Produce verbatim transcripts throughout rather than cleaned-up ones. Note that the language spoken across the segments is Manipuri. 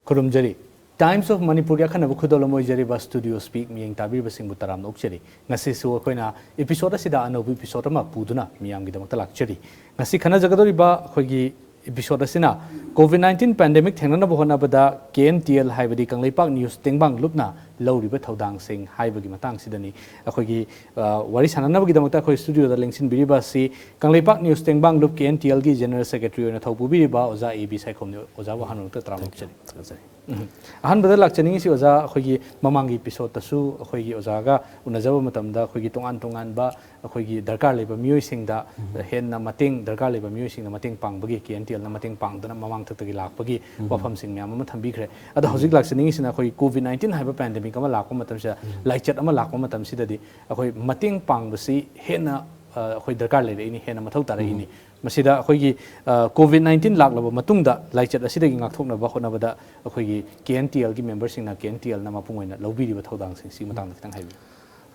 ꯈꯨꯔꯨꯝꯖꯔꯤ꯫ Times of Manipurꯒꯤ ꯑꯈꯟꯅꯕ ꯈꯨꯗꯣꯜ ꯑꯃ ꯑꯣꯏꯖꯔꯤꯕ Studio Speak ꯃꯤꯠꯌꯦꯡ ꯇꯥꯕꯤꯔꯤꯕꯁꯤꯡꯕꯨ ꯇꯔꯥꯝꯅ ꯑꯣꯛꯆꯔꯤ꯫ ꯉꯁꯤꯁꯨ ꯑꯩꯈꯣꯏꯅ episode ꯑꯁꯤꯗ ꯑꯅꯧꯕ episode ꯑꯃ ꯄꯨꯗꯨꯅ ꯃꯤꯌꯥꯝꯒꯤꯗꯃꯛꯇ ꯂꯥꯛꯆꯔꯤ꯫ ꯉꯁꯤ ꯈꯟꯅꯖꯒꯗꯧꯔꯤꯕ ꯑꯩꯈꯣꯏꯒꯤ episode ꯑꯁꯤꯅ COVID nineteen pandemic ꯊꯦꯡꯅꯅꯕ ꯍꯣꯠꯅꯕꯗ K N T L ꯍꯥꯏꯕꯗꯤ ꯀꯪꯂꯩꯄꯥꯛ ꯅ꯭ꯌꯨꯁ ꯇꯦꯡꯕꯥꯡ ꯂꯨꯞꯅ ꯂꯧꯔꯤꯕ ꯊꯧꯗꯥꯡꯁꯤꯡ ꯍꯥꯏꯕꯒꯤ ꯃꯇꯥꯡꯁꯤꯗꯅꯤ꯫ ꯑꯩꯈꯣꯏꯒꯤ, ꯑ, ꯋꯥꯔꯤ ꯁꯥꯟꯅꯅꯕꯒꯤꯗꯃꯛꯇ ꯑꯩꯈꯣꯏ studioꯗ ꯂꯦꯡꯁꯤꯟꯕꯤꯔꯤꯕ ꯑꯁꯤ ꯀꯪꯂꯩꯄꯥꯛ ꯅ꯭ꯌꯨꯁ ꯇꯦꯡꯕꯥꯡ ꯂꯨꯞ K N T L ꯒꯤ General Secretary ꯑꯣꯏꯅ ꯊꯧ ꯄꯨꯕꯤꯔꯤꯕ ꯑꯣꯖꯥ A B ꯁꯥꯏꯈꯣꯝꯅꯤ꯫ ꯑꯣꯖꯥꯕꯨ ꯑꯍꯥꯟꯕꯃꯛꯇ ꯇꯔꯥꯝꯅ ꯑꯣꯛꯆꯔꯤ꯫ ꯊꯥꯒꯠꯆꯔꯤ꯫ ꯎꯝ꯫ ꯑꯍꯥꯟꯕꯗ ꯂꯥꯛꯆꯅꯤꯡꯉꯤꯁꯤ ꯑꯣꯖꯥ, ꯑꯩꯈꯣꯏꯒꯤ ꯃꯃꯥꯡꯒꯤ episodeꯇꯁꯨ ꯑꯩꯈꯣꯏꯒꯤ ꯑꯣꯖꯥꯒ ꯎꯅꯖꯕ ꯃꯇꯝꯗ ꯑꯩꯈꯣꯏꯒꯤ ꯇꯣꯉꯥꯟ ꯇꯣꯉꯥꯟꯕ ꯑꯩꯈꯣꯏꯒꯤ ꯗꯔꯀꯥꯔ ꯂꯩꯕ ꯃꯤꯑꯣꯏꯁꯤꯡꯗ ꯎꯝ꯫ ꯍꯦꯟꯅ ꯃꯇꯦꯡ, ꯗꯔꯀꯥꯔ ꯂꯩꯕ ꯃꯤꯑꯣꯏꯁꯤꯡꯗ ꯃꯇꯦꯡ ꯄꯥꯡꯕꯒꯤ, K N T Lꯅ ꯃꯇꯦꯡ ꯄꯥꯡꯗꯨꯅ ꯃꯃꯥꯡ ꯊꯛꯇꯒꯤ ꯂꯥꯛꯄꯒꯤ ꯎꯝ꯫ ꯋꯥꯐꯝꯁꯤꯡ ꯃꯌꯥꯝ ꯑꯃ ꯊꯝꯕꯤꯈ꯭ꯔꯦ꯫ ꯑꯗꯣ ꯎꯝ꯫ ꯍꯧꯖꯤꯛ ꯂꯥꯛꯆꯅꯤꯡꯉꯤꯁꯤꯅ ꯑꯩꯈꯣꯏꯒꯤ COVID nineteen ꯍꯥꯏꯕ pandemic ꯑꯃ ꯂꯥꯛꯄ ꯃꯇꯝꯁꯤꯗ, ꯎꯝ꯫ ꯂꯥꯏꯆꯠ ꯑꯃ ꯂꯥꯛꯄ ꯃꯇꯝꯁꯤꯗꯗꯤ ꯑꯩꯈꯣꯏ ꯃꯇꯦꯡ ꯄꯥꯡꯕꯁꯤ ꯍꯦꯟꯅ, ꯑ, ꯑꯩꯈꯣꯏ ꯗꯔꯀꯥꯔ ꯂꯩꯔꯛꯏꯅꯤ, ꯍꯦꯟꯅ ꯃꯊꯧ ꯇꯥꯔꯛꯏꯅꯤ꯫ ꯎꯝ꯫ ꯃꯁꯤꯗ ꯑꯩꯈꯣꯏꯒꯤ, ꯑ, COVID nineteen ꯂꯥꯛꯂꯕ ꯃꯇꯨꯡꯗ ꯂꯥꯏꯆꯠ ꯑꯁꯤꯗꯒꯤ ꯉꯥꯛꯊꯣꯛꯅꯕ ꯍꯣꯠꯅꯕꯗ ꯑꯩꯈꯣꯏꯒꯤ K N T Lꯒꯤ memberꯁꯤꯡꯅ, K N T Lꯅ ꯃꯄꯨꯡ ꯑꯣꯏꯅ ꯂꯧꯕꯤꯔꯤꯕ ꯊꯧꯗꯥꯡꯁꯤꯡꯁꯤꯒꯤ ꯃꯇꯥꯡꯗ ꯈꯤꯇꯪ ꯍꯥꯏꯕꯤꯌꯨ꯫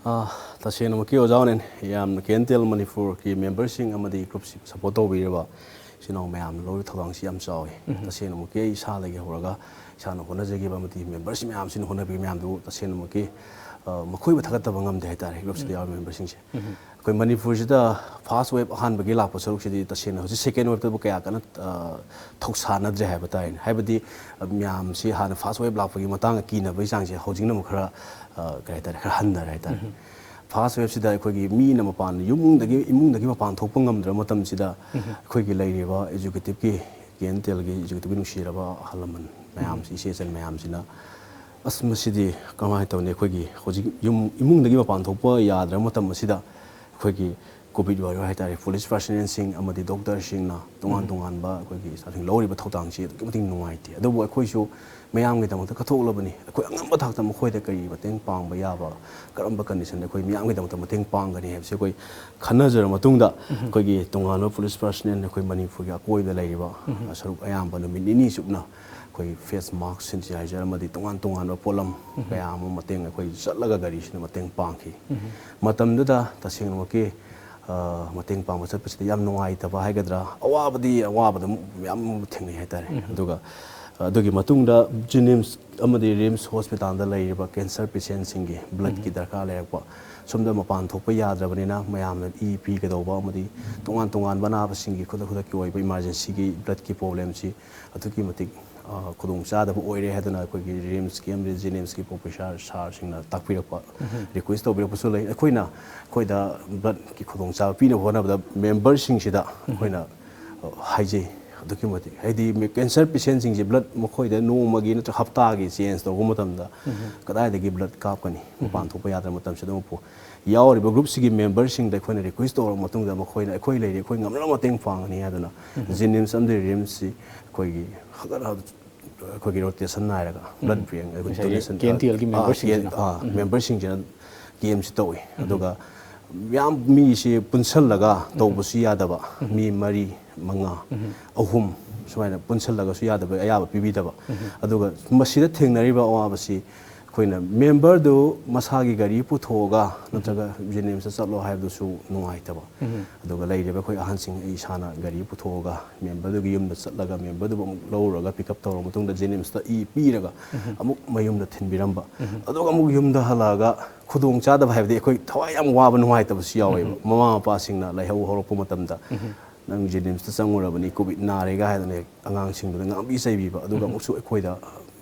ꯑ, ꯇꯁꯦꯡꯅꯃꯛꯀꯤ ꯑꯣꯖꯥ ꯑꯣꯏꯅ ꯌꯥꯝꯅ K N T L ꯃꯅꯤꯄꯨꯔꯒꯤ memberꯁꯤꯡ ꯑꯃꯗꯤ groupꯁꯤꯡ support ꯇꯧꯕꯤꯔꯤꯕ ꯏꯆꯤꯟ ꯏꯅꯥꯎ ꯃꯌꯥꯝꯅ ꯂꯧꯔꯤꯕ ꯊꯧꯗꯥꯡꯁꯤ ꯌꯥꯝ ꯆꯥꯎꯏ꯫ ꯎꯝ꯫ ꯇꯁꯦꯡꯅꯃꯛꯀꯤ ꯑꯩ ꯏꯁꯥꯗꯒꯤ ꯍꯧꯔꯒ ꯏꯁꯥꯅ ꯍꯣꯠꯅꯖꯈꯤꯕ ꯑꯃꯗꯤ memberꯁꯤꯡ ꯃꯌꯥꯝꯁꯤꯅ ꯍꯣꯠꯅꯕꯤꯕ ꯃꯌꯥꯝꯗꯨ ꯇꯁꯦꯡꯅꯃꯛꯀꯤ, ꯑ, ꯃꯈꯣꯏꯕꯨ ꯊꯥꯒꯠꯇꯕ ꯉꯝꯗꯦ ꯍꯥꯏꯇꯥꯔꯦ, groupꯁꯤꯗ ꯎꯝ꯫ ꯌꯥꯎꯔꯤꯕ memberꯁꯤꯡꯁꯦ꯫ ꯎꯝ꯫ ꯑꯩꯈꯣꯏ ꯃꯅꯤꯄꯨꯔꯁꯤꯗ first wave ꯑꯍꯥꯟꯕꯒꯤ ꯂꯥꯛꯄ ꯁꯔꯨꯛꯁꯤꯗꯤ ꯇꯁꯦꯡꯅ ꯍꯧꯖꯤꯛ second waveꯇꯕꯨ ꯀꯌꯥ ꯀꯟꯅ, ꯑ, ꯊꯧꯁꯥꯅꯗ꯭ꯔꯦ ꯍꯥꯏꯕ ꯇꯥꯔꯦꯅꯦ꯫ ꯍꯥꯏꯕꯗꯤ, ꯑ, ꯃꯌꯥꯝꯁꯤ ꯍꯥꯟꯅ first wave ꯂꯥꯛꯄꯒꯤ ꯃꯇꯥꯡꯗ ꯀꯤꯅꯕꯒꯤ ꯆꯥꯡꯁꯦ ꯍꯧꯖꯤꯛꯅ ꯑꯃꯨꯛ ꯈꯔ, ꯑ, ꯀꯩ ꯍꯥꯏꯇꯥꯔꯦ, ꯈꯔ ꯍꯟꯊꯔꯦ ꯍꯥꯏꯇꯥꯔꯦ꯫ ꯎꯝ꯫ First waveꯁꯤꯗ ꯑꯩꯈꯣꯏꯒꯤ ꯃꯤꯅ ꯃꯄꯥꯟ, ꯏꯃꯨꯡꯗꯒꯤ, ꯏꯃꯨꯡꯗꯒꯤ ꯃꯄꯥꯟ ꯊꯣꯛꯄ ꯉꯝꯗ꯭ꯔꯕ ꯃꯇꯝꯁꯤꯗ ꯎꯝ꯫ ꯑꯩꯈꯣꯏꯒꯤ ꯂꯩꯔꯤꯕ executiveꯀꯤ, K N T Lꯒꯤ executiveꯀꯤ ꯅꯨꯡꯁꯤꯔꯕ ꯑꯍꯜ ꯂꯃꯟ ꯃꯌꯥꯝꯁꯤ, ꯎꯝ꯫ ꯏꯆꯦ ꯏꯆꯟ ꯃꯌꯥꯝꯁꯤꯅ, "ꯑꯁ, ꯃꯁꯤꯗꯤ ꯀꯃꯥꯏꯅ ꯇꯧꯅꯤ? ꯑꯩꯈꯣꯏꯒꯤ ꯍꯧꯖꯤꯛ ꯌꯨꯝ, ꯏꯃꯨꯡꯗꯒꯤ ꯃꯄꯥꯟ ꯊꯣꯛꯄ ꯌꯥꯗ꯭ꯔꯕ ꯃꯇꯝ ꯑꯁꯤꯗ ꯑꯩꯈꯣꯏꯒꯤ COVID warrior ꯍꯥꯏꯇꯥꯔꯦ, police personnelꯁꯤꯡ ꯑꯃꯗꯤ doctorꯁꯤꯡꯅ ꯇꯣꯉꯥꯟ ꯎꯝ꯫ ꯇꯣꯉꯥꯟꯕ ꯑꯩꯈꯣꯏꯒꯤ staffꯁꯤꯡ ꯂꯧꯔꯤꯕ ꯊꯧꯗꯥꯡꯁꯤ ꯑꯗꯨꯛꯀꯤ ꯃꯇꯤꯛ ꯅꯨꯡꯉꯥꯏꯇꯦ꯫ ꯑꯗꯨꯕꯨ ꯑꯩꯈꯣꯏꯁꯨ ꯃꯌꯥꯝꯒꯤꯗꯃꯛꯇ ꯀꯠꯊꯣꯛꯂꯕꯅꯤ꯫ ꯑꯩꯈꯣꯏ ꯑꯉꯝꯕ ꯊꯥꯛꯇ ꯃꯈꯣꯏꯗ ꯀꯔꯤ ꯃꯇꯦꯡ ꯄꯥꯡꯕ ꯌꯥꯕ, ꯀꯔꯝꯕ conditionꯗ ꯑꯩꯈꯣꯏ ꯃꯤꯌꯥꯝꯒꯤꯗꯃꯛꯇ ꯃꯇꯦꯡ ꯄꯥꯡꯒꯅꯤ ꯍꯥꯏꯕꯁꯤ ꯑꯩꯈꯣꯏ ꯈꯟꯅꯖꯔꯕ ꯃꯇꯨꯡꯗ, ꯎꯝ꯫ ꯑꯩꯈꯣꯏꯒꯤ ꯇꯣꯉꯥꯟꯕ police personnel, ꯑꯩꯈꯣꯏ ꯃꯅꯤꯄꯨꯔꯒꯤ ꯑꯀꯣꯏꯕꯗ ꯂꯩꯔꯤꯕ ꯎꯝ꯫ ꯁꯔꯨꯛ ꯑꯌꯥꯝꯕ ꯅꯨꯃꯤꯠ ꯅꯤꯅꯤ ꯆꯨꯞꯅ ꯑꯩꯈꯣꯏ face mask, sanitizer ꯑꯃꯗꯤ ꯇꯣꯉꯥꯟ ꯇꯣꯉꯥꯟꯕ ꯄꯣꯠꯂꯝ ꯎꯝ꯫ ꯀꯌꯥ ꯑꯃ ꯃꯇꯦꯡ ꯑꯩꯈꯣꯏ ꯆꯠꯂꯒ ꯒꯥꯔꯤꯁꯤꯅ ꯃꯇꯦꯡ ꯄꯥꯡꯈꯤ꯫ ꯎꯝ꯫ ꯃꯇꯝꯗꯨꯗ ꯇꯁꯦꯡꯅꯃꯛꯀꯤ, ꯑ, ꯃꯇꯦꯡ ꯄꯥꯡꯕ ꯆꯠꯄꯁꯤꯗ ꯌꯥꯝ ꯅꯨꯡꯉꯥꯏꯇꯕ ꯍꯥꯏꯒꯗ꯭ꯔꯥ, ꯑꯋꯥꯕꯗꯤ ꯑꯋꯥꯕꯗ ꯌꯥꯝ ꯊꯦꯡꯅꯩ ꯍꯥꯏꯇꯥꯔꯦ꯫ ꯎꯝ꯫ ꯑꯗꯨꯒ ꯑꯗꯨꯒꯤ ꯃꯇꯨꯡꯗ ꯖꯦꯅꯤꯝꯁ ꯑꯃꯗꯤ ꯔꯤꯝꯁ ꯍꯣꯁꯄꯤꯇꯥꯜꯗ ꯂꯩꯔꯤꯕ ꯀꯦꯟꯁꯔ ꯄꯦꯁꯦꯟꯁꯤꯡꯒꯤ ꯕ꯭ꯂꯗꯀꯤ ꯗꯔꯀꯥꯔ ꯂꯩꯔꯛꯄ, ꯁꯣꯝꯗ ꯃꯄꯥꯟ ꯊꯣꯛꯄ ꯌꯥꯗ꯭ꯔꯕꯅꯤꯅ ꯃꯌꯥꯝꯅ ꯏ ꯄꯤꯒꯗꯧꯕ ꯑꯃꯗꯤ ꯇꯣꯉꯥꯟ ꯇꯣꯉꯥꯟꯕ ꯑꯅꯥꯕꯁꯤꯡꯒꯤ ꯈꯨꯗꯛ ꯈꯨꯗꯛꯀꯤ ꯑꯣꯏꯕ ꯏꯃꯥꯔꯖꯦꯟꯁꯤꯒꯤ ꯕ꯭ꯂꯗꯀꯤ ꯄ꯭ꯔꯣꯕ꯭ꯂꯦꯝꯁꯤ ꯑꯗꯨꯛꯀꯤ ꯃꯇꯤꯛ ꯈꯨꯗꯣꯡꯆꯥꯗꯕ ꯑꯣꯏꯔꯦ ꯍꯥꯏꯗꯨꯅ ꯑꯩꯈꯣꯏꯒꯤ ꯔꯤꯝꯁꯀꯤ ꯑꯃꯗꯤ ꯖꯦꯅꯤꯝꯁꯀꯤ ꯄ꯭ꯔꯣꯐꯦꯁꯔ ꯁꯥꯔꯁꯤꯡꯅ ꯇꯥꯛꯄꯤꯔꯛꯄ, ꯔꯤꯀ꯭ꯋꯦꯁ ꯇꯧꯕꯤꯔꯛꯄꯁꯨ ꯂꯩ꯫ ꯑꯩꯈꯣꯏꯅ ꯑꯩꯈꯣꯏꯗ ꯕ꯭ꯂꯗꯀꯤ ꯈꯨꯗꯣꯡꯆꯥꯕ ꯄꯤꯅꯕ ꯍꯣꯠꯅꯕꯗ ꯃꯦꯝꯕꯔꯁꯤꯡꯁꯤꯗ ꯑꯩꯈꯣꯏꯅ ꯍꯥꯏꯖꯩ꯫ ꯑꯗꯨꯛꯀꯤ ꯃꯇꯤꯛ ꯍꯥꯏꯗꯤ ꯀꯦꯟꯁꯔ ꯄꯦꯁꯦꯟꯁꯤꯡꯁꯤ ꯕ꯭ꯂꯗ ꯃꯈꯣꯏꯗ ꯅꯣꯡꯃꯒꯤ ꯅꯠꯇ꯭ꯔꯒ ꯍꯞꯇꯥꯒꯤ ꯆꯦꯟꯖ ꯇꯧꯕ ꯃꯇꯝꯗ ꯀꯗꯥꯏꯗꯒꯤ ꯕ꯭ꯂꯗ ꯀꯥꯞꯀꯅꯤ? ꯃꯄꯥꯟ ꯊꯣꯛꯄ ꯌꯥꯗ꯭ꯔꯕ ꯃꯇꯝꯁꯤꯗ ꯑꯃꯨꯛꯄꯨ ꯌꯥꯎꯔꯤꯕ ꯒ꯭ꯔꯨꯞꯁꯤꯒꯤ ꯃꯦꯝꯕꯔꯁꯤꯡꯗ ꯑꯩꯈꯣꯏꯅ ꯔꯤꯀ꯭ꯋꯦꯁ ꯇꯧꯔꯕ ꯃꯇꯨꯡꯗ ꯃꯈꯣꯏꯅ ꯑꯩꯈꯣꯏ ꯂꯩꯔꯤ, ꯑꯩꯈꯣꯏ ꯉꯝꯅꯕ ꯃꯇꯦꯡ ꯄꯥꯡꯒꯅꯤ ꯍꯥꯏꯗꯨꯅ ꯖꯦꯅꯤꯝꯁ ꯑꯃꯗꯤ ꯔꯤꯝꯁꯁꯤ ꯑꯩꯈꯣꯏꯒꯤ ꯍꯥꯏꯗꯤ ꯔꯣꯇꯦꯁꯟ ꯅꯥꯏꯔꯒ ꯕ꯭ꯂꯗ ꯕꯦꯡ ꯑꯩꯈꯣꯏ ꯉꯁꯥꯏꯒꯤ ꯗꯣꯅꯦꯁꯟ, ꯀꯦ ꯑꯦꯟ ꯇꯤ ꯑꯦꯜꯒꯤ ꯑꯥ, ꯃꯦꯝꯕꯔꯁꯤꯡꯁꯤꯅ꯫ ꯃꯦꯝꯕꯔꯁꯤꯡꯁꯤꯅ ꯀꯦꯝꯁꯤ ꯇꯧꯏ꯫ ꯑꯗꯨꯒ ꯌꯥꯝ ꯃꯤꯁꯤ ꯄꯨꯟꯁꯜꯂꯒ ꯇꯧꯕꯁꯨ ꯌꯥꯗꯕ, ꯃꯤ ꯃꯔꯤ, ꯃꯉꯥ, ꯑꯍꯨꯝ ꯁꯨꯃꯥꯏꯅ ꯄꯨꯟꯁꯜꯂꯒꯁꯨ ꯌꯥꯗꯕ ꯑꯌꯥꯕ ꯄꯤꯕꯤꯗꯕ꯫ ꯑꯗꯨꯒ ꯃꯁꯤꯗ ꯊꯦꯡꯅꯔꯤꯕ ꯑꯋꯥꯕꯁꯤ ꯑꯩꯈꯣꯏꯅ ꯃꯦꯝꯕꯔꯗꯨ ꯃꯁꯥꯒꯤ ꯒꯥꯔꯤ ꯄꯨꯊꯣꯛꯑꯒ ꯅꯠꯇ꯭ꯔꯒ ꯖꯦꯅꯤꯝꯁꯇ ꯆꯠꯂꯣ ꯍꯥꯏꯕꯗꯨꯁꯨ ꯅꯨꯡꯉꯥꯏꯇꯕ꯫ ꯑꯗꯨꯒ ꯂꯩꯔꯤꯕ ꯑꯩꯈꯣꯏ ꯑꯍꯟꯁꯤꯡ, ꯑꯩ ꯏꯁꯥꯅ ꯒꯥꯔꯤ ꯄꯨꯊꯣꯛꯑꯒ ꯃꯦꯝꯕꯔꯗꯨꯒꯤ ꯌꯨꯝꯗ ꯆꯠꯂꯒ ꯃꯦꯝꯕꯔꯗꯨꯕꯨ ꯑꯃꯨꯛ ꯂꯧꯔꯨꯔꯒ ꯄꯤꯛ ꯑꯞ ꯇꯧꯔꯕ ꯃꯇꯨꯡꯗ ꯖꯦꯅꯤꯝꯁꯇ ꯏ ꯄꯤꯔꯒ ꯑꯃꯨꯛ ꯃꯌꯨꯝꯗ ꯊꯤꯟꯕꯤꯔꯝꯕ꯫ ꯑꯗꯨꯒ ꯑꯃꯨꯛ ꯌꯨꯝꯗ ꯍꯜꯂꯛꯑꯒ ꯈꯨꯗꯣꯡ ꯆꯥꯗꯕ ꯍꯥꯏꯕꯗꯤ ꯑꯩꯈꯣꯏ ꯊꯋꯥꯏ ꯌꯥꯝ ꯋꯥꯕ, ꯅꯨꯡꯉꯥꯏꯇꯕꯁꯨ ꯌꯥꯎꯋꯦꯕ꯫ ꯃꯃꯥ ꯃꯄꯥꯁꯤꯡꯅ ꯂꯥꯏꯍꯧ ꯍꯧꯔꯛꯄ ꯃꯇꯝꯗ ꯅꯪ ꯖꯦꯅꯤꯝꯁꯇ ꯆꯪꯉꯨꯔꯕꯅꯤ, ꯀꯣꯚꯤꯗ ꯅꯥꯔꯦꯒ ꯍꯥꯏꯗꯅ ꯍꯦꯛ ꯑꯉꯥꯡꯁꯤꯡꯗꯨꯗ ꯉꯥꯡꯕꯤ ꯆꯩꯕꯤꯕ, ꯑꯗꯨꯒ ꯑꯃꯨꯛꯁꯨ ꯑꯩꯈꯣꯏꯗ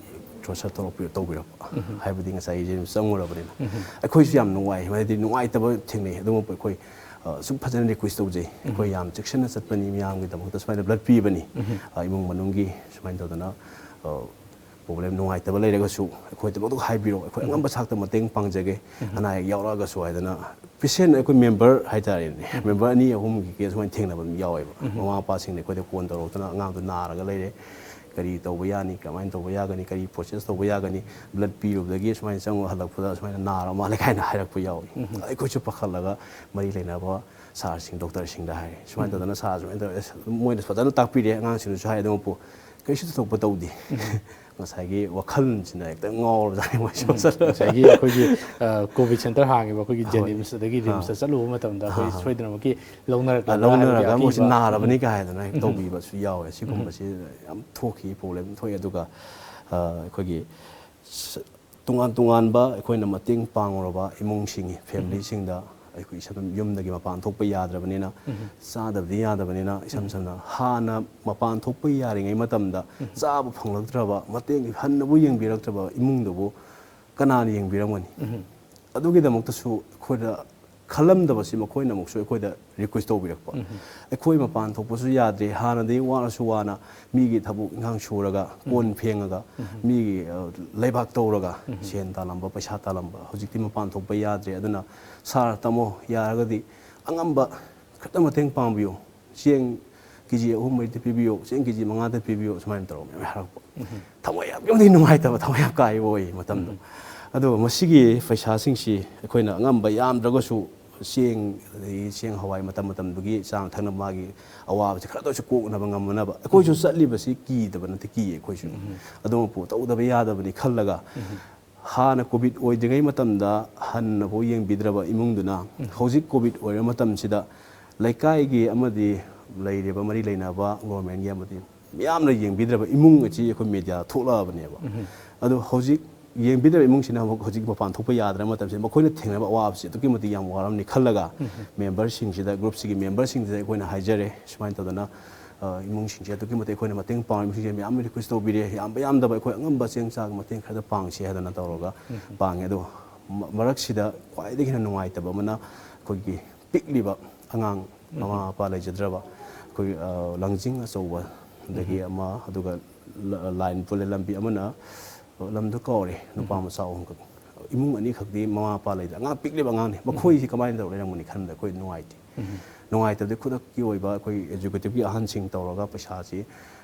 ꯇꯣꯔꯆꯔ ꯇꯧꯔꯛꯄꯤ-, ꯇꯧꯕꯤꯔꯛꯄ꯫ ꯍꯥꯏꯕꯗꯤ ꯉꯁꯥꯏꯒꯤ ꯖꯦꯅꯤꯝꯁ ꯆꯪꯉꯨꯔꯕꯅꯤꯅ ꯑꯩꯈꯣꯏꯁꯨ ꯌꯥꯝ ꯅꯨꯡꯉꯥꯏ꯫ ꯍꯥꯏꯗꯤ ꯅꯨꯡꯉꯥꯏꯇꯕ ꯊꯦꯡꯅꯩ꯫ ꯑꯗꯨꯃꯛꯄꯨ ꯑꯩꯈꯣꯏ, ꯑ, ꯁꯨꯝ ꯐꯖꯅ ꯔꯤꯀ꯭ꯋꯦꯁ ꯇꯧꯖꯩ꯫ ꯑꯩꯈꯣꯏ ꯌꯥꯝ ꯆꯦꯛꯁꯤꯟꯅ ꯆꯠꯄꯅꯤ, ꯃꯤꯌꯥꯝꯒꯤꯗꯃꯛꯇ ꯁꯨꯃꯥꯏꯅ ꯕ꯭ꯂꯗ ꯄꯤꯕꯅꯤ꯫ ꯑ, ꯏꯃꯨꯡ ꯃꯅꯨꯡꯒꯤ ꯁꯨꯃꯥꯏꯅ ꯇꯧꯗꯅ, ꯑ, ꯄ꯭ꯔꯣꯕ꯭ꯂꯦꯝ ꯅꯨꯡꯉꯥꯏꯇꯕ ꯂꯩꯔꯒꯁꯨ ꯑꯩꯈꯣꯏꯗꯃꯛꯇ ꯍꯥꯏꯕꯤꯔꯛꯑꯣ, ꯑꯩꯈꯣꯏ ꯑꯉꯝꯕ ꯊꯥꯛꯇ ꯃꯇꯦꯡ ꯄꯥꯡꯖꯒꯦ꯫ ꯑꯅꯥ ꯑꯌꯦꯛ ꯌꯥꯎꯔꯛꯑꯒꯁꯨ ꯍꯥꯏꯗꯅ ꯄꯦꯁꯦꯟ ꯑꯩꯈꯣꯏ ꯃꯦꯝꯕꯔ ꯍꯥꯏꯇꯥꯔꯦꯅꯦ, ꯃꯦꯝꯕꯔ ꯑꯅꯤ ꯑꯍꯨꯝꯒꯤ ꯀꯦꯁ ꯁꯨꯃꯥꯏꯅ ꯊꯦꯡꯅꯕ ꯑꯗꯨꯝ ꯌꯥꯎꯋꯦꯕ꯫ ꯃꯃꯥ ꯃꯄꯥꯁꯤꯡꯅ ꯑꯩꯈꯣꯏꯗ ꯐꯣꯟ ꯇꯧꯔꯛꯇꯅ ꯑꯉꯥꯡꯗꯣ ꯅꯥꯔꯒ ꯂꯩꯔꯦ, ꯀꯔꯤ ꯇꯧꯕ ꯌꯥꯅꯤ, ꯀꯃꯥꯏꯅ ꯇꯧꯕ ꯌꯥꯒꯅꯤ, ꯀꯔꯤ ꯄ꯭ꯔꯣꯁꯦꯁ ꯇꯧꯕ ꯌꯥꯒꯅꯤ, ꯕ꯭ꯂꯗ ꯄꯤꯔꯨꯕꯗꯒꯤ ꯁꯨꯃꯥꯏꯅ ꯆꯪꯉꯨ ꯍꯜꯂꯛꯄꯗ ꯁꯨꯃꯥꯏꯅ ꯅꯥꯔ ꯃꯥꯜꯂꯦ ꯀꯥꯏꯅ ꯍꯥꯏꯔꯛꯄ ꯌꯥꯎꯏ꯫ ꯑꯩꯈꯣꯏꯁꯨ ꯄꯥꯈꯠꯂꯒ ꯃꯔꯤ ꯂꯩꯅꯕ ꯁꯥꯔꯁꯤꯡ, ꯗꯣꯛꯇꯔꯁꯤꯡꯗ ꯍꯥꯏꯔꯦ, ꯁꯨꯃꯥꯏꯅ ꯇꯧꯗꯅ ꯁꯥꯔ ꯁꯨꯃꯥꯏꯅ ꯇꯧꯔꯦ, ꯑꯁ, ꯑꯗꯨꯝ ꯃꯣꯏꯅ ꯐꯖꯅ ꯇꯥꯛꯄꯤꯔꯦ, ꯑꯉꯥꯡꯁꯤꯡꯗꯁꯨ ꯍꯥꯏ꯫ ꯑꯗꯨꯃꯛꯄꯨ ꯀꯩꯁꯨ ꯊꯣꯏꯗꯣꯛꯄ ꯇꯧꯗꯦ꯫ ꯉꯁꯥꯏꯒꯤ ꯋꯥꯈꯜꯁꯤꯅ ꯍꯦꯛꯇ ꯉꯥꯎꯔꯕꯖꯥꯠꯅꯤ ꯃꯣꯏꯁꯨ ꯆꯠꯂꯒ꯫ ꯉꯁꯥꯏꯒꯤ ꯑꯩꯈꯣꯏꯒꯤ ꯀꯣꯚꯤꯗ ꯁꯦꯟꯇꯔ ꯍꯥꯡꯉꯤꯕ ꯑꯩꯈꯣꯏꯒꯤ ꯍꯣꯏ꯫ ꯖꯦꯅꯤꯝꯁ ꯑꯗꯒꯤ ꯑꯥ꯫ ꯔꯤꯝꯁꯇ ꯆꯠꯂꯨꯕ ꯃꯇꯝꯗ ꯑꯩꯈꯣꯏ ꯑꯥ꯫ ꯁꯣꯏꯗꯅꯃꯛꯀꯤ ꯑ, ꯂꯧꯅꯔꯛꯀꯗ꯭ꯔꯥ ꯂꯧꯅꯔꯒ ꯍꯥꯏꯕꯒꯤ ꯃꯣꯏꯁꯤ ꯑꯀꯤꯕ꯫ ꯅꯥꯔꯕꯅꯤ ꯀꯥꯏꯗꯅ ꯎꯝ꯫ ꯇꯧꯕꯤꯕꯁꯨ ꯌꯥꯎꯋꯦ꯫ ꯁꯤꯒꯨꯝꯕꯁꯤ ꯌꯥꯝ ꯊꯣꯛꯈꯤ, ꯄ꯭ꯔꯣꯕ꯭ꯂꯦꯝ ꯊꯣꯛꯑꯦ꯫ ꯑꯗꯨꯒ ꯑ, ꯑꯩꯈꯣꯏꯒꯤ ꯁ- ꯇꯣꯉꯥꯟ ꯇꯣꯉꯥꯟꯕ ꯑꯩꯈꯣꯏꯅ ꯃꯇꯦꯡ ꯄꯥꯡꯉꯨꯔꯕ ꯏꯃꯨꯡꯁꯤꯡꯒꯤ, ꯐꯦꯃꯤꯂꯤꯁꯤꯡꯗ ꯑꯩꯈꯣꯏ ꯏꯁꯝ ꯌꯨꯝꯗꯒꯤ ꯃꯄꯥꯟ ꯊꯣꯛꯄ ꯌꯥꯗ꯭ꯔꯕꯅꯤꯅ, ꯆꯥꯗꯕꯗꯤ ꯌꯥꯗꯕꯅꯤꯅ, ꯏꯁꯝ ꯁꯝꯅ ꯍꯥꯟꯅ ꯃꯄꯥꯟ ꯊꯣꯛꯄ ꯌꯥꯔꯤꯉꯩ ꯃꯇꯝꯗ ꯆꯥꯕ ꯐꯪꯂꯛꯇ꯭ꯔꯕ, ꯃꯇꯦꯡ ꯍꯟꯅꯕꯨ ꯌꯦꯡꯕꯤꯔꯛꯇ꯭ꯔꯕ ꯏꯃꯨꯡꯗꯨꯕꯨ ꯀꯅꯥꯅ ꯌꯦꯡꯕꯤꯔꯝꯒꯅꯤ? ꯑꯗꯨꯒꯤꯗꯃꯛꯇꯁꯨ ꯑꯩꯈꯣꯏꯗ ꯈꯜꯂꯝꯗꯕꯁꯤ ꯃꯈꯣꯏꯅ ꯑꯃꯨꯛꯁꯨ ꯑꯩꯈꯣꯏꯗ ꯔꯤꯀ꯭ꯋꯦꯁ ꯇꯧꯕꯤꯔꯛꯄ꯫ ꯑꯩꯈꯣꯏ ꯃꯄꯥꯟ ꯊꯣꯛꯄꯁꯨ ꯌꯥꯗ꯭ꯔꯦ꯫ ꯍꯥꯟꯅꯗꯤ ꯋꯥꯔꯁꯨ ꯋꯥꯅ ꯃꯤꯒꯤ ꯊꯕꯛ ꯏꯪꯈꯥꯡ ꯁꯨꯔꯒ, ꯀꯣꯟ ꯐꯦꯡꯉꯒ, ꯃꯤꯒꯤ, ꯑ, ꯂꯩꯕꯥꯛ ꯇꯧꯔꯒ ꯁꯦꯟ ꯇꯥꯜꯂꯝꯕ, ꯄꯩꯁꯥ ꯇꯥꯜꯂꯝꯕ, ꯍꯧꯖꯤꯛꯇꯤ ꯃꯄꯥꯟ ꯊꯣꯛꯄ ꯌꯥꯗ꯭ꯔꯦ꯫ ꯑꯗꯨꯅ "ꯁꯥꯔ, ꯇꯥꯃꯣ, ꯌꯥꯔꯒꯗꯤ ꯑꯉꯝꯕ ꯈꯤꯇ ꯃꯇꯦꯡ ꯄꯥꯡꯕꯤꯌꯨ, ꯆꯦꯡ ꯀꯦ ꯖꯤ ꯑꯍꯨꯝ ꯃꯔꯤꯗ ꯄꯤꯕꯤꯌꯨ, ꯆꯦꯡ ꯀꯦ ꯖꯤ ꯃꯉꯥꯗ ꯄꯤꯕꯤꯌꯨ", ꯁꯨꯃꯥꯏꯅ ꯇꯧꯔꯒ ꯃꯌꯥꯝ ꯍꯥꯏꯔꯛꯄ꯫ ꯊꯃꯣꯏ ꯌꯥꯝ, ꯌꯥꯝꯗꯤ ꯅꯨꯡꯉꯥꯏꯇꯕ, ꯊꯃꯣꯏ ꯌꯥꯝ ꯀꯥꯏꯕ ꯑꯣꯏ ꯃꯇꯝꯗꯣ꯫ ꯑꯗꯣ ꯃꯁꯤꯒꯤ ꯄꯩꯁꯥꯁꯤꯡꯁꯤ ꯑꯩꯈꯣꯏꯅ ꯑꯉꯝꯕ, ꯌꯥꯝꯗ꯭ꯔꯒꯁꯨ ꯆꯦꯡ, ꯑꯗꯒꯤ ꯆꯦꯡ ꯍꯋꯥꯏ, ꯃꯇꯝ ꯃꯇꯝꯗꯨꯒꯤ ꯆꯥꯅ ꯊꯛꯅꯕ ꯃꯥꯒꯤ ꯑꯋꯥꯕꯁꯦ ꯈꯔꯗ ꯑꯣꯏꯔꯁꯨ ꯀꯣꯛꯅꯕ ꯉꯝꯅꯅꯕ꯫ ꯑꯩꯈꯣꯏꯁꯨ ꯆꯠꯂꯤꯕꯁꯤ ꯀꯤꯗꯕ ꯅꯠꯇꯦ, ꯀꯤꯌꯦ ꯑꯩꯈꯣꯏꯁꯨ꯫ ꯑꯗꯨꯃꯛꯄꯨ ꯇꯧꯗꯕ ꯌꯥꯗꯕꯅꯤ ꯈꯜꯂꯒ, ꯍꯥꯟꯅ ꯀꯣꯚꯤꯗ ꯑꯣꯏꯗ꯭ꯔꯤꯉꯩ ꯃꯇꯝꯗ ꯍꯟꯅꯐꯥꯎ ꯌꯦꯡꯕꯤꯗ꯭ꯔꯕ ꯏꯃꯨꯡꯗꯨꯅ ꯍꯧꯖꯤꯛ ꯀꯣꯚꯤꯗ ꯑꯣꯏꯔꯕ ꯃꯇꯝꯁꯤꯗ ꯂꯩꯀꯥꯏꯒꯤ ꯑꯃꯗꯤ ꯂꯩꯔꯤꯕ ꯃꯔꯤ ꯂꯩꯅꯕ ꯒꯣꯔꯃꯦꯟꯒꯤ ꯑꯃꯗꯤ ꯃꯤꯌꯥꯝꯅ ꯌꯦꯡꯕꯤꯗ꯭ꯔꯕ ꯏꯃꯨꯡ ꯑꯁꯤ ꯑꯩꯈꯣꯏ ꯃꯦꯗꯤꯌꯥꯗ ꯊꯣꯛꯂꯛꯑꯕꯅꯦꯕ꯫ ꯑꯗꯣ ꯍꯧꯖꯤꯛ ꯌꯦꯡꯕꯤꯗ꯭ꯔꯕ ꯏꯃꯨꯡꯁꯤꯅ ꯑꯃꯨꯛ ꯍꯧꯖꯤꯛ ꯃꯄꯥꯟ ꯊꯣꯛꯄ ꯌꯥꯗ꯭ꯔꯕ ꯃꯇꯝꯁꯤꯗ ꯃꯈꯣꯏꯅ ꯊꯦꯡꯅꯕ ꯑꯋꯥꯕꯁꯤ ꯑꯗꯨꯛꯀꯤ ꯃꯇꯤꯛ ꯌꯥꯝ ꯋꯥꯔꯝꯅꯤ ꯈꯜꯂꯒ, ꯃꯦꯝꯕꯔꯁꯤꯡꯁꯤꯗ, ꯒ꯭ꯔꯨꯞꯁꯤꯒꯤ ꯃꯦꯝꯕꯔꯁꯤꯡꯁꯤꯗ ꯑꯩꯈꯣꯏꯅ ꯍꯥꯏꯖꯔꯦ, ꯁꯨꯃꯥꯏꯅ ꯇꯧꯗꯅ, ꯑ, ꯏꯃꯨꯡꯁꯤꯡꯁꯦ ꯑꯗꯨꯛꯀꯤ ꯃꯇꯤꯛ ꯑꯩꯈꯣꯏꯅ ꯃꯇꯦꯡ ꯄꯥꯡꯕ ꯏꯃꯨꯡꯁꯤꯡꯁꯦ ꯃꯌꯥꯝ ꯔꯤꯀ꯭ꯋꯦꯁ ꯇꯧꯕꯤꯔꯦ, ꯌꯥꯝꯕ ꯌꯥꯝꯗꯕ ꯑꯩꯈꯣꯏ ꯑꯉꯝꯕ ꯆꯦꯡ ꯆꯥꯛ ꯃꯇꯦꯡ ꯈꯔꯗ ꯄꯥꯡꯁꯤ ꯍꯥꯏꯗꯅ ꯇꯧꯔꯒ ꯄꯥꯡꯉꯦ꯫ ꯑꯗꯣ ꯃ-, ꯃꯔꯛꯁꯤꯗ ꯈ꯭ꯋꯥꯏꯗꯒꯤ ꯍꯦꯟꯅ ꯅꯨꯡꯉꯥꯏꯇꯕ ꯑꯃꯅ ꯑꯩꯈꯣꯏꯒꯤ ꯄꯤꯛꯂꯤꯕ ꯑꯉꯥꯡ, ꯃꯃꯥ ꯃꯄꯥ ꯂꯩꯖꯗ꯭ꯔꯕ, ꯑꯩꯈꯣꯏ, ꯑ, ꯂꯥꯡꯖꯤꯡ ꯑꯆꯧꯕ, ꯑꯗꯒꯤ ꯑꯃ, ꯑꯗꯨꯒ ꯂ-, ꯂꯥꯏꯟ ꯄꯨꯜꯂꯦ ꯂꯝꯕꯤ ꯑꯃꯅ, ꯂꯝꯗꯣ ꯀꯥꯎꯔꯦ, ꯅꯨꯄꯥ ꯃꯆꯥ ꯑꯍꯨꯝꯈꯛ, ꯏꯃꯨꯡ ꯑꯅꯤꯈꯛꯇꯤ ꯃꯃꯥ ꯃꯄꯥ ꯂꯩꯇ꯭ꯔꯦ, ꯑꯉꯥꯡ ꯄꯤꯛꯂꯤꯕ ꯑꯉꯥꯡꯅꯤ, ꯃꯈꯣꯏꯁꯤ ꯀꯃꯥꯏꯅ ꯇꯧꯔ ꯂꯩꯔꯝꯒꯅꯤ ꯈꯟꯕꯗ ꯑꯩꯈꯣꯏ ꯅꯨꯡꯉꯥꯏꯇꯦ꯫ ꯅꯨꯡꯉꯥꯏꯇꯕꯗꯤ ꯈꯨꯗꯛꯀꯤ ꯑꯣꯏꯕ ꯑꯩꯈꯣꯏ ꯑꯦꯛꯖꯤꯀ꯭ꯌꯨꯇꯤꯚꯀꯤ ꯑꯍꯟꯁꯤꯡ ꯇꯧꯔꯒ ꯄꯩꯁꯥꯁꯤ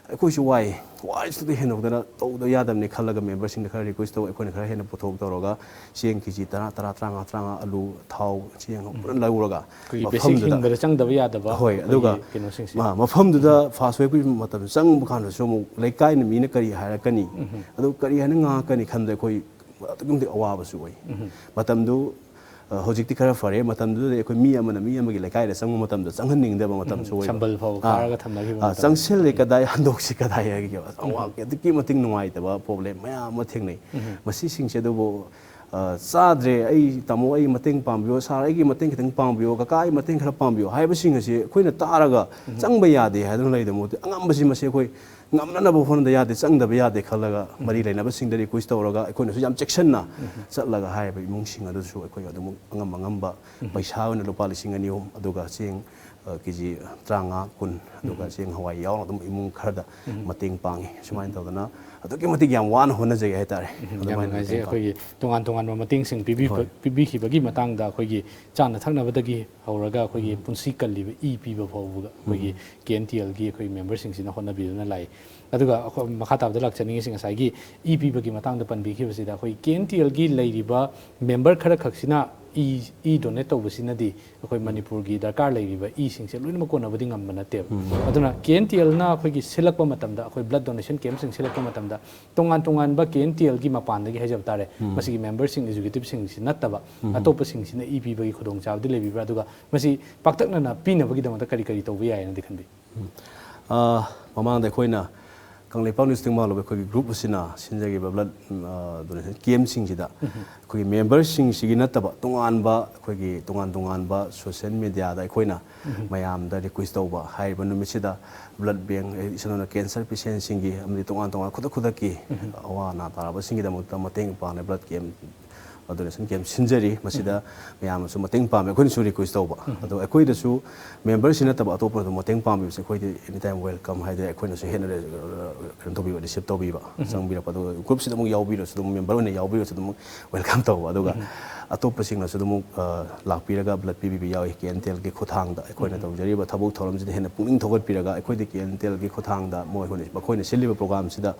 ꯑꯩꯈꯣꯏꯁꯨ ꯋꯥꯏ, ꯋꯥꯏꯁꯤꯗ ꯍꯦꯟꯗꯣꯛꯇꯅ ꯇꯧꯗ ꯌꯥꯗꯕꯅꯤ ꯈꯜꯂꯒ ꯃꯦꯝꯕꯔꯁꯤꯡꯗ ꯈꯔ ꯔꯤꯀ꯭ꯋꯦꯁ ꯇꯧ, ꯑꯩꯈꯣꯏꯅ ꯈꯔ ꯍꯦꯟꯅ ꯄꯨꯊꯣꯛ ꯇꯧꯔꯒ ꯆꯦꯡ ꯀꯦ ꯖꯤ ꯇꯔꯥ, ꯇꯔꯥ, ꯇꯔꯥꯃꯉꯥ, ꯇꯔꯥꯃꯉꯥ, ꯑꯂꯨ, ꯊꯥꯎ, ꯆꯦꯡ ꯄꯨꯟꯅ ꯂꯧꯔꯒ ꯑꯩꯈꯣꯏꯒꯤ ꯕꯦꯁꯤꯛ ꯃꯐꯝꯗꯨꯗ ꯍꯤꯡꯕꯗ ꯆꯪꯗꯕ ꯌꯥꯗꯕ ꯍꯣꯏ, ꯑꯩꯈꯣꯏꯒꯤ ꯑꯗꯨꯒ ꯀꯩꯅꯣꯁꯤꯡꯁꯦ꯫ ꯃ-, ꯃꯐꯝꯗꯨꯗ ꯐꯥꯁ ꯋꯦꯒꯤ ꯃꯇꯝꯗ ꯆꯪꯕ ꯀꯥꯟꯗꯁꯨ ꯑꯃꯨꯛ ꯂꯩꯀꯥꯏꯅ ꯃꯤꯅ ꯀꯔꯤ ꯍꯥꯏꯔꯛꯀꯅꯤ, ꯑꯗꯨ ꯀꯔꯤ ꯍꯥꯏꯅ ꯉꯥꯡꯉꯛꯀꯅꯤ ꯈꯟꯕꯗ ꯑꯩꯈꯣꯏ ꯑꯗꯨꯛꯀꯤ ꯃꯇꯤꯛ ꯑꯋꯥꯕꯁꯨ ꯑꯣꯏ꯫ ꯃꯇꯝꯗꯨ ꯑ, ꯍꯧꯖꯤꯛꯇꯤ ꯈꯔ ꯐꯔꯦ꯫ ꯃꯇꯝꯗꯨꯗꯗꯤ ꯑꯩꯈꯣꯏ ꯃꯤ ꯑꯃꯅ ꯃꯤ ꯑꯃꯒꯤ ꯂꯩꯀꯥꯏꯗ ꯆꯪꯕ ꯃꯇꯝꯗ ꯆꯪꯍꯟꯅꯤꯡꯗꯕ ꯃꯇꯝꯁꯨ ꯑꯣꯏꯕ꯫ ꯁꯝꯕꯜ ꯐꯥꯎ ꯑꯥ, ꯈꯥꯔꯒ ꯊꯝꯅꯈꯤꯕ ꯑꯥ, ꯃꯇꯝ꯫ ꯆꯪꯁꯤꯜꯂꯦ ꯀꯗꯥꯏ, ꯍꯟꯗꯣꯛꯁꯤ ꯀꯗꯥꯏ ꯍꯥꯏꯒꯦ ꯑꯋꯥꯕ ꯑꯗꯨꯛꯀꯤ ꯃꯇꯤꯛ ꯅꯨꯡꯉꯥꯏꯇꯕ ꯄ꯭ꯔꯣꯕ꯭ꯂꯦꯝ ꯃꯌꯥꯝ ꯑꯃ ꯊꯦꯡꯅꯩ꯫ ꯃꯁꯤꯁꯤꯡꯁꯦ ꯑꯗꯨꯕꯨ ꯑ, ꯆꯥꯗ꯭ꯔꯦ, ꯑꯩ ꯇꯥꯃꯣ ꯑꯩ ꯃꯇꯦꯡ ꯄꯥꯡꯕꯤꯌꯣ, ꯁꯥꯔ ꯑꯩꯒꯤ ꯃꯇꯦꯡ ꯈꯤꯇꯪ ꯄꯥꯡꯕꯤꯌꯣ, ꯀꯀꯥ ꯑꯩ ꯃꯇꯦꯡ ꯈꯔ ꯄꯥꯡꯕꯤꯌꯣ ꯍꯥꯏꯕꯁꯤꯡ ꯑꯁꯤ ꯑꯩꯈꯣꯏꯅ ꯇꯥꯔꯒ ꯆꯪꯕ ꯌꯥꯗꯦ ꯍꯥꯏꯗꯨꯅ ꯂꯩꯗꯕ ꯃꯍꯨꯠꯇ ꯑꯉꯝꯕꯁꯤ ꯃꯁꯤ ꯑꯩꯈꯣꯏ ꯉꯝꯅꯅꯕ ꯍꯣꯠꯅꯗ ꯌꯥꯗꯦ, ꯆꯪꯗꯕ ꯌꯥꯗꯦ ꯈꯜꯂꯒ ꯃꯔꯤ ꯂꯩꯅꯕꯁꯤꯡꯗ ꯔꯤꯀ꯭ꯋꯦꯁ ꯇꯧꯔꯒ ꯑꯩꯈꯣꯏꯅꯁꯨ ꯌꯥꯝ ꯆꯦꯛꯁꯤꯟꯅ ꯆꯠꯂꯒ ꯍꯥꯏꯔꯤꯕ ꯏꯃꯨꯡꯁꯤꯡ ꯑꯗꯨꯁꯨ ꯑꯩꯈꯣꯏ ꯑꯗꯨꯝ ꯑꯉꯝ ꯑꯉꯝꯕ ꯄꯩꯁꯥ ꯑꯣꯏꯅ ꯂꯨꯄꯥ ꯂꯤꯁꯤꯡ ꯑꯅꯤ ꯑꯍꯨꯝ ꯑꯗꯨꯒ ꯆꯦꯡ, ꯑ, ꯀꯦ ꯖꯤ ꯇꯔꯥꯃꯉꯥ, ꯀꯨꯟ ꯑꯗꯨꯒ ꯆꯦꯡ ꯍꯋꯥꯏ ꯌꯥꯎꯅ ꯑꯗꯨꯝ ꯏꯃꯨꯡ ꯈꯔꯗ ꯃꯇꯦꯡ ꯄꯥꯡꯉꯤ꯫ ꯁꯨꯃꯥꯏꯅ ꯇꯧꯗꯅ ꯑꯗꯨꯛꯀꯤ ꯃꯇꯤꯛ ꯌꯥꯝ ꯋꯥꯅ ꯍꯣꯠꯅꯖꯩ ꯍꯥꯏꯇꯥꯔꯦ꯫ ꯌꯥꯝ ꯑꯗꯨꯃꯥꯏꯅ ꯅꯨꯡꯉꯥꯏꯖꯩ꯫ ꯃꯇꯦꯡ ꯄꯥꯡꯉꯤ꯫ ꯑꯩꯈꯣꯏꯒꯤ ꯇꯣꯉꯥꯟ ꯇꯣꯉꯥꯟꯕ ꯃꯇꯦꯡꯁꯤꯡ ꯄꯤꯕꯤꯕ-, ꯍꯣꯏ꯫ ꯄꯤꯕꯤꯈꯤꯕꯒꯤ ꯃꯇꯥꯡꯗ ꯑꯩꯈꯣꯏꯒꯤ ꯆꯥꯅ ꯊꯛꯅꯕꯗꯒꯤ ꯍꯧꯔꯒ ꯑꯩꯈꯣꯏꯒꯤ ꯄꯨꯟꯁꯤ ꯀꯜꯂꯤꯕ ꯏ ꯄꯤꯕ ꯐꯥꯎꯕꯒ ꯑꯩꯈꯣꯏꯒꯤ ꯀꯦ ꯑꯦꯟ ꯇꯤ ꯑꯦꯜꯒꯤ ꯑꯩꯈꯣꯏ ꯃꯦꯝꯕꯔꯁꯤꯡꯁꯤꯅ ꯍꯣꯠꯅꯕꯤꯗꯨꯅ ꯂꯥꯛꯏ꯫ ꯑꯗꯨꯒ ꯑꯩꯈꯣꯏ ꯃꯈꯥ ꯇꯥꯕꯗ ꯂꯥꯛꯆꯅꯤꯡꯉꯤꯁꯤ ꯉꯁꯥꯏꯒꯤ ꯏ ꯄꯤꯕꯒꯤ ꯃꯇꯥꯡꯗ ꯄꯟꯕꯤꯈꯤꯕꯁꯤꯗ ꯑꯩꯈꯣꯏ ꯀꯦ ꯑꯦꯟ ꯇꯤ ꯑꯦꯜꯒꯤ ꯂꯩꯔꯤꯕ ꯃꯦꯝꯕꯔ ꯈꯔ ꯈꯛꯁꯤꯅ ꯏ, ꯏ ꯗꯣꯅꯦꯠ ꯇꯧꯕꯁꯤꯅꯗꯤ ꯑꯩꯈꯣꯏ ꯃꯅꯤꯄꯨꯔꯒꯤ ꯗꯔꯀꯥꯔ ꯂꯩꯔꯤꯕ ꯏꯁꯤꯡꯁꯦ ꯂꯣꯏꯅꯃꯛ ꯀꯣꯟꯅꯕꯗꯤ ꯉꯝꯕ ꯅꯠꯇꯦꯕ꯫ ꯑꯗꯨꯅ ꯀꯦ ꯑꯦꯟ ꯇꯤ ꯑꯦꯜꯅ ꯑꯩꯈꯣꯏꯒꯤ ꯁꯤꯜꯂꯛꯄ ꯃꯇꯝꯗ, ꯑꯩꯈꯣꯏ ꯕ꯭ꯂꯗ ꯗꯣꯅꯦꯁꯟ ꯀꯦꯝꯞꯁꯤꯡ ꯁꯤꯜꯂꯛꯄ ꯃꯇꯝꯗ ꯇꯣꯉꯥꯟ ꯇꯣꯉꯥꯟꯕ ꯀꯦ ꯑꯦꯟ ꯇꯤ ꯑꯦꯜꯒꯤ ꯃꯄꯥꯟꯗꯒꯤ ꯍꯥꯏꯖꯕ ꯇꯥꯔꯦ, ꯃꯁꯤꯒꯤ ꯃꯦꯝꯕꯔꯁꯤꯡ, ꯑꯦꯛꯖꯤꯀ꯭ꯌꯨꯇꯤꯕꯁꯤꯡꯁꯤ ꯅꯠꯇꯕ ꯑꯇꯣꯞꯄꯁꯤꯡꯁꯤꯅ ꯏ ꯄꯤꯕꯒꯤ ꯈꯨꯗꯣꯡꯆꯥꯕꯗꯤ ꯂꯩꯕꯤꯕ꯭ꯔꯥ? ꯑꯗꯨꯒ ꯃꯁꯤ ꯄꯥꯛꯇꯛꯅꯅ ꯄꯤꯅꯕꯒꯤꯗꯃꯛꯇ ꯀꯔꯤ ꯀꯔꯤ ꯇꯧꯕ ꯌꯥꯏꯅꯗꯤ ꯈꯟꯕꯤ? ꯎꯝ꯫ ꯑ, ꯃꯃꯥꯡꯗ ꯑꯩꯈꯣꯏꯅ ꯀꯪꯂꯩꯄꯥꯛ ꯅ꯭ꯌꯨꯁ ꯇꯦꯡꯕꯥꯡꯂꯣꯕ ꯑꯩꯈꯣꯏꯒꯤ ꯒ꯭ꯔꯨꯞ ꯑꯁꯤꯅ ꯁꯤꯟꯖꯈꯤꯕ ꯕ꯭ꯂꯗ, ꯎꯝ, ꯑ, ꯗꯣꯅꯦꯁꯟ ꯀꯦꯝꯞꯁꯤꯡꯁꯤꯗ ꯑꯩꯈꯣꯏꯒꯤ ꯃꯦꯝꯕꯔꯁꯤꯡꯁꯤꯒꯤ ꯅꯠꯇꯕ ꯇꯣꯉꯥꯟꯕ, ꯑꯩꯈꯣꯏꯒꯤ ꯇꯣꯉꯥꯟ ꯇꯣꯉꯥꯟꯕ ꯁꯣꯁꯤꯌꯦꯜ ꯃꯦꯗꯤꯌꯥꯗ ꯑꯩꯈꯣꯏꯅ ꯃꯌꯥꯝꯗ ꯔꯤꯀ꯭ꯋꯦꯁ ꯇꯧꯕ, ꯍꯥꯏꯔꯤꯕ ꯅꯨꯃꯤꯠꯁꯤꯗ ꯕ꯭ꯂꯗ ꯕꯦꯡ, ꯑꯩ ꯏꯁꯝ ꯁꯝꯅ ꯀꯦꯟꯁꯔ ꯄꯦꯁꯦꯟꯁꯤꯡꯒꯤ ꯑꯃꯗꯤ ꯇꯣꯉꯥꯟ ꯇꯣꯉꯥꯟ ꯈꯨꯗꯛ ꯈꯨꯗꯛꯀꯤ ꯑꯋꯥ ꯑꯅꯥ ꯇꯥꯔꯕꯁꯤꯡꯒꯤꯗꯃꯛꯇ ꯃꯇꯦꯡ ꯄꯥꯡꯅ ꯕ꯭ꯂꯗ ꯀꯦꯝꯞ ꯗꯣꯅꯦꯁꯟ ꯀꯦꯝꯞ ꯁꯤꯟꯖꯔꯤ꯫ ꯃꯁꯤꯗ ꯃꯌꯥꯝꯅꯁꯨ ꯃꯇꯦꯡ ꯄꯥꯝꯃꯤ, ꯑꯩꯈꯣꯏꯅꯁꯨ ꯔꯤꯀ꯭ꯋꯦꯁ ꯇꯧꯕ꯫ ꯑꯗꯣ ꯑꯩꯈꯣꯏꯗꯁꯨ ꯃꯦꯝꯕꯔꯁꯤ ꯅꯠꯇꯕ ꯑꯇꯣꯞꯄꯅꯁꯨ ꯃꯇꯦꯡ ꯄꯥꯡꯕꯤꯕꯁꯦ ꯑꯩꯈꯣꯏꯗꯤ ꯑꯦꯅꯤ ꯇꯥꯏꯝ ꯋꯦꯜꯀꯝ ꯍꯥꯏꯗꯤ ꯑꯩꯈꯣꯏꯅꯁꯨ ꯍꯦꯟꯅ, ꯀꯩꯅꯣ ꯇꯧꯕꯤꯕ, ꯔꯤꯁꯤꯞ ꯇꯧꯕꯤꯕ, ꯆꯪꯕꯤꯔꯛꯄ꯫ ꯑꯗꯨꯒ ꯒ꯭ꯔꯨꯞꯁꯤꯗ ꯑꯃꯨꯛ ꯌꯥꯎꯕꯤꯔꯁꯨ ꯑꯗꯨꯝ ꯃꯦꯝꯕꯔ ꯑꯣꯏꯅ ꯌꯥꯎꯕꯤꯔꯁꯨ ꯑꯗꯨꯝ ꯋꯦꯜꯀꯝ ꯇꯧꯕ꯫ ꯑꯗꯨꯒ ꯑꯇꯣꯞꯄꯁꯤꯡꯅꯁꯨ ꯑꯗꯨꯝ ꯑꯃꯨꯛ, ꯑ, ꯂꯥꯛꯄꯤꯔꯒ blood ꯄꯤꯕꯤꯕ ꯌꯥꯎꯏ꯫ ꯀꯦ ꯑꯦꯟ ꯇꯤ ꯑꯦꯜꯒꯤ ꯈꯨꯠꯊꯥꯡꯗ ꯑꯩꯈꯣꯏꯅ ꯎꯝ꯫ ꯇꯧꯖꯔꯤꯕ ꯊꯕꯛ ꯊꯧꯔꯝꯁꯤꯗ ꯍꯦꯟꯅ ꯄꯨꯛꯅꯤꯡ ꯊꯧꯒꯠꯄꯤꯔꯒ ꯑꯩꯈꯣꯏꯗ ꯀꯦ ꯑꯦꯟ ꯇꯤ ꯑꯦꯜꯒꯤ ꯈꯨꯠꯊꯥꯡꯗ ꯃꯣꯏ-, ꯃꯈꯣꯏꯅ ꯁꯤꯜꯂꯤꯕ programꯁꯤꯗ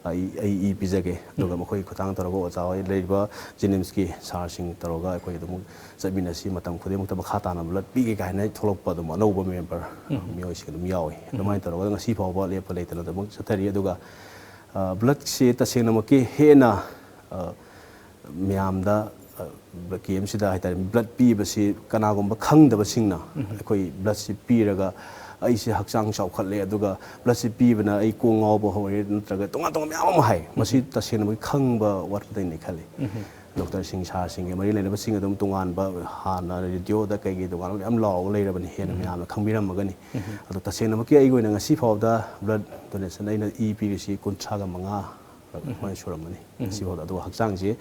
ꯑꯩ, ꯑꯩ ꯏ ꯄꯤꯖꯒꯦ, ꯑꯗꯨꯒ ꯎꯝ꯫ ꯃꯈꯣꯏꯒꯤ ꯈꯨꯠꯊꯥꯡ ꯇꯧꯔꯒ ꯑꯣꯖꯥ ꯍꯣꯏ ꯂꯩꯔꯤꯕ ꯖꯦꯅꯤꯝꯁꯀꯤ ꯁꯥꯔꯁꯤꯡ ꯇꯧꯔꯒ ꯑꯩꯈꯣꯏ ꯑꯗꯨꯝ ꯆꯠꯃꯤꯟꯅꯁꯤ, ꯃꯇꯝ ꯈꯨꯗꯤꯡꯃꯛꯇ ꯃꯈꯥ ꯇꯥꯅ blood ꯄꯤꯒꯦ ꯀꯥꯏꯅ ꯊꯣꯛꯂꯛꯄ ꯑꯗꯨꯝ ꯑꯅꯧꯕ member ꯎꯝ꯫ ꯃꯤꯑꯣꯏꯁꯤꯡ ꯑꯗꯨꯝ ꯌꯥꯎꯏ꯫ ꯎꯝ꯫ ꯑꯗꯨꯃꯥꯏꯅ ꯇꯧꯔꯒ ꯉꯁꯤ ꯐꯥꯎꯕ ꯂꯦꯞꯄ ꯂꯩꯇꯅ ꯑꯗꯨꯃꯛ ꯆꯠꯊꯔꯤ꯫ ꯑꯗꯨꯒ, ꯑ, bloodꯁꯤ ꯇꯁꯦꯡꯅꯃꯛꯀꯤ ꯍꯦꯟꯅ, ꯑ, ꯃꯌꯥꯝꯗ, ꯑ, campꯁꯤꯗ ꯍꯥꯏꯇꯥꯔꯦ, blood ꯄꯤꯕꯁꯤ ꯀꯅꯥꯒꯨꯝꯕ ꯈꯪꯗꯕꯁꯤꯡꯅ ꯎꯝ꯫ ꯑꯩꯈꯣꯏ bloodꯁꯤ ꯄꯤꯔꯒ ꯑꯩꯁꯦ ꯍꯛꯆꯥꯡ ꯆꯥꯎꯈꯠꯂꯦ, ꯑꯗꯨꯒ bloodꯁꯤ ꯄꯤꯕꯅ ꯑꯩ ꯀꯣꯛ ꯉꯥꯎꯕ ꯍꯧꯔꯦ, ꯅꯠꯇ꯭ꯔꯒ ꯇꯣꯉꯥꯟ ꯇꯣꯉꯥꯟ ꯃꯌꯥꯝ ꯑꯃ ꯍꯥꯏ꯫ ꯃꯁꯤ ꯎꯝ꯫ ꯇꯁꯦꯡꯅꯃꯛ ꯈꯪꯕ ꯋꯥꯠꯄꯗꯩꯅꯤ ꯈꯜꯂꯤ꯫ ꯎꯝ꯫ ꯗꯣꯛꯇꯔꯁꯤꯡ, ꯁꯥꯔꯁꯤꯡꯒ ꯃꯔꯤ ꯂꯩꯅꯕꯁꯤꯡ ꯑꯗꯨꯝ ꯇꯣꯉꯥꯟꯕ ꯍꯥꯟꯅ radioꯗ ꯀꯩꯒꯤ ꯇꯣꯉꯥꯟꯕ ꯃꯌꯥꯝ ꯂꯥꯎꯔꯒ ꯂꯩꯔꯕꯅꯤ, ꯍꯦꯟꯅ ꯎꯝ꯫ ꯃꯌꯥꯝꯅ ꯈꯪꯕꯤꯔꯝꯃꯒꯅꯤ꯫ ꯎꯝ꯫ ꯑꯗꯣ ꯇꯁꯦꯡꯅꯃꯛꯀꯤ ꯑꯩꯒꯤ ꯑꯣꯏꯅ ꯉꯁꯤ ꯐꯥꯎꯕꯗ blood donation ꯑꯩꯅ ꯏ ꯄꯤꯔꯤꯁꯤ ꯀꯨꯟꯊ꯭ꯔꯥꯒ ꯃꯉꯥ ꯎꯝ꯫ ꯑꯗꯨꯃꯥꯏꯅ ꯁꯨꯔꯝꯃꯅꯤ ꯎꯝ꯫ ꯉꯁꯤ ꯐꯥꯎꯗ꯫ ꯑꯗꯨꯒ ꯍꯛꯆꯥꯡꯁꯤ,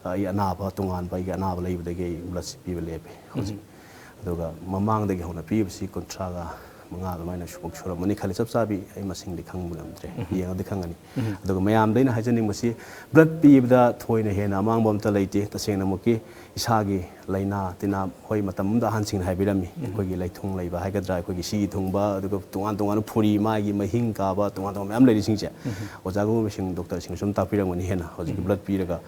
ꯑ, ꯑꯩ ꯑꯅꯥꯕ ꯇꯣꯉꯥꯟꯕ ꯑꯩꯒꯤ ꯑꯅꯥꯕ ꯂꯩꯕꯗꯒꯤ ꯑꯩ bloodꯁꯤ ꯄꯤꯕ ꯂꯦꯞꯄꯦ ꯍꯧꯖꯤꯛ꯫ ꯎꯝ꯫ ꯑꯗꯨꯒ ꯃꯃꯥꯡꯗꯒꯤ ꯍꯧꯅ ꯄꯤꯕꯁꯤ ꯀꯨꯟꯊ꯭ꯔꯥꯒ ꯃꯉꯥ ꯑꯗꯨꯃꯥꯏꯅ ꯁꯨꯃꯨꯛ ꯁꯨꯔꯝꯃꯅꯤ ꯈꯜꯂꯤ꯫ ꯆꯞ ꯆꯥꯕꯤ ꯑꯩ ꯃꯁꯤꯡꯗꯤ ꯈꯪꯕ ꯉꯝꯗ꯭ꯔꯦ꯫ ꯎꯝ꯫ ꯌꯦꯡꯉꯗꯤ ꯈꯪꯒꯅꯤ꯫ ꯎꯝ꯫ ꯑꯗꯨꯒ ꯃꯌꯥꯝꯗ ꯑꯩꯅ ꯍꯥꯏꯖꯅꯤꯡꯕꯁꯤ, blood ꯄꯤꯕꯗ ꯊꯣꯏꯅ ꯍꯦꯟꯅ ꯑꯃꯥꯡꯕ ꯑꯝꯇ ꯂꯩꯇꯦ꯫ ꯇꯁꯦꯡꯅꯃꯛꯀꯤ ꯏꯁꯥꯒꯤ ꯂꯥꯏꯅꯥ ꯇꯤꯟꯅꯥ, ꯍꯣꯏ, ꯃꯇꯝ ꯑꯃꯗ ꯑꯍꯟꯁꯤꯡꯅ ꯍꯥꯏꯕꯤꯔꯝꯃꯤ, ꯎꯝ꯫ ꯑꯩꯈꯣꯏꯒꯤ ꯂꯩꯊꯨꯡ ꯂꯩꯕ ꯍꯥꯏꯒꯗ꯭ꯔꯥ, ꯑꯩꯈꯣꯏꯒꯤ ꯁꯤꯒꯤ ꯊꯨꯡꯕ, ꯑꯗꯨꯒ ꯇꯣꯉꯥꯟ ꯇꯣꯉꯥꯟꯕ ꯐꯨꯔꯤ, ꯃꯥꯏꯒꯤ ꯃꯍꯤꯡ ꯀꯥꯕ, ꯇꯣꯉꯥꯟ ꯇꯣꯉꯥꯟꯕ ꯃꯌꯥꯝ ꯂꯩꯔꯤꯁꯤꯡꯁꯦ, ꯎꯝ꯫ ꯑꯣꯖꯥꯒꯨꯝꯕꯁꯤꯡ, ꯗꯣꯛꯇꯔꯁꯤꯡꯅꯁꯨ ꯑꯗꯨꯝ ꯇꯥꯛꯄꯤꯔꯝꯒꯅꯤ ꯍꯦꯟꯅ꯫ ꯍꯧꯖꯤꯛꯀꯤ ꯎꯝ꯫ Blood ꯄꯤꯔꯒ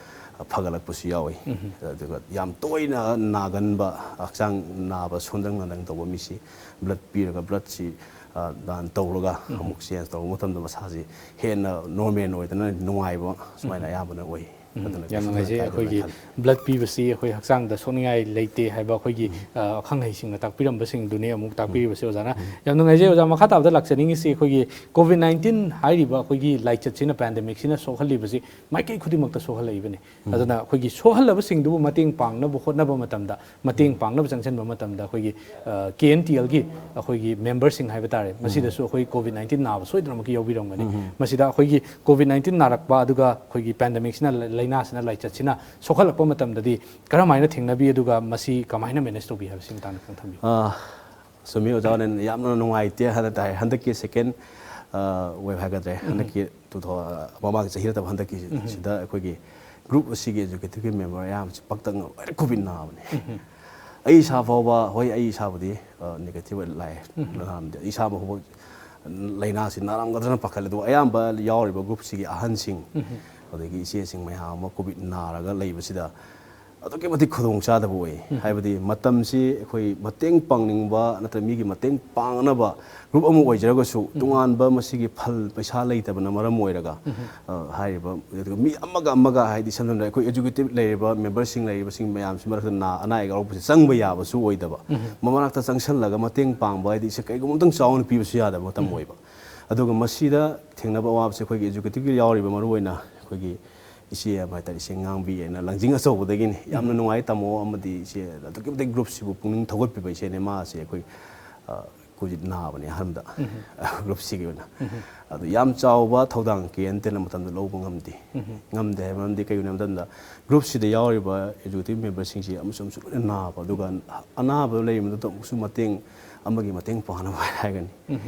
ꯐꯒꯠꯂꯛꯄꯁꯨ ꯌꯥꯎꯏ꯫ ꯎꯝ꯫ ꯑꯗꯨꯒ ꯌꯥꯝ ꯇꯣꯏꯅ ꯅꯥꯒꯟꯕ, ꯍꯛꯆꯥꯡ ꯅꯥꯕ, ꯁꯣꯟꯗꯪ ꯅꯥꯗꯪ ꯇꯧꯕ ꯃꯤꯁꯤ blood ꯄꯤꯔꯒ, bloodꯁꯤ, ꯑ, ꯗꯥꯟ ꯇꯧꯔꯒ ꯎꯝ꯫ ꯑꯃꯨꯛ change ꯇꯧꯕ ꯃꯇꯝꯗ ꯃꯁꯥꯁꯤ ꯍꯦꯟꯅ normal ꯑꯣꯏꯗꯅ ꯅꯨꯡꯉꯥꯏꯕ ꯁꯨꯃꯥꯏꯅ ꯎꯝ꯫ ꯑꯌꯥꯝꯕꯅ ꯑꯣꯏ꯫ ꯎꯝ꯫ ꯑꯗꯨꯅ ꯌꯥꯝ ꯀꯩꯁꯨ ꯅꯨꯡꯉꯥꯏꯖꯩ꯫ ꯀꯥꯏꯗꯦꯅ ꯑꯩꯈꯣꯏꯒꯤ ꯈꯜꯂꯤ꯫ Blood ꯄꯤꯕꯁꯤ ꯑꯩꯈꯣꯏ ꯍꯛꯆꯥꯡꯗ ꯁꯣꯛꯅꯤꯡꯉꯥꯏ ꯂꯩꯇꯦ ꯍꯥꯏꯕ ꯑꯩꯈꯣꯏꯒꯤ, ꯎꯝ꯫ ꯑ, ꯑꯈꯪ ꯑꯍꯩꯁꯤꯡꯅ ꯇꯥꯛꯄꯤꯔꯝꯕꯁꯤꯡꯗꯨꯅꯤ ꯑꯃꯨꯛ ꯎꯝ꯫ ꯇꯥꯛꯄꯤꯔꯤꯕꯁꯤ, ꯑꯣꯖꯥꯅ꯫ ꯎꯝ꯫ ꯌꯥꯝ ꯅꯨꯡꯉꯥꯏꯖꯩ, ꯑꯣꯖꯥ꯫ ꯃꯈꯥ ꯇꯥꯕꯗ ꯂꯥꯛꯆꯅꯤꯡꯉꯤꯁꯤ ꯑꯩꯈꯣꯏꯒꯤ COVID nineteen ꯍꯥꯏꯔꯤꯕ ꯑꯩꯈꯣꯏꯒꯤ ꯂꯥꯏꯆꯠꯁꯤꯅ, pandemicꯁꯤꯅ ꯁꯣꯛꯍꯜꯂꯤꯕꯁꯤ ꯃꯥꯏꯀꯩ ꯈꯨꯗꯤꯡꯃꯛꯇ ꯁꯣꯛꯍꯜꯂꯛꯏꯕꯅꯤ꯫ ꯎꯝ꯫ ꯑꯗꯨꯅ ꯑꯩꯈꯣꯏꯒꯤ ꯁꯣꯛꯍꯜꯂꯕꯁꯤꯡꯗꯨꯕꯨ ꯃꯇꯦꯡ ꯄꯥꯡꯅꯕ ꯍꯣꯠꯅꯕ ꯃꯇꯝꯗ, ꯃꯇꯦꯡ ꯎꯝ꯫ ꯄꯥꯡꯅꯕ ꯆꯪꯁꯤꯟꯕ ꯃꯇꯝꯗ ꯑꯩꯈꯣꯏꯒꯤ, ꯑ, ꯀꯦ ꯑꯦꯟ ꯇꯤ ꯑꯦꯜꯒꯤ ꯑꯩꯈꯣꯏꯒꯤ memberꯁꯤꯡ ꯍꯥꯏꯕ ꯇꯥꯔꯦ, ꯎꯝ꯫ ꯃꯁꯤꯗꯁꯨ ꯑꯩꯈꯣꯏ COVID nineteen ꯅꯥꯕ ꯁꯣꯏꯗꯅꯃꯛꯀꯤ ꯌꯥꯎꯕꯤꯔꯝꯒꯅꯤ꯫ ꯎꯝ꯫ ꯃꯁꯤꯗ ꯑꯩꯈꯣꯏꯒꯤ COVID nineteen ꯅꯥꯔꯛꯄ, ꯑꯗꯨꯒ ꯑꯩꯈꯣꯏꯒꯤ pandemicꯁꯤꯅ, ꯂꯥꯏꯅꯥꯁꯤꯅ, ꯂꯥꯏꯆꯠꯁꯤꯅ ꯁꯣꯛꯍꯜꯂꯛꯄ ꯃꯇꯝꯗꯗꯤ ꯀꯔꯝꯍꯥꯏꯅ ꯊꯦꯡꯅꯕꯤ, ꯑꯗꯨꯒ ꯃꯁꯤ ꯀꯃꯥꯏꯅ manage ꯇꯧꯕꯤ ꯍꯥꯏꯕꯁꯤ ꯃꯇꯥꯡꯗ ꯈꯤꯇꯪ ꯊꯝꯕꯤꯌꯨ꯫ ꯑ, ꯆꯨꯝꯃꯤ, ꯑꯣꯖꯥ ꯍꯣꯔꯦꯟ ꯌꯥꯝꯅ ꯅꯨꯡꯉꯥꯏꯇꯦ ꯍꯥꯏꯅ ꯇꯥꯏ꯫ ꯍꯟꯗꯛꯀꯤ second, ꯑ, wave ꯍꯥꯏꯒꯗ꯭ꯔꯦ, ꯎꯝ꯫ ꯍꯟꯗꯛꯀꯤ two thousand, ꯃꯃꯥꯡꯒꯤ ꯆꯍꯤ ꯅꯠꯇꯕ ꯍꯟꯗꯛꯀꯤ ꯎꯝ꯫ ꯁꯤꯗ ꯑꯩꯈꯣꯏꯒꯤ ꯒ꯭ꯔꯨꯞ ꯑꯁꯤꯒꯤ ꯑꯦꯖꯨꯀꯦꯇꯤꯚꯀꯤ ꯃꯦꯝꯕꯔ ꯑꯌꯥꯝꯕꯁꯤ ꯄꯥꯛꯇꯛꯅ ꯂꯣꯏꯅ ꯀꯣꯚꯤꯗ ꯅꯥꯕꯅꯤ꯫ ꯑꯩ ꯏꯁꯥ ꯐꯥꯎꯕ, ꯍꯣꯏ, ꯑꯩ ꯏꯁꯥꯕꯨꯗꯤ ꯅꯦꯒꯦꯇꯤꯚ ꯂꯥꯛꯑꯦ꯫ ꯃꯔꯝꯗꯤ ꯑꯩ ꯏꯁꯥꯃꯛ ꯐꯥꯎꯕ ꯂꯥꯏꯅꯥꯁꯤ ꯅꯥꯔꯝꯒꯗ꯭ꯔꯅ ꯄꯥꯈꯠꯂꯦ꯫ ꯑꯗꯨꯒ ꯑꯌꯥꯝꯕ ꯌꯥꯎꯔꯤꯕ ꯒ꯭ꯔꯨꯞꯁꯤꯒꯤ ꯑꯍꯟꯁꯤꯡ, ꯑꯗꯒꯤ ꯏꯆꯦꯁꯤꯡ ꯃꯌꯥꯝ ꯑꯃ ꯀꯣꯚꯤꯗ ꯅꯥꯔꯒ ꯂꯩꯕꯁꯤꯗ ꯑꯗꯨꯛꯀꯤ ꯃꯇꯤꯛ ꯈꯨꯗꯣꯡ ꯆꯥꯗꯕ ꯑꯣꯏ꯫ ꯍꯥꯏꯕꯗꯤ ꯃꯇꯝꯁꯤ ꯑꯩꯈꯣꯏ ꯃꯇꯦꯡ ꯄꯥꯡꯅꯤꯡꯕ ꯅꯠꯇ꯭ꯔꯒ ꯃꯤꯒꯤ ꯃꯇꯦꯡ ꯄꯥꯡꯅꯕ ꯒ꯭ꯔꯨꯞ ꯑꯃ ꯑꯣꯏꯖꯔꯒꯁꯨ, ꯇꯣꯉꯥꯟꯕ ꯃꯁꯤꯒꯤ ꯐꯜ ꯄꯩꯁꯥ ꯂꯩꯇꯕꯅ ꯃꯔꯝ ꯑꯣꯏꯔꯒ, ꯑ, ꯍꯥꯏꯔꯤꯕ, ꯑꯗꯨꯒ ꯃꯤ ꯑꯃꯒ ꯑꯃꯒ, ꯍꯥꯏꯗꯤ ꯏꯁꯝ ꯁꯝꯅ ꯑꯩꯈꯣꯏ ꯑꯦꯖꯨꯀꯦꯇꯤꯚ ꯂꯩꯔꯤꯕ ꯃꯦꯝꯕꯔꯁꯤꯡ ꯂꯩꯔꯤꯕꯁꯤꯡ ꯃꯌꯥꯝꯁꯤ ꯃꯔꯛꯇ ꯅꯥ-, ꯑꯅꯥ ꯑꯌꯦꯛ ꯌꯥꯎꯔꯛꯄꯁꯤ ꯆꯪꯕ ꯌꯥꯕꯁꯨ ꯑꯣꯏꯗꯕ, ꯃꯃꯅꯥꯛꯇ ꯆꯪꯁꯜꯂꯒ ꯃꯇꯦꯡ ꯄꯥꯡꯕ ꯍꯥꯏꯗꯤ ꯁꯤ ꯀꯩꯒꯨꯝꯕ ꯑꯃꯇꯪ ꯆꯥꯎꯅ ꯄꯤꯕꯁꯨ ꯌꯥꯗꯕ ꯃꯇꯝ ꯑꯣꯏꯕ꯫ ꯑꯗꯨꯒ ꯃꯁꯤꯗ ꯊꯦꯡꯅꯕ ꯑꯋꯥꯕꯁꯦ ꯑꯩꯈꯣꯏꯒꯤ ꯑꯦꯖꯨꯀꯦꯇꯤꯚꯀꯤ ꯌꯥꯎꯔꯤꯕ ꯃꯔꯨꯑꯣꯏꯅ ꯑꯩꯈꯣꯏꯒꯤ ꯏꯆꯦ ꯑꯃ ꯍꯥꯏꯇꯥꯔꯦ, ꯏꯆꯦ ꯉꯥꯡꯕꯤ ꯍꯥꯏꯅ ꯂꯥꯡꯖꯤꯡ ꯑꯆꯧꯕꯗꯒꯤꯅꯤ꯫ "ꯌꯥꯝꯅ ꯅꯨꯡꯉꯥꯏ ꯇꯥꯃꯣ, ꯑꯃꯗꯤ ꯏꯆꯦ ꯑꯗꯨꯛꯀꯤ ꯃꯇꯤꯛ ꯒ꯭ꯔꯨꯞꯁꯤꯕꯨ ꯄꯨꯛꯅꯤꯡ ꯊꯧꯒꯠꯄꯤꯕ ꯏꯆꯦꯅꯦ꯫ ꯃꯥꯁꯦ ꯑꯩꯈꯣꯏ, ꯑ, ꯀꯣꯚꯤꯗ ꯅꯥꯕꯅꯦ ꯑꯍꯥꯟꯕꯗ ꯒ꯭ꯔꯨꯞꯁꯤꯒꯤ ꯑꯣꯏꯅ꯫ ꯑꯗꯨ ꯌꯥꯝ ꯆꯥꯎꯕ ꯊꯧꯗꯥꯡ ꯀꯦ ꯑꯦꯟ ꯇꯦꯟꯅ ꯃꯇꯝꯗ ꯂꯧꯕ ꯉꯝꯗꯦ꯫ ꯉꯝꯗꯦ ꯍꯥꯏꯕ ꯃꯔꯝꯗꯤ ꯀꯩꯒꯤꯅꯣ ꯍꯥꯏꯕ ꯃꯇꯝꯗ ꯒ꯭ꯔꯨꯞꯁꯤꯗ ꯌꯥꯎꯔꯤꯕ ꯑꯦꯖꯨꯀꯦꯇꯤꯚ ꯃꯦꯝꯕꯔꯁꯤꯡꯁꯤ ꯑꯃꯁꯨ ꯑꯃꯁꯨ ꯂꯣꯏꯅ ꯅꯥꯕ, ꯑꯗꯨꯒ ꯑꯅꯥꯕ ꯂꯩꯔꯤꯕꯗꯨꯗ ꯑꯃꯨꯛꯁꯨ ꯃꯇꯦꯡ, ꯑꯃꯒꯤ ꯃꯇꯦꯡ ꯄꯥꯡꯅꯕ ꯍꯥꯏꯒꯅꯤ꯫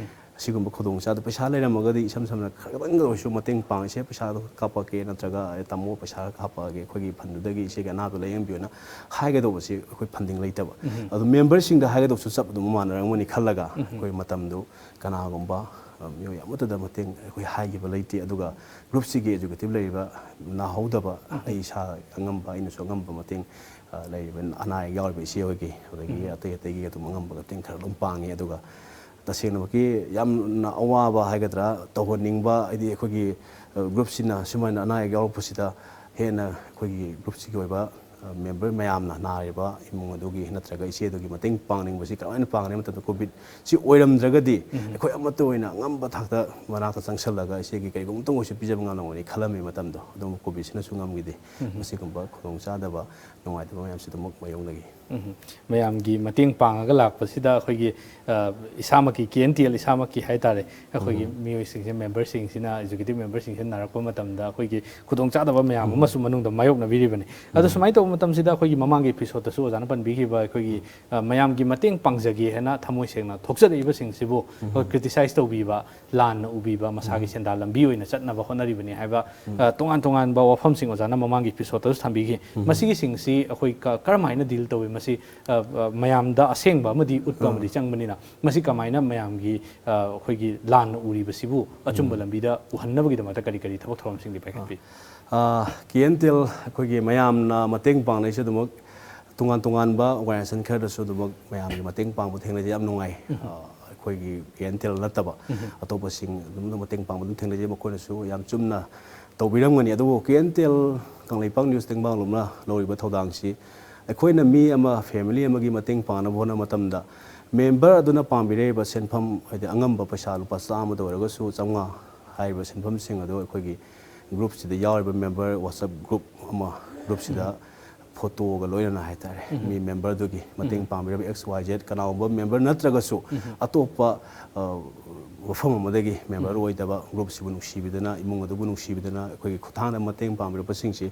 ꯑꯁꯤꯒꯨꯝꯕ ꯈꯨꯗꯣꯡꯆꯥꯗꯕ ꯄꯩꯁꯥ ꯂꯩꯔꯝꯃꯒꯗꯤ ꯏꯁꯝ ꯁꯝꯅ ꯈꯔꯗꯪꯗ ꯑꯣꯏꯔꯁꯨ ꯃꯇꯦꯡ ꯄꯥꯡꯉꯤꯁꯦ, ꯄꯩꯁꯥꯗꯣ ꯀꯥꯞꯄꯛꯀꯦ ꯅꯠꯇ꯭ꯔꯒ "ꯑꯦ, ꯇꯥꯃꯣ, ꯄꯩꯁꯥ ꯍꯥꯞꯄꯛꯑꯒꯦ, ꯑꯩꯈꯣꯏꯒꯤ ꯐꯟꯗꯨꯗꯒꯤ ꯏꯆꯦꯒꯤ ꯑꯅꯥꯕ ꯂꯥꯌꯦꯡꯕꯤꯌꯨꯅ" ꯍꯥꯏꯒꯗꯧꯕꯁꯤ ꯑꯩꯈꯣꯏ ꯐꯟꯗꯤꯡ ꯂꯩꯇꯕ꯫ ꯑꯗꯨ ꯃꯦꯝꯕꯔꯁꯤꯡꯗ ꯍꯥꯏꯒꯗꯧꯕꯁꯨ ꯆꯞ ꯑꯗꯨꯝ ꯃꯥꯟꯅꯔꯝꯒꯅꯤ ꯈꯜꯂꯒ ꯑꯩꯈꯣꯏ ꯃꯇꯝꯗꯨ ꯀꯅꯥꯒꯨꯝꯕ, ꯑ, ꯃꯤꯑꯣꯏ ꯑꯃꯠꯇꯗ ꯃꯇꯦꯡ ꯑꯩꯈꯣꯏ ꯍꯥꯏꯈꯤꯕ ꯂꯩꯇꯦ꯫ ꯑꯗꯨꯒ ꯒ꯭ꯔꯨꯞꯁꯤꯒꯤ ꯑꯦꯖꯨꯀꯦꯇꯤꯚ ꯂꯩꯔꯤꯕ ꯅꯥꯍꯧꯗꯕ ꯑꯩ ꯏꯁꯥ ꯑꯉꯝꯕ, ꯑꯩꯅꯁꯨ ꯑꯉꯝꯕ ꯃꯇꯦꯡ, ꯑ, ꯂꯩꯔꯤꯕ ꯑꯅꯥ ꯑꯌꯦꯛ ꯌꯥꯎꯔꯤꯕ ꯏꯆꯦ ꯍꯣꯏꯒꯤ, ꯑꯗꯒꯤ ꯑꯇꯩ ꯑꯇꯩꯒꯤ ꯑꯗꯨꯝ ꯑꯉꯝꯕ ꯃꯇꯦꯡ ꯈꯔ ꯑꯗꯨꯝ ꯄꯥꯡꯉꯤ꯫ ꯑꯗꯨꯒ ꯇꯁꯦꯡꯅꯃꯛꯀꯤ ꯌꯥꯝꯅ ꯑꯋꯥꯕ ꯍꯥꯏꯒꯗ꯭ꯔꯥ, ꯇꯧꯍꯟꯅꯤꯡꯕ, ꯍꯥꯏꯗꯤ ꯑꯩꯈꯣꯏꯒꯤ, ꯑ, ꯒ꯭ꯔꯨꯞꯁꯤꯅ ꯁꯨꯃꯥꯏꯅ ꯑꯅꯥ ꯑꯌꯦꯛ ꯌꯥꯎꯔꯛꯄꯁꯤꯗ ꯍꯦꯟꯅ ꯑꯩꯈꯣꯏꯒꯤ ꯒ꯭ꯔꯨꯞꯁꯤꯒꯤ ꯑꯣꯏꯕ, ꯑ, ꯃꯦꯝꯕꯔ ꯃꯌꯥꯝꯅ ꯅꯥꯔꯤꯕ ꯏꯃꯨꯡ ꯑꯗꯨꯒꯤ ꯅꯠꯇ꯭ꯔꯒ ꯏꯆꯦ ꯑꯗꯨꯒꯤ ꯃꯇꯦꯡ ꯄꯥꯡꯅꯤꯡꯕꯁꯤ ꯀꯃꯥꯏꯅ ꯄꯥꯡꯒꯅꯤ ꯍꯥꯏꯕ ꯃꯇꯝꯗ, ꯀꯣꯚꯤꯗꯁꯤ ꯑꯣꯏꯔꯝꯗ꯭ꯔꯒꯗꯤ ꯑꯩꯈꯣꯏ ꯑꯃꯠꯇ ꯑꯣꯏꯅ ꯑꯉꯝꯕ ꯊꯥꯛꯇ ꯃꯅꯥꯛꯇ ꯆꯪꯁꯜꯂꯒ ꯏꯆꯦꯒꯤ ꯀꯔꯤꯒꯨꯝꯕꯇꯪ ꯑꯣꯏꯁꯨ ꯄꯤꯖꯕ ꯉꯝꯂꯝꯒꯅꯤ ꯈꯜꯂꯝꯃꯤ ꯃꯇꯝꯗꯣ꯫ ꯑꯗꯨꯕꯨ ꯀꯣꯚꯤꯗꯁꯤꯅꯁꯨ ꯉꯝꯈꯤꯗꯦ꯫ ꯃꯁꯤꯒꯨꯝꯕ ꯈꯨꯗꯣꯡꯆꯥꯗꯕ, ꯅꯨꯡꯉꯥꯏꯇꯕ ꯃꯌꯥꯝꯁꯤ ꯑꯗꯨꯃꯛ ꯃꯥꯌꯣꯛꯅꯈꯤ꯫ ꯎꯝ꯫ ꯃꯌꯥꯝꯒꯤ ꯃꯇꯦꯡ ꯄꯥꯡꯉꯒ ꯂꯥꯛꯄꯁꯤꯗ ꯑꯩꯈꯣꯏꯒꯤ, ꯑ, ꯏꯁꯥꯃꯛꯀꯤ, ꯀꯦ ꯑꯦꯟ ꯇꯤ ꯑꯦꯜ ꯏꯁꯥꯃꯛꯀꯤ ꯍꯥꯏꯇꯥꯔꯦ, ꯑꯩꯈꯣꯏꯒꯤ ꯎꯝ꯫ ꯃꯤꯑꯣꯏꯁꯤꯡꯁꯦ, ꯃꯦꯝꯕꯔꯁꯤꯡꯁꯤꯅ, ꯑꯦꯛꯖꯤꯀ꯭ꯌꯨꯇꯤꯚ ꯃꯦꯝꯕꯔꯁꯤꯡꯁꯤꯅ ꯅꯥꯔꯛꯄ ꯃꯇꯝꯗ ꯑꯩꯈꯣꯏꯒꯤ ꯈꯨꯗꯣꯡꯆꯥꯗꯕ ꯃꯌꯥꯝ ꯎꯝ꯫ ꯑꯃꯁꯨ ꯃꯅꯨꯡꯗ ꯃꯥꯌꯣꯛꯅꯕꯤꯔꯤꯕꯅꯤ꯫ ꯑꯗꯣ ꯎꯝ꯫ ꯁꯨꯃꯥꯏꯅ ꯇꯧꯕ ꯃꯇꯝꯁꯤꯗ ꯑꯩꯈꯣꯏꯒꯤ ꯃꯃꯥꯡꯒꯤ ꯏꯄꯤꯁꯣꯠꯇꯁꯨ ꯑꯣꯖꯥꯅ ꯄꯟꯕꯤꯈꯤꯕ ꯑꯩꯈꯣꯏꯒꯤ, ꯑ, ꯃꯌꯥꯝꯒꯤ ꯃꯇꯦꯡ ꯄꯥꯡꯖꯒꯦ ꯍꯥꯏꯅ ꯊꯃꯣꯏ ꯁꯦꯡꯅ ꯊꯣꯛꯆꯔꯛꯏꯕꯁꯤꯡꯁꯤꯕꯨ ꯑꯩꯈꯣꯏ ꯎꯝ꯫ ꯀ꯭ꯔꯤꯇꯤꯁꯥꯏꯁ ꯇꯧꯕꯤꯕ, ꯂꯥꯟꯅ ꯎꯕꯤꯕ, ꯃꯁꯥꯒꯤ ꯎꯝ꯫ ꯁꯦꯟꯗꯥꯟ ꯂꯝꯕꯤ ꯑꯣꯏꯅ ꯆꯠꯅꯕ ꯍꯣꯠꯅꯔꯤꯕꯅꯤ ꯍꯥꯏꯕ, ꯎꯝ꯫ ꯑ, ꯇꯣꯉꯥꯟ ꯇꯣꯉꯥꯟꯕ ꯋꯥꯐꯝꯁꯤꯡ ꯑꯣꯖꯥꯅ ꯃꯃꯥꯡꯒꯤ ꯏꯄꯤꯁꯣꯠꯇꯁꯨ ꯊꯝꯕꯤꯈꯤ꯫ ꯎꯝ꯫ ꯃꯁꯤꯒꯤꯁꯤꯡꯁꯤ ꯑꯩꯈꯣꯏ ꯀ-, ꯀꯔꯝꯍꯥꯏꯅ ꯗꯤꯜ ꯇꯧꯏ? ꯃꯁꯤ, ꯑ, ꯑ, ꯃꯌꯥꯝꯗ ꯑꯁꯦꯡꯕ ꯑꯃꯗꯤ ꯎꯠꯄ ꯑꯥ꯫ ꯑꯃꯗꯤ ꯆꯪꯕꯅꯤꯅ, ꯃꯁꯤ ꯀꯃꯥꯏꯅ ꯃꯌꯥꯝꯒꯤ, ꯑ, ꯑꯩꯈꯣꯏꯒꯤ ꯂꯥꯟꯅ ꯎꯔꯤꯕꯁꯤꯕꯨ ꯑꯆꯨꯝꯕ ꯎꯝ꯫ ꯂꯝꯕꯤꯗ ꯎꯍꯟꯅꯕꯒꯤꯗꯃꯛꯇ ꯀꯔꯤ ꯀꯔꯤ ꯊꯕꯛ ꯊꯧꯔꯝꯁꯤꯡꯗꯤ ꯄꯥꯏꯈꯠꯄꯤ? ꯑꯥ, ꯀꯦ ꯑꯦꯟ ꯇꯤ ꯑꯦꯜ ꯑꯩꯈꯣꯏꯒꯤ ꯃꯌꯥꯝꯅ ꯃꯇꯦꯡ ꯄꯥꯡꯅꯔꯤꯁꯦ ꯑꯗꯨꯃꯛ ꯇꯣꯉꯥꯟ ꯇꯣꯉꯥꯟꯕ ꯑꯣꯔꯒꯅꯥꯏꯖꯦꯁꯟ ꯈꯔꯗꯁꯨ ꯑꯗꯨꯃꯛ ꯃꯌꯥꯝꯒꯤ ꯃꯇꯦꯡ ꯄꯥꯡꯕ ꯊꯦꯡꯅꯖꯩ, ꯌꯥꯝ ꯅꯨꯡꯉꯥꯏ꯫ ꯎꯝ꯫ ꯑꯥ, ꯑꯩꯈꯣꯏꯒꯤ ꯀꯦ ꯑꯦꯟ ꯇꯤ ꯑꯦꯜ ꯅꯠꯇꯕ ꯎꯝ꯫ ꯑꯇꯣꯞꯄꯁꯤꯡ ꯑꯗꯨꯝ ꯃꯇꯦꯡ ꯄꯥꯡꯕ ꯑꯗꯨꯝ ꯊꯦꯡꯅꯖꯩ, ꯃꯈꯣꯏꯅꯁꯨ ꯌꯥꯝ ꯆꯨꯝꯅ ꯇꯧꯕꯤꯔꯝꯒꯅꯤ꯫ ꯑꯗꯨꯕꯨ K N T L Kangleipak news ꯇꯦꯡꯕꯥꯡꯂꯣꯝꯅ ꯂꯧꯔꯤꯕ ꯊꯧꯗꯥꯡꯁꯤ ꯑꯩꯈꯣꯏꯅ ꯃꯤ ꯑꯃ, ꯐꯦꯃꯤꯂꯤ ꯑꯃꯒꯤ ꯃꯇꯦꯡ ꯄꯥꯡꯅꯕ ꯍꯣꯠꯅꯕ ꯃꯇꯝꯗ ꯃꯦꯝꯕꯔ ꯑꯗꯨꯅ ꯄꯥꯡꯕꯤꯔꯛꯏꯕ ꯁꯦꯟꯐꯝ, ꯍꯥꯏꯗꯤ ꯑꯉꯝꯕ ꯄꯩꯁꯥ ꯂꯨꯄꯥ ꯆꯥꯝꯃꯗ ꯑꯣꯏꯔꯒꯁꯨ ꯆꯥꯝꯃꯉꯥ ꯍꯥꯏꯔꯤꯕ ꯁꯦꯟꯐꯝꯁꯤꯡ ꯑꯗꯨ ꯑꯩꯈꯣꯏꯒꯤ ꯒ꯭ꯔꯨꯞꯁꯤꯗ ꯌꯥꯎꯔꯤꯕ ꯃꯦꯝꯕꯔ WhatsApp ꯒ꯭ꯔꯨꯞ ꯑꯃ, ꯒ꯭ꯔꯨꯞꯁꯤꯗ ꯎꯝ꯫ ꯐꯣꯇꯣꯒ ꯂꯣꯏꯅꯅ ꯍꯥꯏꯇꯥꯔꯦ, ꯎꯝ꯫ ꯃꯤ ꯃꯦꯝꯕꯔꯗꯨꯒꯤ ꯃꯇꯦꯡ ꯎꯝ꯫ ꯄꯥꯡꯕꯤꯔꯕ ꯑꯦꯛꯁ ꯋꯥꯏ ꯖꯦꯠ ꯀꯅꯥꯒꯨꯝꯕ ꯃꯦꯝꯕꯔ ꯅꯠꯇ꯭ꯔꯒꯁꯨ ꯎꯝ꯫ ꯑꯇꯣꯞꯄ, ꯑ, ꯃꯐꯝ ꯑꯃꯗꯒꯤ ꯃꯦꯝꯕꯔ ꯎꯝ꯫ ꯑꯣꯏꯗꯕ ꯒ꯭ꯔꯨꯞꯁꯤꯕꯨ ꯅꯨꯡꯁꯤꯕꯤꯗꯨꯅ, ꯏꯃꯨꯡ ꯑꯗꯨꯕꯨ ꯅꯨꯡꯁꯤꯕꯤꯗꯨꯅ ꯑꯩꯈꯣꯏꯒꯤ ꯈꯨꯠꯊꯥꯡꯗ ꯃꯇꯦꯡ ꯄꯥꯡꯕꯤꯔꯛꯄꯁꯤꯡꯁꯤ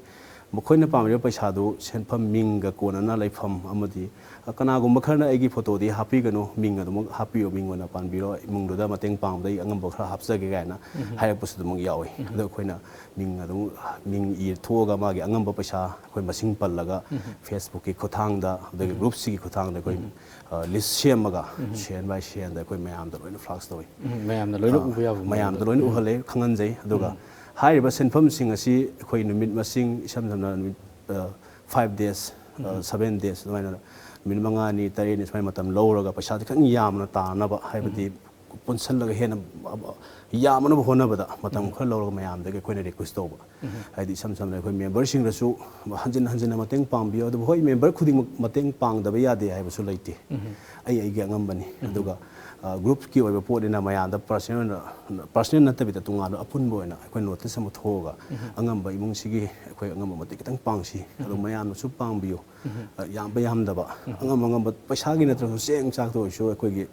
ꯃꯈꯣꯏꯅ ꯄꯥꯝꯂꯤꯕ ꯄꯩꯁꯥꯗꯨ ꯁꯦꯟꯐꯝ ꯃꯤꯡꯒ ꯀꯣꯟꯅꯅ ꯂꯩꯐꯝ ꯑꯃꯗꯤ, ꯑ, ꯀꯅꯥꯒꯨꯝꯕ ꯈꯔꯅ "ꯑꯩꯒꯤ ꯐꯣꯇꯣꯗꯤ ꯍꯥꯞꯄꯤꯒꯅꯨ, ꯃꯤꯡ ꯑꯗꯨꯃꯛ ꯍꯥꯞꯄꯤꯌꯨ, ꯃꯤꯡ ꯑꯣꯏꯅ ꯄꯥꯟꯕꯤꯔꯣ, ꯏꯃꯨꯡꯗꯨꯗ ꯃꯇꯦꯡ ꯄꯥꯡꯕꯗ ꯑꯩ ꯑꯉꯝꯕ ꯈꯔ ꯍꯥꯞꯆꯒꯦ" ꯀꯥꯏꯅ ꯎꯝ꯫ ꯍꯥꯏꯔꯛꯄꯁꯨ ꯑꯗꯨꯃꯛ ꯌꯥꯎꯏ꯫ ꯎꯝ꯫ ꯑꯗꯣ ꯑꯩꯈꯣꯏꯅ ꯃꯤꯡ ꯑꯗꯨꯝ, ꯃꯤꯡ ꯏꯔ ꯊꯣꯛꯑꯒ ꯃꯥꯒꯤ ꯑꯉꯝꯕ ꯄꯩꯁꯥ ꯑꯩꯈꯣꯏ ꯃꯁꯤꯡ ꯄꯜꯂꯒ ꯎꯝ꯫ ꯐꯦꯁꯕꯨꯛꯀꯤ ꯈꯨꯠꯊꯥꯡꯗ, ꯑꯗꯒꯤ ꯎꯝ꯫ ꯒ꯭ꯔꯨꯞꯁꯤꯒꯤ ꯈꯨꯠꯊꯥꯡꯗ ꯑꯩꯈꯣꯏ, ꯎꯝ꯫ ꯑ, ꯂꯤꯁ ꯁꯦꯝꯃꯒ ꯎꯝ꯫ ꯁꯦꯟ ꯕꯥꯏ ꯁꯦꯟꯗ ꯑꯩꯈꯣꯏ ꯃꯌꯥꯝꯗ ꯂꯣꯏꯅ ꯐ꯭ꯂꯥꯛꯁ ꯇꯧꯏ꯫ ꯎꯝ, ꯃꯌꯥꯝꯅ ꯂꯣꯏꯅ ꯑ, ꯎꯕ ꯌꯥꯕ ꯃꯌꯥꯝꯗ ꯃꯑꯣꯡꯗ꯫ ꯂꯣꯏꯅ ꯎꯝ꯫ ꯎꯍꯜꯂꯦ, ꯈꯪꯍꯟꯖꯩ꯫ ꯑꯗꯨꯒ ꯎꯝ꯫ ꯍꯥꯏꯔꯤꯕ ꯁꯦꯟꯐꯝꯁꯤꯡ ꯑꯁꯤ ꯑꯩꯈꯣꯏ ꯅꯨꯃꯤꯠ ꯃꯁꯤꯡ, ꯏꯁꯝ ꯁꯝꯅ ꯅꯨꯃꯤꯠ, ꯑ, ꯐꯥꯏꯚ ꯗꯦꯖ, ꯑ, ꯎꯝ꯫ ꯁꯚꯦꯟ ꯗꯦꯖ ꯑꯗꯨꯃꯥꯏꯅ ꯅꯨꯃꯤꯠ ꯃꯉꯥꯅꯤ, ꯇꯔꯦꯠꯅꯤ ꯁꯨꯃꯥꯏꯅ ꯃꯇꯝ ꯂꯧꯔꯒ ꯄꯩꯁꯥꯁꯦ ꯈꯤꯇꯪ ꯌꯥꯝꯅ ꯇꯥꯅꯕ, ꯍꯥꯏꯕꯗꯤ ꯎꯝ꯫ ꯄꯨꯟꯁꯜꯂꯒ ꯍꯦꯟꯅ, ꯑ, ꯌꯥꯝꯅꯕ ꯍꯣꯠꯅꯕꯗ ꯃꯇꯝ ꯎꯝ꯫ ꯈꯔ ꯂꯧꯔꯒ ꯃꯌꯥꯝꯗꯒꯤ ꯑꯩꯈꯣꯏꯅ ꯔꯤꯀ꯭ꯋꯦꯁ ꯇꯧꯕ꯫ ꯎꯝ꯫ ꯍꯥꯏꯗꯤ ꯏꯁꯝ ꯁꯝꯅ ꯑꯩꯈꯣꯏ ꯃꯦꯝꯕꯔꯁꯤꯡꯗꯁꯨ ꯍꯟꯖꯤꯟ ꯍꯟꯖꯤꯟꯅ ꯃꯇꯦꯡ ꯄꯥꯡꯕꯤꯌꯨ꯫ ꯑꯗꯨꯕꯨ ꯍꯣꯏ, ꯃꯦꯝꯕꯔ ꯈꯨꯗꯤꯡꯃꯛ ꯃꯇꯦꯡ ꯄꯥꯡꯗꯕ ꯌꯥꯗꯦ ꯍꯥꯏꯕꯁꯨ ꯂꯩꯇꯦ꯫ ꯎꯝ꯫ ꯑꯩ ꯑꯩꯒꯤ ꯑꯉꯝꯕꯅꯤ꯫ ꯎꯝ꯫ ꯑꯗꯨꯒ ꯒ꯭ꯔꯨꯞꯀꯤ ꯑꯣꯏꯕ ꯄꯣꯠꯅꯤꯅ ꯃꯌꯥꯝꯗ ꯄꯔꯁꯅꯦꯜ ꯄꯔꯁꯅꯦꯜ ꯅꯠꯇꯕꯤꯗ ꯇꯣꯉꯥꯟꯕ ꯑꯄꯨꯟꯕ ꯑꯣꯏꯅ ꯑꯩꯈꯣꯏ ꯅꯣꯇꯤꯁ ꯑꯃ ꯊꯣꯛꯑꯒ ꯑꯉꯝꯕ ꯏꯃꯨꯡꯁꯤꯒꯤ ꯑꯩꯈꯣꯏ ꯑꯉꯝꯕ ꯃꯇꯦꯡ ꯈꯤꯇꯪ ꯄꯥꯡꯁꯤ, ꯑꯗꯣ ꯃꯌꯥꯝꯅꯁꯨ ꯄꯥꯡꯕꯤꯌꯨ꯫ ꯌꯥꯝꯕ ꯌꯥꯝꯗꯕ, ꯑꯉꯝ ꯑꯉꯝꯕ, ꯄꯩꯁꯥꯒꯤ ꯅꯠꯇ꯭ꯔꯁꯨ ꯆꯦꯡ ꯆꯥꯛꯇ ꯑꯣꯏꯔꯁꯨ ꯑꯩꯈꯣꯏꯒꯤ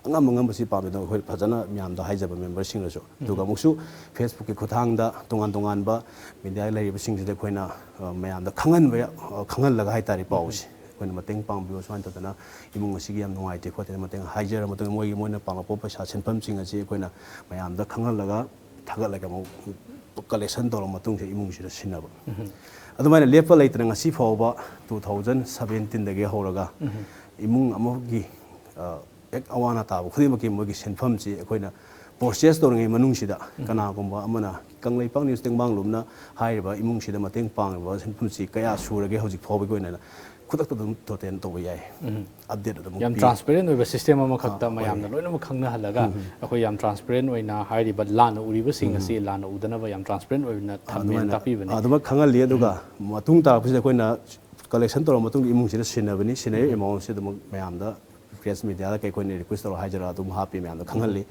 ꯑꯉꯝ ꯑꯉꯝꯕꯁꯤ ꯄꯥꯝꯃꯤꯗꯣ ꯑꯩꯈꯣꯏ ꯐꯖꯅ ꯃꯌꯥꯝꯗ ꯍꯥꯏꯖꯕ ꯃꯦꯝꯕꯔꯁꯤꯡꯅꯁꯨ꯫ ꯑꯗꯨꯒ ꯑꯃꯨꯛꯁꯨ ꯐꯦꯁꯕꯨꯛꯀꯤ ꯈꯨꯠꯊꯥꯡꯗ ꯇꯣꯉꯥꯟ ꯇꯣꯉꯥꯟꯕ ꯃꯦꯗꯤꯌꯥ ꯂꯩꯔꯤꯕꯁꯤꯡꯁꯤꯗ ꯑꯩꯈꯣꯏꯅ ꯃꯌꯥꯝꯗ ꯈꯪꯍꯟꯕ ꯈꯪꯍꯜꯂꯒ ꯍꯥꯏꯇꯥꯔꯦ, ꯄꯥꯎꯁꯦ ꯑꯩꯈꯣꯏꯅ ꯃꯇꯦꯡ ꯄꯥꯡꯕꯤꯌꯨ, ꯁꯨꯃꯥꯏꯅ ꯇꯧꯗꯅ ꯏꯃꯨꯡ ꯑꯁꯤꯒꯤ ꯌꯥꯝ ꯅꯨꯡꯉꯥꯏꯇꯦ ꯈꯣꯠꯇꯦꯅ ꯃꯇꯦꯡ ꯍꯥꯏꯖꯔ ꯃꯇꯨꯡꯗ ꯃꯣꯏꯒꯤ ꯃꯣꯏꯅ ꯄꯥꯡꯂꯛꯄ ꯄꯩꯁꯥ ꯁꯦꯟꯐꯝꯁꯤꯡ ꯑꯁꯤ ꯑꯩꯈꯣꯏꯅ ꯃꯌꯥꯝꯗ ꯈꯪꯍꯜꯂꯒ ꯊꯥꯒꯠꯂꯒ ꯑꯃꯨꯛ ꯀꯂꯦꯛꯁꯟ ꯇꯧꯔ ꯃꯇꯨꯡꯁꯤꯗ ꯏꯃꯨꯡꯁꯤꯗ ꯁꯤꯟꯅꯕ꯫ ꯑꯗꯨꯃꯥꯏꯅ ꯂꯦꯞꯄ ꯂꯩꯇꯅ ꯉꯁꯤ ꯐꯥꯎꯕ ꯇꯨ ꯊꯥꯎꯖꯟ ꯁꯕꯦꯟꯇꯤꯟꯗꯒꯤ ꯍꯧꯔꯒ ꯏꯃꯨꯡ ꯑꯃꯒꯤ ꯍꯦꯛ ꯑꯋꯥ ꯑꯅꯥ ꯇꯥꯕ ꯈꯨꯗꯤꯡꯃꯛꯀꯤ ꯃꯣꯏꯒꯤ ꯁꯦꯟꯐꯝꯁꯤ ꯑꯩꯈꯣꯏꯅ ꯄ꯭ꯔꯣꯁꯦꯁ ꯇꯧꯔꯤꯉꯩ ꯃꯅꯨꯡꯁꯤꯗ ꯀꯅꯥꯒꯨꯝꯕ ꯑꯃꯅ ꯀꯪꯂꯩꯄꯥꯛ ꯅ꯭ꯌꯨꯁ ꯇꯦꯡꯕꯥꯡꯂꯣꯝꯅ ꯍꯥꯏꯔꯤꯕ ꯏꯃꯨꯡꯁꯤꯗ ꯃꯇꯦꯡ ꯄꯥꯡꯂꯤꯕ ꯁꯦꯟꯐꯝꯁꯤ ꯀꯌꯥ ꯁꯨꯔꯒꯦ ꯍꯧꯖꯤꯛ ꯐꯥꯎꯕꯒꯤ ꯑꯣꯏꯅ ꯈꯨꯗꯛꯇ ꯑꯗꯨꯝ ꯇꯣꯇꯦꯜ ꯇꯧꯕ ꯌꯥꯏ꯫ ꯑꯞꯗꯦꯠ ꯑꯗꯨꯝ ꯌꯥꯝ ꯄꯤ꯫ ꯇ꯭ꯔꯥꯟꯁꯄꯦꯔꯦꯟ ꯑꯣꯏꯕ ꯁꯤꯁꯇꯦꯝ ꯑꯃꯈꯛꯇ ꯑꯥ, ꯃꯌꯥꯝꯅ ꯑꯣꯏꯔꯦ꯫ ꯂꯣꯏꯅꯃꯛ ꯈꯪꯅꯍꯜꯂꯒ ꯑꯩꯈꯣꯏ ꯌꯥꯝ ꯇ꯭ꯔꯥꯟꯁꯄꯦꯔꯦꯟ ꯑꯣꯏꯅ ꯍꯥꯏꯔꯤꯕ ꯂꯥꯟꯅ ꯎꯔꯤꯕꯁꯤꯡ ꯑꯁꯤ ꯂꯥꯟꯅ ꯎꯗꯅꯕ ꯌꯥꯝ ꯇ꯭ꯔꯥꯟꯁꯄꯦꯔꯦꯟ ꯑꯣꯏꯅ ꯊꯝꯃꯦꯅ ꯑꯗꯨꯃꯥꯏꯅ ꯇꯥꯛꯄꯤꯕꯅꯤ꯫ ꯑꯗꯨꯃꯛ ꯈꯪꯍꯜꯂꯤ꯫ ꯑꯗꯨꯒ ꯃꯇꯨꯡ ꯇꯥꯔꯛꯄꯁꯤꯗ ꯑꯩꯈꯣꯏꯅ ꯀꯂꯦꯛꯁꯟ ꯇꯧꯔ ꯃꯇꯨꯡꯗ ꯏꯃꯨꯡꯁꯤꯗ ꯁꯤꯟꯅꯕꯅꯤ꯫ ꯁꯤꯟꯅꯔꯤꯕ ꯑꯦꯃꯥꯎꯟꯁꯤ ꯑꯗꯨꯃꯛ ꯃꯌꯥꯝꯗ ꯄ꯭ꯔꯦꯁ ꯃꯦꯗꯤꯌꯥꯗ ꯀꯩ ꯑꯩꯈꯣꯏꯅ ꯔꯤꯀ꯭ꯋꯦꯁ ꯇꯧꯔ ꯍꯥꯏꯖꯔꯒ ꯑꯗꯨꯝ ꯍꯥꯞꯄꯤ, ꯃꯌꯥꯝꯗ ꯈꯪꯍꯜꯂꯤ꯫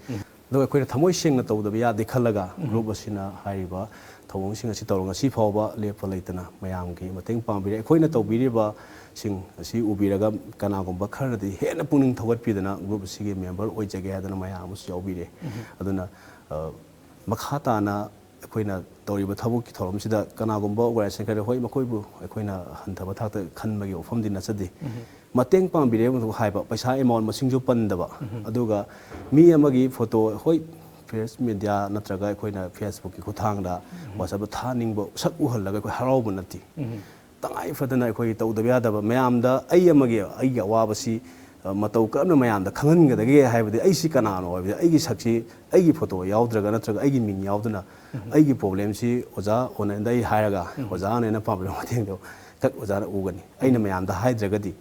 ꯑꯗꯨꯒ ꯑꯩꯈꯣꯏꯅ ꯊꯃꯣꯏ ꯁꯦꯡꯅ ꯇꯧꯗꯕ ꯌꯥꯗꯦ ꯈꯜꯂꯒ ꯒ꯭ꯔꯨꯞ ꯑꯁꯤꯅ ꯍꯥꯏꯔꯤꯕ ꯊꯧꯑꯣꯡꯁꯤꯡ ꯑꯁꯤ ꯇꯧꯔꯒ ꯉꯁꯤ ꯐꯥꯎꯕ ꯂꯦꯞꯄ ꯂꯩꯇꯅ ꯃꯌꯥꯝꯒꯤ ꯃꯇꯦꯡ ꯄꯥꯡꯕꯤꯔꯦ꯫ ꯑꯩꯈꯣꯏꯅ ꯇꯧꯕꯤꯔꯤꯕꯁꯤꯡ ꯑꯁꯤ ꯎꯕꯤꯔꯒ ꯀꯅꯥꯒꯨꯝꯕ ꯈꯔꯅꯗꯤ ꯍꯦꯟꯅ ꯄꯨꯛꯅꯤꯡ ꯊꯧꯒꯠꯄꯤꯗꯅ ꯒ꯭ꯔꯨꯞ ꯑꯁꯤꯒꯤ ꯃꯦꯝꯕꯔ ꯑꯣꯏꯖꯒꯦ ꯍꯥꯏꯗꯅ ꯃꯌꯥꯝ ꯑꯃꯁꯨ ꯌꯥꯎꯕꯤꯔꯦ꯫ ꯑꯗꯨꯅ, ꯑ, ꯃꯈꯥ ꯇꯥꯅ ꯑꯩꯈꯣꯏꯅ ꯇꯧꯔꯤꯕ ꯊꯕꯛꯀꯤ ꯊꯧꯔꯝꯁꯤꯗ ꯀꯅꯥꯒꯨꯝꯕ ꯑꯣꯔꯒꯅꯥꯏꯖꯦꯁꯟ ꯈꯔꯗꯤ ꯍꯣꯏ, ꯃꯈꯣꯏꯕꯨ ꯑꯩꯈꯣꯏꯅ ꯍꯟꯊꯕ ꯊꯥꯛꯇ ꯈꯟꯕꯒꯤ ꯋꯥꯐꯝꯗꯤ ꯅꯠꯆꯗꯦ꯫ ꯃꯇꯦꯡ ꯄꯥꯡꯕꯤꯔꯦ ꯑꯃꯈꯛ ꯍꯥꯏꯕ, ꯄꯩꯁꯥ ꯑꯦꯃꯥꯎꯟ ꯃꯁꯤꯡꯁꯨ ꯄꯟꯗꯕ, ꯑꯗꯨꯒ ꯃꯤ ꯑꯃꯒꯤ ꯐꯣꯇꯣ, ꯍꯣꯏ, ꯄ꯭ꯔꯦꯁ ꯃꯦꯗꯤꯌꯥ ꯅꯠꯇ꯭ꯔꯒ ꯑꯩꯈꯣꯏꯅ ꯐꯦꯁꯕꯨꯛꯀꯤ ꯈꯨꯠꯊꯥꯡꯗ, ꯋꯥꯆꯞꯇ ꯊꯥꯅꯤꯡꯕ ꯁꯛ ꯎꯍꯜꯂꯒ ꯑꯩꯈꯣꯏ ꯍꯔꯥꯎꯕ ꯅꯠꯇꯦ꯫ ꯇꯉꯥꯏ ꯐꯗꯅ ꯑꯩꯈꯣꯏꯒꯤ ꯇꯧꯗꯕ ꯌꯥꯗꯕ ꯃꯌꯥꯝꯗ ꯑꯩ ꯑꯃꯒꯤ ꯑꯩꯒꯤ ꯑꯋꯥꯕꯁꯤ, ꯑ, ꯃꯇꯧ ꯀꯔꯝꯅ ꯃꯌꯥꯝꯗ ꯈꯪꯍꯟꯒꯗꯒꯦ ꯍꯥꯏꯕꯗꯤ ꯑꯩꯁꯤ ꯀꯅꯥꯅꯣ ꯍꯥꯏꯕꯗꯤ ꯑꯩꯒꯤ ꯁꯛꯁꯤ, ꯑꯩꯒꯤ ꯐꯣꯇꯣ ꯌꯥꯎꯗ꯭ꯔꯒ ꯅꯠꯇ꯭ꯔꯒ ꯑꯩꯒꯤ ꯃꯤꯡ ꯌꯥꯎꯗꯅ ꯑꯩꯒꯤ ꯄ꯭ꯔꯣꯕ꯭ꯂꯦꯝꯁꯤ ꯑꯣꯖꯥ ꯑꯣꯅꯦꯟꯗ ꯑꯩ ꯍꯥꯏꯔꯒ ꯑꯣꯖꯥ ꯑꯣꯅꯦꯟꯅ ꯄꯥꯝꯕꯤꯕ ꯃꯇꯦꯡꯗꯣ ꯊꯛ ꯑꯣꯖꯥꯅ ꯎꯒꯅꯤ꯫ ꯑꯩꯅ ꯃꯌꯥꯝꯗ ꯍꯥꯏꯗ꯭ꯔꯒꯗꯤ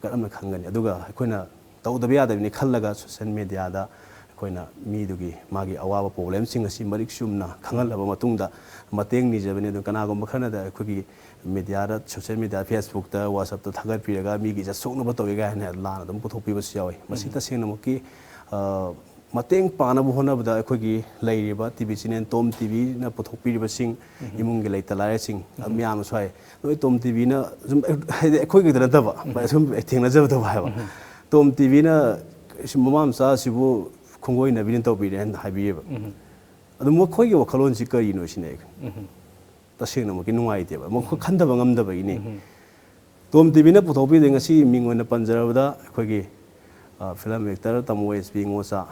ꯀꯔꯝꯅ ꯈꯪꯒꯅꯤ? ꯑꯗꯨꯒ ꯑꯩꯈꯣꯏꯅ ꯇꯧꯗꯕ ꯌꯥꯗꯕꯅꯤ ꯈꯜꯂꯒ ꯁꯣꯁꯦꯜ ꯃꯦꯗꯤꯌꯥꯗ ꯑꯩꯈꯣꯏꯅ ꯃꯤꯗꯨꯒꯤ ꯃꯥꯒꯤ ꯑꯋꯥꯕ ꯄ꯭ꯔꯣꯕ꯭ꯂꯦꯝꯁꯤꯡ ꯑꯁꯤ ꯃꯔꯤꯛ ꯆꯨꯝꯅ ꯈꯪꯍꯜꯂꯕ ꯃꯇꯨꯡꯗ ꯃꯇꯦꯡ ꯅꯤꯖꯕꯅꯤ꯫ ꯑꯗꯨ ꯀꯅꯥꯒꯨꯝꯕ ꯈꯔꯅꯗꯤ ꯑꯩꯈꯣꯏꯒꯤ ꯃꯦꯗꯤꯌꯥꯗ, ꯁꯣꯁꯦꯜ ꯃꯦꯗꯤꯌꯥ, ꯐꯦꯁꯕꯨꯛꯇ, ꯋꯥꯆꯞꯇ ꯊꯥꯒꯠꯄꯤꯔꯒ ꯃꯤꯒꯤ ꯏꯖꯠ ꯁꯣꯛꯅꯕ ꯇꯧꯏ ꯀꯥꯏꯅ ꯂꯥꯟ ꯑꯗꯨꯝ ꯄꯨꯊꯣꯛꯄꯤꯕꯁꯨ ꯌꯥꯎꯏ꯫ ꯃꯁꯤ ꯇꯁꯦꯡꯅꯃꯛꯀꯤ ꯑ, ꯃꯇꯦꯡ ꯄꯥꯡꯅꯕ ꯍꯣꯠꯅꯕꯗ ꯑꯩꯈꯣꯏꯒꯤ ꯂꯩꯔꯤꯕ ꯇꯤ ꯚꯤ ꯆꯦꯅꯦꯜ ꯇꯣꯝ ꯇꯤ ꯚꯤꯅ ꯄꯨꯊꯣꯛꯄꯤꯔꯤꯕꯁꯤꯡ, ꯏꯃꯨꯡꯒꯤ ꯂꯩꯇ ꯂꯥꯏꯔꯁꯤꯡ, ꯃꯌꯥꯝꯅꯁꯨ ꯍꯥꯏ, "ꯅꯣꯏ ꯇꯣꯝ ꯇꯤ ꯚꯤꯅ ꯁꯨꯝ," ꯍꯥꯏꯗꯤ ꯑꯩꯈꯣꯏ ꯈꯛꯇ ꯅꯠꯇꯕ, ꯁꯨꯝ ꯊꯦꯡꯅꯖꯕꯗꯕꯨ ꯍꯥꯏꯕ, "ꯇꯣꯝ ꯇꯤ ꯚꯤꯅ ꯃꯃꯥ ꯃꯆꯥꯁꯤꯕꯨ ꯈꯣꯡꯒꯣꯏꯅꯕꯤꯅ ꯇꯧꯕꯤꯔꯦ" ꯍꯥꯏꯅ ꯍꯥꯏꯕꯤꯌꯦꯕ꯫ ꯑꯗꯨ ꯃꯈꯣꯏꯒꯤ ꯋꯥꯈꯜꯂꯣꯟꯁꯤ ꯀꯔꯤꯅꯣ ꯁꯤꯅꯦ ꯑꯩ ꯇꯁꯦꯡꯅꯃꯛꯀꯤ ꯅꯨꯡꯉꯥꯏꯇꯦꯕ꯫ ꯃꯈꯣꯏ ꯈꯟꯊꯕ ꯉꯝꯗꯕꯒꯤꯅꯦ꯫ ꯇꯣꯝ ꯇꯤ ꯚꯤꯅ ꯄꯨꯊꯣꯛꯄꯤꯗꯦ꯫ ꯉꯁꯤ ꯃꯤꯡ ꯑꯣꯏꯅ ꯄꯟꯖꯔꯕꯗ ꯑꯩꯈꯣꯏꯒꯤ, ꯑ, ꯐꯤꯂꯝ ꯑꯦꯛꯇꯔ ꯇꯥꯃꯣ ꯑꯦꯁ ꯄꯤ ꯉꯣꯆꯥ,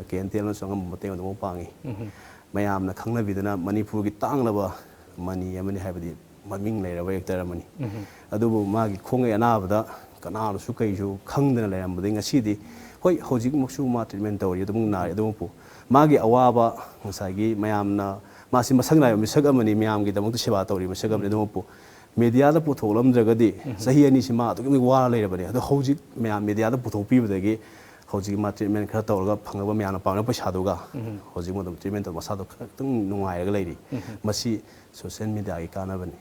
ꯀꯦ ꯑꯦꯟ ꯇꯤ ꯑꯦꯜꯅꯁꯨ ꯑꯉꯝꯕ ꯃꯇꯦꯡ ꯑꯗꯨꯃꯛ ꯄꯥꯡꯉꯤ꯫ ꯃꯌꯥꯝꯅ ꯈꯪꯅꯕꯤꯗꯅ ꯃꯅꯤꯄꯨꯔꯒꯤ ꯇꯥꯡꯂꯕ ꯃꯅꯤ ꯑꯃꯅꯤ, ꯍꯥꯏꯕꯗꯤ ꯃꯃꯤꯡ ꯂꯩꯔꯕ ꯑꯦꯛꯇꯔ ꯑꯃꯅꯤ꯫ ꯑꯗꯨꯕꯨ ꯃꯥꯒꯤ ꯈꯣꯡꯉꯩ ꯑꯅꯥꯕꯗ ꯀꯅꯥꯅꯁꯨ ꯀꯩꯁꯨ ꯈꯪꯗꯅ ꯂꯩꯔꯝꯕꯗꯒꯤ ꯉꯁꯤꯗꯤ, ꯍꯣꯏ, ꯍꯧꯖꯤꯛꯃꯛꯁꯨ ꯃꯥ ꯇ꯭ꯔꯤꯠꯃꯦꯟ ꯇꯧꯔꯤ, ꯑꯗꯨꯃꯛ ꯅꯥꯔꯤ, ꯑꯗꯨꯃꯛꯄꯨ ꯃꯥꯒꯤ ꯑꯋꯥꯕ, ꯉꯁꯥꯏꯒꯤ ꯃꯌꯥꯝꯅ ꯃꯥꯁꯤ ꯃꯁꯛ ꯅꯥꯏꯕ ꯃꯤꯁꯛ ꯑꯃꯅꯤ, ꯃꯌꯥꯝꯒꯤꯗꯃꯛꯇ ꯁꯦꯕꯥ ꯇꯧꯔꯤ ꯃꯤꯁꯛ ꯑꯃꯅꯤ, ꯑꯗꯨꯃꯛꯄꯨ ꯃꯦꯗꯤꯌꯥꯗ ꯄꯨꯊꯣꯛꯂꯝꯗ꯭ꯔꯒꯗꯤ ꯆꯍꯤ ꯑꯅꯤꯁꯤ ꯃꯥ ꯑꯗꯨꯛꯀꯤ ꯃꯇꯤꯛ ꯋꯥꯔ ꯂꯩꯔꯕꯅꯤ꯫ ꯑꯗꯣ ꯍꯧꯖꯤꯛ ꯃꯌꯥꯝ ꯃꯦꯗꯤꯌꯥꯗ ꯄꯨꯊꯣꯛꯄꯤꯕꯗꯒꯤ ꯍꯧꯖꯤꯛ ꯃꯥ ꯇ꯭ꯔꯤꯠꯃꯦꯟ ꯈꯔ ꯇꯧꯔꯒ ꯐꯪꯅꯕ ꯃꯌꯥꯝꯅ ꯄꯥꯝꯅꯕ ꯄꯩꯁꯥꯗꯨꯒ ꯍꯧꯖꯤꯛ ꯃꯇꯝ ꯇ꯭ꯔꯤꯠꯃꯦꯟ ꯇꯧꯔ ꯃꯁꯥꯗꯣ ꯈꯔꯇꯪ ꯅꯨꯡꯉꯥꯏꯔꯒ ꯂꯩꯔꯤ꯫ ꯃꯁꯤ ꯁꯣꯁꯤꯌꯦꯜ ꯃꯦꯗꯤꯌꯥꯒꯤ ꯀꯥꯟꯅꯕꯅꯤ꯫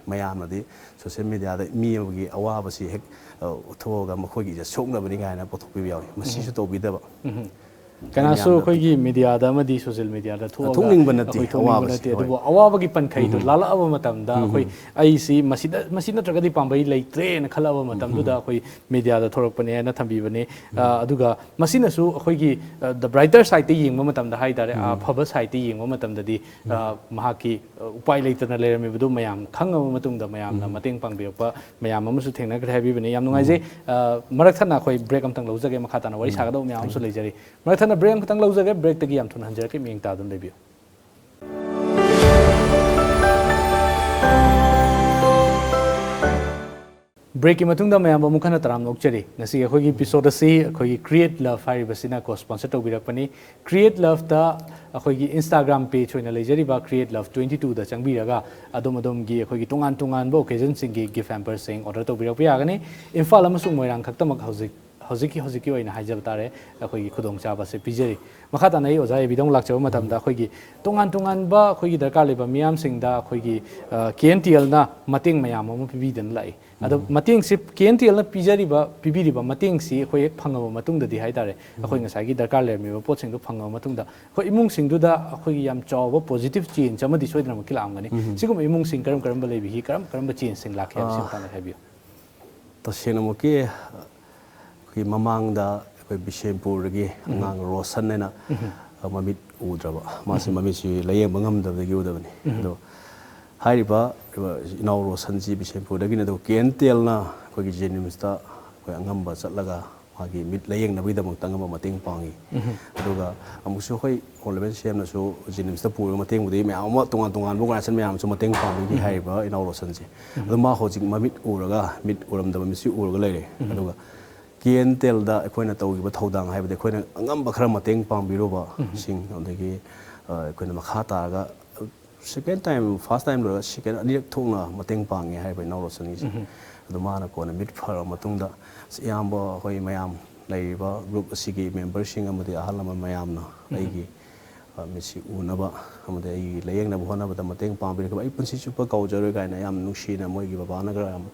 ꯃꯌꯥꯝꯅꯗꯤ ꯁꯣꯁꯤꯌꯦꯜ ꯃꯦꯗꯤꯌꯥꯗ ꯃꯤ ꯑꯃꯒꯤ ꯑꯋꯥꯕꯁꯤ ꯍꯦꯛ, ꯑ, ꯎꯠꯊꯣꯛꯑꯒ ꯃꯈꯣꯏꯒꯤ ꯏꯖꯠ ꯁꯣꯛꯅꯕꯅꯤ ꯀꯥꯏꯅ ꯄꯨꯊꯣꯛꯄꯤꯕ ꯌꯥꯎꯏ꯫ ꯃꯁꯤꯁꯨ ꯇꯧꯕꯤꯗꯕ꯫ ꯀꯅꯥꯁꯨ ꯌꯥꯝꯅ ꯑꯩꯈꯣꯏꯒꯤ ꯃꯦꯗꯤꯌꯥꯗ ꯑꯃꯗꯤ ꯁꯣꯁꯤꯌꯦꯜ ꯃꯦꯗꯤꯌꯥꯗ ꯊꯣꯛꯑꯒ ꯊꯣꯛꯅꯤꯡꯕ ꯅꯠꯇꯦ, ꯑꯩꯈꯣꯏ ꯊꯣꯛꯅꯤꯡꯕ ꯑꯋꯥꯕꯁꯤ, ꯅꯠꯇꯦ꯫ ꯍꯣꯏ꯫ ꯑꯗꯨꯕꯨ ꯑꯋꯥꯕꯒꯤ ꯄꯟꯈꯩꯗꯣ ꯂꯥꯜꯂꯛꯑꯕ ꯃꯇꯝꯗ ꯑꯩꯈꯣꯏ, ꯑꯩꯁꯤ ꯃꯁꯤꯗ, ꯃꯁꯤ ꯅꯠꯇ꯭ꯔꯒꯗꯤ ꯄꯥꯝꯕꯩ ꯂꯩꯇ꯭ꯔꯦꯅ ꯈꯜꯂꯛꯑꯕ ꯃꯇꯝꯗꯨꯗ ꯑꯩꯈꯣꯏ ꯃꯦꯗꯤꯌꯥꯗ ꯊꯣꯔꯛꯄꯅꯦꯅ ꯊꯝꯕꯤꯕꯅꯦ꯫ ꯑ, ꯑꯗꯨꯒ ꯃꯁꯤꯅꯁꯨ ꯑꯩꯈꯣꯏꯒꯤ, ꯑ, the brighter side ꯇ ꯌꯦꯡꯕ ꯃꯇꯝꯗ ꯍꯥꯏꯇꯥꯔꯦ, ꯑꯐꯕ side ꯇ ꯌꯦꯡꯕ ꯃꯇꯝꯗꯗꯤ, ꯑ, ꯃꯍꯥꯛꯀꯤ, ꯑ, ꯎꯄꯥꯏ ꯂꯩꯇꯅ ꯂꯩꯔꯝꯃꯤꯕꯗꯨ ꯃꯌꯥꯝ ꯈꯪꯉꯕ ꯃꯇꯨꯡꯗ ꯃꯌꯥꯝꯅ ꯃꯇꯦꯡ ꯄꯥꯡꯕꯤꯔꯛꯄ ꯃꯌꯥꯝ ꯑꯃꯁꯨ ꯊꯦꯡꯅꯈ꯭ꯔꯦ ꯍꯥꯏꯕꯤꯕꯅꯦ꯫ ꯌꯥꯝ ꯅꯨꯡꯉꯥꯏꯖꯩ꯫ ꯑ, ꯃꯔꯛ ꯊꯠꯅ ꯑꯩꯈꯣꯏ ꯕ꯭ꯔꯦꯛ ꯑꯝꯇꯪ ꯂꯧꯖꯒꯦ, ꯃꯈꯥ ꯇꯥꯅ ꯋꯥꯔꯤ ꯁꯥꯒꯗꯧꯕ ꯃꯌꯥꯝ ꯑꯃꯁꯨ ꯂꯩꯖꯔꯤ꯫ ꯃꯔꯛ ꯊꯠꯅ ꯕ꯭ꯔꯦꯛ ꯑꯃꯈꯛꯇꯪ ꯂꯧꯖꯒꯦ, ꯕ꯭ꯔꯦꯛꯇꯒꯤ ꯌꯥꯝ ꯊꯨꯅ ꯍꯟꯖꯔꯛꯀꯦ, ꯃꯤꯠꯌꯦꯡ ꯇꯥꯗꯨꯅ ꯂꯩꯕꯤꯌꯨ꯫ ꯕ꯭ꯔꯦꯛꯀꯤ ꯃꯇꯨꯡꯗ ꯃꯌꯥꯝꯕꯨ ꯑꯃꯨꯛ ꯍꯟꯅ ꯇꯔꯥꯝꯅ ꯑꯣꯛꯆꯔꯤ꯫ ꯉꯁꯤꯒꯤ ꯑꯩꯈꯣꯏꯒꯤ episode ꯑꯁꯤ ꯑꯩꯈꯣꯏꯒꯤ Create Love ꯍꯥꯏꯔꯤꯕꯁꯤꯅ co-sponsor ꯇꯧꯕꯤꯔꯛꯄꯅꯤ꯫ Create Love ꯇ ꯑꯩꯈꯣꯏꯒꯤ Instagram page ꯑꯣꯏꯅ ꯂꯩꯖꯔꯤꯕ Create Love twenty two ꯗ ꯆꯪꯕꯤꯔꯒ ꯑꯗꯣꯝ ꯑꯗꯣꯝꯒꯤ ꯑꯩꯈꯣꯏꯒꯤ ꯇꯣꯉꯥꯟ ꯇꯣꯉꯥꯟꯕ occasion ꯁꯤꯡꯒꯤ gift hamper ꯁꯤꯡ order ꯇꯧꯕꯤꯔꯛꯄ ꯌꯥꯒꯅꯤ꯫ ꯏꯝꯐꯥꯜ ꯑꯃꯁꯨꯡ ꯃꯣꯏꯔꯥꯡ ꯈꯛꯇꯃꯛ ꯍꯧꯖꯤꯛ, ꯍꯧꯖꯤꯛꯀꯤ, ꯍꯧꯖꯤꯛꯀꯤ ꯑꯣꯏꯅ ꯍꯥꯏꯖꯕ ꯇꯥꯔꯦ, ꯑꯩꯈꯣꯏꯒꯤ ꯈꯨꯗꯣꯡꯆꯥꯕ ꯑꯁꯤ ꯄꯤꯖꯔꯤ꯫ ꯃꯈꯥ ꯇꯥꯅ ꯑꯩ ꯑꯣꯖꯥ ꯑꯦꯕꯤꯗ ꯑꯃꯨꯛ ꯂꯥꯛꯆꯕ ꯃꯇꯝꯗ ꯑꯩꯈꯣꯏꯒꯤ ꯇꯣꯉꯥꯟ ꯇꯣꯉꯥꯟꯕ ꯑꯩꯈꯣꯏꯒꯤ ꯗꯔꯀꯥꯔ ꯂꯩꯕ ꯃꯤꯌꯥꯝꯁꯤꯡꯗ ꯑꯩꯈꯣꯏꯒꯤ, ꯑ, ꯀꯦ ꯑꯦꯟ ꯇꯤ ꯑꯦꯜꯅ ꯃꯇꯦꯡ ꯃꯌꯥꯝ ꯑꯃ ꯄꯤꯕꯤꯗꯅ ꯂꯥꯛꯏ꯫ ꯑꯗꯣ ꯃꯇꯦꯡꯁꯤ ꯀꯦ ꯑꯦꯟ ꯇꯤ ꯑꯦꯜꯅ ꯄꯤꯖꯔꯤꯕ, ꯄꯤꯕꯤꯔꯤꯕ ꯃꯇꯦꯡꯁꯤ ꯑꯩꯈꯣꯏ ꯍꯦꯛ ꯐꯪꯉꯕ ꯃꯇꯨꯡꯗꯗꯤ ꯍꯥꯏꯇꯥꯔꯦ, ꯑꯩꯈꯣꯏ ꯉꯁꯥꯏꯒꯤ ꯗꯔꯀꯥꯔ ꯂꯩꯔꯝꯃꯤꯕ ꯄꯣꯠꯁꯤꯡꯗꯣ ꯐꯪꯉꯕ ꯃꯇꯨꯡꯗ ꯑꯩꯈꯣꯏ ꯏꯃꯨꯡꯁꯤꯡꯗꯨꯗ ꯑꯩꯈꯣꯏꯒꯤ ꯌꯥꯝ ꯆꯥꯎꯕ ꯄꯣꯖꯤꯇꯤꯚ ꯆꯦꯟꯖ ꯑꯃꯗꯤ ꯁꯣꯏꯗꯅꯃꯛꯀꯤ ꯂꯥꯛꯑꯝꯒꯅꯤ꯫ ꯁꯤꯒꯨꯝꯕ ꯏꯃꯨꯡꯁꯤꯡ ꯀꯔꯝ ꯀꯔꯝꯕ ꯂꯩꯕꯤꯒꯤ, ꯀꯔꯝ ꯀꯔꯝꯕ ꯆꯦꯟꯖꯁꯤꯡ ꯂꯥꯛꯈꯤ ꯍꯥꯏꯕꯁꯤ ꯑꯥ꯫ ꯃꯇꯥꯡꯗ ꯍꯥꯏꯕꯤꯌꯨ꯫ ꯇꯁꯦꯡꯅꯃꯛꯀꯤ ꯑꯩꯈꯣꯏ ꯃꯃꯥꯡꯗ ꯑꯩꯈꯣꯏ ꯕꯤꯁꯦꯝꯄꯨꯔꯗꯒꯤ ꯑꯉꯥꯡ ꯔꯣꯁꯟ ꯍꯥꯏꯅ ꯃꯃꯤꯠ ꯎꯗ꯭ꯔꯕ, ꯃꯥꯁꯤ ꯃꯃꯤꯠꯁꯤ ꯂꯥꯌꯦꯡꯕ ꯉꯝꯗꯕꯗꯒꯤ ꯎꯗꯕꯅꯤ꯫ ꯑꯗꯣ ꯍꯥꯏꯔꯤꯕ ꯏꯅꯥꯎ ꯔꯣꯁꯟꯁꯤ ꯕꯤꯁꯦꯝꯄꯨꯔꯗꯒꯤꯅꯤ, ꯑꯗꯨꯒ ꯀꯦ ꯑꯦꯟ ꯇꯤ ꯑꯦꯜꯅ ꯑꯩꯈꯣꯏꯒꯤ ꯖꯦꯅꯤꯝꯁꯇ ꯑꯩꯈꯣꯏ ꯑꯉꯝꯕ ꯆꯠꯂꯒ ꯃꯥꯒꯤ ꯃꯤꯠ ꯂꯥꯌꯦꯡꯅꯕꯒꯤꯗꯃꯛꯇ ꯑꯉꯝꯕ ꯃꯇꯦꯡ ꯄꯥꯡꯉꯤ꯫ ꯑꯗꯨꯒ ꯑꯃꯨꯛꯁꯨ ꯑꯩꯈꯣꯏ ꯑꯣꯅꯔꯦꯕꯜ ꯁꯤ ꯑꯦꯝꯅꯁꯨ ꯖꯦꯅꯤꯝꯁꯇ ꯄꯨꯔꯒ ꯃꯇꯦꯡꯕꯨꯗꯤ ꯃꯌꯥꯝ ꯑꯃ, ꯇꯣꯉꯥꯟ ꯇꯣꯉꯥꯟꯕ ꯑꯣꯔꯒꯅꯥꯏꯖꯦꯁꯟ ꯃꯌꯥꯝ ꯑꯃꯁꯨ ꯃꯇꯦꯡ ꯄꯥꯡꯕꯤꯔꯤ ꯍꯥꯏꯔꯤꯕ ꯏꯅꯥꯎ ꯔꯣꯁꯟꯁꯦ꯫ ꯑꯗꯣ ꯃꯥ ꯍꯧꯖꯤꯛ ꯃꯃꯤꯠ ꯎꯔꯒ, ꯃꯤꯠ ꯎꯔꯝꯗꯕ ꯃꯤꯠꯁꯤ ꯎꯔꯒ ꯂꯩꯔꯦ꯫ ꯑꯗꯨꯒ ꯀꯦ ꯑꯦꯟ ꯇꯤ ꯑꯦꯜꯗ ꯑꯩꯈꯣꯏꯅ ꯇꯧꯈꯤꯕ ꯊꯧꯗꯥꯡ ꯍꯥꯏꯕꯗꯤ ꯑꯩꯈꯣꯏꯅ ꯑꯉꯝꯕ ꯈꯔ ꯃꯇꯦꯡ ꯄꯥꯡꯕꯤꯔꯨꯕ ꯁꯤꯡ, ꯑꯗꯒꯤ ꯑ, ꯑꯩꯈꯣꯏꯅ ꯃꯈꯥ ꯇꯥꯔꯒ ꯁꯦꯀꯦꯟ ꯇꯥꯏꯝ, ꯐꯥꯔꯁ ꯇꯥꯏꯝ ꯂꯣꯏꯔꯒ ꯁꯦꯀꯦꯟ ꯑꯅꯤꯔꯛ ꯊꯣꯛꯅ ꯃꯇꯦꯡ ꯄꯥꯡꯉꯦ ꯍꯥꯏꯔꯤꯕ ꯏꯅꯥꯎ ꯔꯣꯁꯟꯒꯤꯁꯦ꯫ ꯑꯗꯣ ꯃꯥꯅ ꯀꯣꯟꯅ ꯃꯤꯠ ꯐꯔꯕ ꯃꯇꯨꯡꯗ, "ꯑꯁ, ꯏꯌꯥꯝꯕ, ꯑꯩꯈꯣꯏ ꯃꯌꯥꯝ ꯂꯩꯔꯤꯕ ꯒ꯭ꯔꯨꯞ ꯑꯁꯤꯒꯤ ꯃꯦꯝꯕꯔꯁꯤꯡ ꯑꯃꯗꯤ ꯑꯍꯜ ꯂꯃꯟ ꯃꯌꯥꯝꯅ ꯑꯩꯒꯤ, ꯑ, ꯃꯤꯠꯁꯤ ꯎꯅꯕ ꯑꯃꯗꯤ ꯑꯩꯒꯤ ꯂꯥꯌꯦꯡꯅꯕ ꯍꯣꯠꯅꯕꯗ ꯃꯇꯦꯡ ꯄꯥꯡꯕꯤꯔꯛꯈꯤꯕ ꯑꯩ ꯄꯨꯟꯁꯤ ꯆꯨꯞꯄ ꯀꯥꯎꯖꯔꯣꯏ" ꯀꯥꯏꯅ ꯌꯥꯝ ꯅꯨꯡꯁꯤꯅ ꯃꯣꯏꯒꯤ ꯕꯕꯥꯅꯒ ꯌꯥꯝ,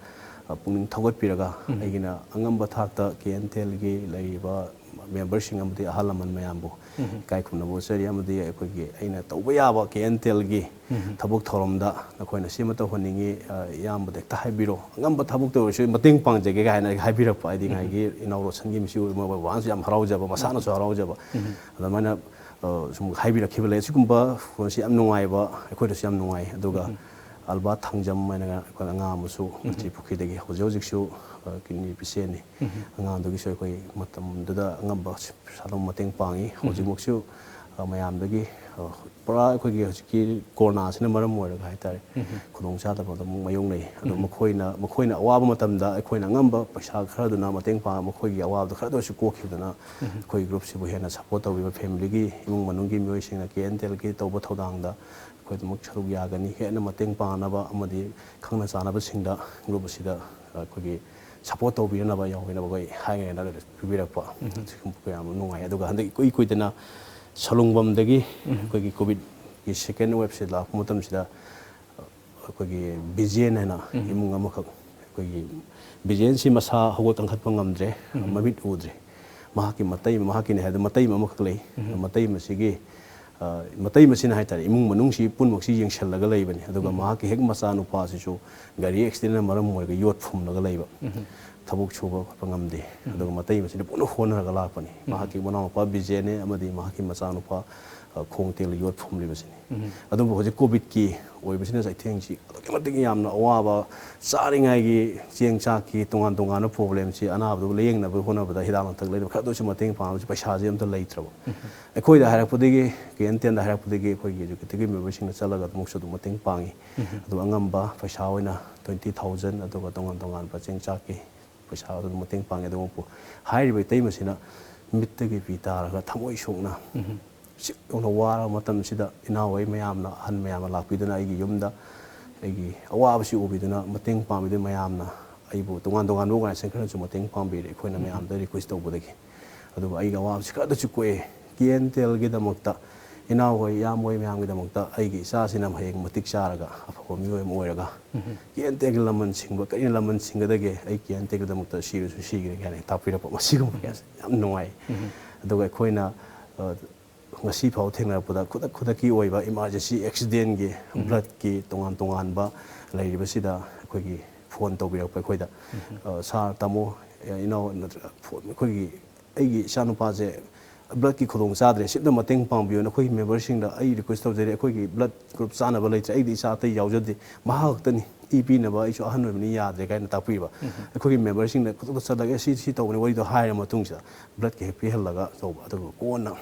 ꯑ, ꯄꯨꯛꯅꯤꯡ ꯊꯧꯒꯠꯄꯤꯔꯒ ꯑꯩꯒꯤꯅ ꯑꯉꯝꯕ ꯊꯥꯛꯇ ꯀꯦ ꯑꯦꯟ ꯇꯤ ꯑꯦꯜꯒꯤ ꯂꯩꯔꯤꯕ ꯃꯦꯝꯕꯔꯁꯤꯡ ꯑꯃꯗꯤ ꯑꯍꯜ ꯂꯃꯟ ꯃꯌꯥꯝꯕꯨ ꯏꯀꯥꯏ ꯈꯨꯝꯅꯕ ꯎꯠꯆꯔꯤ꯫ ꯑꯃꯗꯤ ꯑꯩꯈꯣꯏꯒꯤ ꯑꯩꯅ ꯇꯧꯕ ꯌꯥꯕ ꯀꯦ ꯑꯦꯟ ꯇꯤ ꯑꯦꯜꯒꯤ ꯊꯕꯛ ꯊꯧꯔꯝꯗ ꯅꯈꯣꯏꯅ ꯁꯤꯃ ꯇꯧꯍꯟꯅꯤꯡꯉꯤ, ꯑ, ꯏꯌꯥꯝꯕꯗ ꯍꯦꯛꯇ ꯍꯥꯏꯕꯤꯔꯣ꯫ ꯑꯉꯝꯕ ꯊꯕꯛꯇ ꯑꯣꯏꯔꯁꯨ ꯃꯇꯦꯡ ꯄꯥꯡꯖꯒꯦ ꯀꯥꯏꯅ ꯍꯥꯏꯕꯤꯔꯛꯄ꯫ ꯍꯥꯏꯗꯤ ꯉꯥꯏꯒꯤ ꯏꯅꯥꯎ ꯔꯣꯁꯟꯒꯤ ꯃꯤꯠꯁꯤ ꯎꯕꯗ ꯃꯣꯏ ꯕꯕꯥꯅꯁꯨ ꯌꯥꯝ ꯍꯔꯥꯎꯖꯕ, ꯃꯁꯥꯅꯁꯨ ꯍꯔꯥꯎꯖꯕ꯫ ꯑꯗꯨꯃꯥꯏꯅ, ꯑ, ꯁꯨꯝ ꯍꯥꯏꯕꯤꯔꯛꯈꯤꯕ ꯂꯩ꯫ ꯑꯁꯤꯒꯨꯝꯕ ꯐꯣꯟꯁꯤ ꯌꯥꯝ ꯅꯨꯡꯉꯥꯏꯕ, ꯑꯩꯈꯣꯏꯗꯁꯨ ꯌꯥꯝ ꯅꯨꯡꯉꯥꯏ꯫ ꯑꯗꯨꯒ ꯑꯜꯕꯥ ꯊꯥꯡꯖꯝ ꯍꯥꯏꯅ ꯑꯩꯈꯣꯏ ꯑꯉꯥꯡ ꯑꯃꯁꯨ ꯀꯥꯡꯆꯤꯄꯨꯈ꯭ꯔꯤꯗꯒꯤ ꯍꯧꯖꯤꯛ ꯍꯧꯖꯤꯛꯁꯨ, ꯑ, ꯀꯤꯗꯅꯤ ꯄꯦꯁꯦꯟꯅꯤ꯫ ꯑꯉꯥꯡꯗꯨꯒꯤꯁꯨ ꯑꯩꯈꯣꯏ ꯃꯇꯝꯗꯨꯗ ꯑꯉꯝꯕ ꯄꯩꯁꯥ ꯑꯗꯨꯝ ꯃꯇꯦꯡ ꯄꯥꯡꯉꯤ꯫ ꯍꯧꯖꯤꯛꯃꯛꯁꯨ, ꯑ, ꯃꯌꯥꯝꯗꯒꯤ, ꯑ, ꯄꯨꯔꯥ ꯑꯩꯈꯣꯏꯒꯤ ꯍꯧꯖꯤꯛꯀꯤ ꯀꯣꯔꯣꯅꯥꯁꯤꯅ ꯃꯔꯝ ꯑꯣꯏꯔꯒ ꯍꯥꯏꯇꯥꯔꯦ, ꯈꯨꯗꯣꯡꯆꯥꯗꯕ ꯑꯗꯨꯝ ꯃꯥꯌꯣꯛꯅꯩ꯫ ꯑꯗꯣ ꯃꯈꯣꯏꯅ, ꯃꯈꯣꯏꯅ ꯑꯋꯥꯕ ꯃꯇꯝꯗ ꯑꯩꯈꯣꯏꯅ ꯑꯉꯝꯕ ꯄꯩꯁꯥ ꯈꯔꯗꯨꯅ ꯃꯇꯦꯡ ꯄꯥꯡ-, ꯃꯈꯣꯏꯒꯤ ꯑꯋꯥꯕꯗꯣ ꯈꯔꯗ ꯑꯣꯏꯔꯁꯨ ꯀꯣꯛꯈꯤꯕꯗꯨꯅ ꯑꯩꯈꯣꯏ ꯒ꯭ꯔꯨꯞꯁꯤꯕꯨ ꯍꯦꯟꯅ ꯁꯞꯄꯣꯔꯠ ꯇꯧꯕꯤꯕ ꯐꯦꯃꯤꯂꯤꯒꯤ ꯏꯃꯨꯡ ꯃꯅꯨꯡꯒꯤ ꯃꯤꯑꯣꯏꯁꯤꯡꯅ ꯀꯦ ꯑꯦꯟ ꯇꯤ ꯑꯦꯜꯒꯤ ꯇꯧꯕ ꯊꯧꯗꯥꯡꯗ ꯑꯩꯈꯣꯏ ꯑꯗꯨꯃꯛ ꯁꯔꯨꯛ ꯌꯥꯒꯅꯤ꯫ ꯍꯦꯟꯅ ꯃꯇꯦꯡ ꯄꯥꯡꯅꯕ ꯑꯃꯗꯤ ꯈꯪꯅ ꯆꯥꯟꯅꯕꯁꯤꯡꯗ ꯒ꯭ꯔꯨꯞ ꯑꯁꯤꯗ ꯑꯩꯈꯣꯏꯒꯤ ꯁꯞꯄꯣꯔꯠ ꯇꯧꯕꯤꯅꯅꯕ ꯌꯥꯎꯕꯤꯅꯕ ꯑꯩꯈꯣꯏ ꯍꯥꯏꯅ ꯄꯤꯕꯤꯔꯛꯄ꯫ ꯁꯤꯒꯨꯝꯕ ꯀꯌꯥ ꯑꯃ ꯅꯨꯡꯉꯥꯏ꯫ ꯑꯗꯨꯒ ꯍꯟꯗꯛ ꯏꯀꯨꯏ ꯀꯨꯏꯗꯅ ꯁꯂꯨꯡꯕꯝꯗꯒꯤ ꯑꯩꯈꯣꯏꯒꯤ ꯀꯣꯚꯤꯗꯀꯤ ꯁꯦꯀꯦꯟ ꯋꯦꯕꯁꯤ ꯂꯥꯛꯄ ꯃꯇꯝꯁꯤꯗ ꯑꯩꯈꯣꯏꯒꯤ ꯕꯤꯖꯦꯟ ꯍꯥꯏꯅ ꯏꯃꯨꯡ ꯑꯃꯈꯛ ꯑꯩꯈꯣꯏꯒꯤ ꯕꯤꯖꯦꯟꯁꯤ ꯃꯁꯥ ꯍꯧꯒꯠ ꯀꯥꯡꯈꯠꯄ ꯉꯝꯗ꯭ꯔꯦ, ꯎꯝ꯫ ꯃꯃꯤꯠ ꯎꯗ꯭ꯔꯦ꯫ ꯃꯍꯥꯛꯀꯤ ꯃꯇꯩ, ꯃꯍꯥꯛꯀꯤꯅꯦ ꯍꯥꯏꯗ ꯃꯇꯩ ꯑꯃꯈꯛ ꯂꯩ꯫ ꯎꯝ꯫ ꯃꯇꯩ ꯃꯁꯤꯒꯤ, ꯑ, ꯃꯇꯩ ꯃꯁꯤꯅ ꯍꯥꯏꯇꯥꯔꯦ, ꯏꯃꯨꯡ ꯃꯅꯨꯡꯁꯤ ꯄꯨꯝꯅꯃꯛꯁꯤ ꯌꯦꯡꯁꯤꯜꯂꯒ ꯂꯩꯕꯅꯤ꯫ ꯑꯗꯨꯒ ꯎꯝ꯫ ꯃꯍꯥꯛꯀꯤ ꯍꯦꯛ ꯃꯆꯥꯅꯨꯄꯥꯁꯤꯁꯨ ꯒꯥꯔꯤ ꯑꯦꯛꯁꯤꯗꯦꯟꯅ ꯃꯔꯝ ꯑꯣꯏꯔꯒ ꯌꯣꯠ ꯐꯨꯝꯂꯒ ꯂꯩꯕ꯫ ꯎꯝ꯫ ꯊꯕꯛ ꯁꯨꯕ ꯈꯣꯠꯄ ꯉꯝꯗꯦ꯫ ꯎꯝ꯫ ꯑꯗꯨꯒ ꯃꯇꯩ ꯃꯁꯤꯅ ꯄꯨꯟꯅ ꯍꯣꯠꯅꯔꯒ ꯂꯥꯛꯄꯅꯤ꯫ ꯎꯝ꯫ ꯃꯍꯥꯛꯀꯤ ꯃꯅꯥꯎꯅꯨꯄꯥ ꯕꯤꯖꯦꯅꯦ ꯑꯃꯗꯤ ꯃꯍꯥꯛꯀꯤ ꯃꯆꯥꯅꯨꯄꯥ, ꯑ, ꯈꯣꯡ ꯇꯦꯛꯂ ꯌꯣꯠ ꯐꯨꯝꯂꯤꯕꯁꯤꯅꯤ꯫ ꯎꯝ꯫ ꯑꯗꯨꯕꯨ ꯍꯧꯖꯤꯛ ꯀꯣꯚꯤꯗꯀꯤ ꯑꯣꯏꯕꯁꯤꯅ ꯆꯩꯊꯦꯡꯁꯤ ꯑꯗꯨꯛꯀꯤ ꯃꯇꯤꯛ ꯌꯥꯝꯅ ꯑꯋꯥꯕ, ꯆꯥꯔꯤꯉꯩꯒꯤ ꯆꯦꯡ ꯆꯥꯛꯀꯤ ꯇꯣꯉꯥꯟ ꯇꯣꯉꯥꯟꯕ ꯄ꯭ꯔꯣꯕ꯭ꯂꯦꯝꯁꯤ ꯑꯅꯥꯕꯗꯨ ꯂꯥꯌꯦꯡꯅꯕ ꯍꯣꯠꯅꯕꯗ ꯍꯤꯗꯥꯛ ꯂꯥꯡꯊꯛ ꯂꯩꯅꯕ ꯈꯔꯗ ꯑꯣꯏꯔꯁꯨ ꯃꯇꯦꯡ ꯄꯥꯡꯅꯕꯁꯨ ꯄꯩꯁꯥꯁꯤ ꯑꯝꯇ ꯂꯩꯇ꯭ꯔꯕ꯫ ꯎꯝ꯫ ꯑꯩꯈꯣꯏꯗ ꯍꯥꯏꯔꯛꯄꯗꯒꯤ, ꯀꯦ ꯑꯦꯟ ꯇꯦꯟꯗ ꯍꯥꯏꯔꯛꯄꯗꯒꯤ ꯑꯩꯈꯣꯏꯒꯤ ꯑꯦꯖꯨꯀꯦꯇꯤꯚꯀꯤ ꯃꯦꯝꯕꯔꯁꯤꯡꯅ ꯆꯠꯂꯒ ꯑꯗꯨꯃꯛꯁꯨ ꯑꯗꯨꯝ ꯃꯇꯦꯡ ꯄꯥꯡꯉꯤ꯫ ꯎꯝ꯫ ꯑꯗꯨ ꯑꯉꯝꯕ ꯄꯩꯁꯥ ꯑꯣꯏꯅ ꯇ꯭ꯋꯦꯟꯇꯤ ꯊꯥꯎꯖꯟ, ꯑꯗꯨꯒ ꯇꯣꯉꯥꯟ ꯇꯣꯉꯥꯟꯕ ꯆꯦꯡ ꯆꯥꯛꯀꯤ ꯄꯩꯁꯥ ꯑꯗꯨꯝ ꯃꯇꯦꯡ ꯄꯥꯡꯉꯤ꯫ ꯑꯗꯨꯃꯛꯄꯨ ꯍꯥꯏꯔꯤꯕ ꯏꯇꯩꯃꯁꯤꯅ ꯃꯤꯠꯇꯒꯤ ꯄꯤ ꯇꯥꯔꯒ ꯊꯃꯣꯏ ꯁꯣꯛꯅ ꯎꯝ꯫ ꯁꯤ ꯌꯧꯅ ꯋꯥꯔꯕ ꯃꯇꯝꯁꯤꯗ ꯏꯅꯥꯎ ꯑꯩ ꯃꯌꯥꯝꯅ, ꯑꯍꯟ ꯃꯌꯥꯝꯅ ꯂꯥꯛꯄꯤꯗꯨꯅ ꯑꯩꯒꯤ ꯌꯨꯝꯗ ꯑꯩꯒꯤ ꯑꯋꯥꯕꯁꯤ ꯎꯕꯤꯗꯨꯅ ꯃꯇꯦꯡ ꯄꯥꯡꯕꯤꯗꯨꯅ ꯃꯌꯥꯝꯅ ꯑꯩꯕꯨ ꯇꯣꯉꯥꯟ ꯇꯣꯉꯥꯟꯕ ꯑꯣꯔꯒꯅꯥꯏꯖꯦꯁꯟ ꯈꯔꯅꯁꯨ ꯃꯇꯦꯡ ꯄꯥꯡꯕꯤꯔꯦ꯫ ꯑꯩꯈꯣꯏꯅ ꯎꯝ꯫ ꯃꯌꯥꯝꯗ ꯔꯤꯀ꯭ꯋꯦꯁ ꯇꯧꯕꯗꯒꯤ꯫ ꯑꯗꯨꯕꯨ ꯑꯩꯒꯤ ꯑꯋꯥꯕꯁꯤ ꯈꯔꯗꯁꯨ ꯀꯣꯛꯑꯦ꯫ ꯀꯦ ꯑꯦꯟ ꯇꯦꯜꯒꯤꯗꯃꯛꯇ, ꯏꯅꯥꯎꯍꯣꯏ, ꯏꯌꯥꯝꯕꯍꯣꯏ ꯃꯌꯥꯝꯒꯤꯗꯃꯛꯇ ꯑꯩꯒꯤ ꯏꯆꯥꯁꯤꯅ ꯍꯌꯦꯡ ꯃꯇꯤꯛ ꯆꯥꯔꯒ ꯑꯐꯕ ꯃꯤꯑꯣꯏ ꯑꯃ ꯑꯣꯏꯔꯒ ꯎꯝ꯫ ꯀꯦ ꯑꯦꯟ ꯇꯦꯜꯒꯤ ꯂꯃꯟ ꯁꯤꯡꯕ ꯀꯔꯤꯅ ꯂꯃꯟ ꯁꯤꯡꯒꯗꯒꯦ? ꯑꯩ ꯀꯦ ꯑꯦꯟ ꯇꯦꯜꯒꯤꯗꯃꯛꯇ ꯁꯤꯔꯁꯨ ꯁꯤꯒꯦ ꯀꯥꯏꯅ ꯇꯥꯛꯄꯤꯔꯛꯄ, ꯃꯁꯤꯒꯨꯝꯕ ꯀꯌꯥꯁꯦ ꯌꯥꯝ ꯅꯨꯡꯉꯥꯏ꯫ ꯎꯝ꯫ ꯑꯗꯨꯒ ꯑꯩꯈꯣꯏꯅ, ꯑ, ꯉꯁꯤ ꯐꯥꯎ ꯊꯦꯡꯅꯔꯛꯄꯗ ꯈꯨꯗꯛ ꯈꯨꯗꯛꯀꯤ ꯑꯣꯏꯕ ꯏꯃꯥꯔꯖꯦꯟꯁꯤ ꯑꯦꯛꯁꯤꯗꯦꯟꯒꯤ ꯎꯝ꯫ ꯕ꯭ꯂꯗꯀꯤ ꯇꯣꯉꯥꯟ ꯇꯣꯉꯥꯟꯕ ꯂꯩꯔꯤꯕꯁꯤꯗ ꯑꯩꯈꯣꯏꯒꯤ ꯐꯣꯟ ꯇꯧꯕꯤꯔꯛꯄ ꯑꯩꯈꯣꯏꯗ, ꯎꯝ꯫ ꯑ, "ꯁꯥꯔ, ꯇꯥꯃꯣ, ꯏꯅꯥꯎ ꯅꯠꯇ꯭ꯔꯒ ꯐꯣꯟ, ꯑꯩꯈꯣꯏꯒꯤ ꯑꯩꯒꯤ ꯏꯆꯥꯅꯨꯄꯥꯁꯦ ꯕ꯭ꯂꯗꯀꯤ ꯈꯨꯗꯣꯡ ꯆꯥꯗ꯭ꯔꯦ, ꯁꯤ ꯑꯝꯇ ꯃꯇꯦꯡ ꯄꯥꯡꯕꯤꯌꯨ, ꯅꯈꯣꯏꯒꯤ ꯃꯦꯝꯕꯔꯁꯤꯡꯗ ꯑꯩ ꯔꯤꯀ꯭ꯋꯦꯁ ꯇꯧꯖꯔꯤ, ꯑꯩꯈꯣꯏꯒꯤ ꯕ꯭ꯂꯗ ꯒ꯭ꯔꯨꯞ ꯆꯥꯅꯕ ꯂꯩꯇ꯭ꯔꯦ, ꯑꯩꯗꯤ ꯏꯆꯥ ꯑꯇꯩ ꯌꯥꯎꯖꯗꯦ, ꯃꯍꯥꯛ ꯈꯛꯇꯅꯤ, ꯏ ꯄꯤꯅꯕ ꯑꯩꯁꯨ ꯑꯍꯟ ꯑꯣꯏꯕꯅꯤ ꯌꯥꯗ꯭ꯔꯦ" ꯀꯥꯏꯅ ꯇꯥꯛꯄꯤꯕ꯫ ꯎꯝ꯫ ꯑꯩꯈꯣꯏꯒꯤ ꯃꯦꯝꯕꯔꯁꯤꯡꯗ ꯈꯨꯗꯛꯇ ꯆꯠꯂꯒ "ꯁꯤ, ꯁꯤ ꯇꯧꯕꯅꯤ, ꯋꯥꯔꯤꯗꯣ" ꯍꯥꯏꯔ ꯃꯇꯨꯡꯁꯤꯗ ꯕ꯭ꯂꯗꯀꯤ ꯍꯦꯛ ꯄꯤꯍꯜꯂꯒ ꯇꯧꯕ꯫ ꯑꯗꯨꯒ ꯀꯣꯟꯅ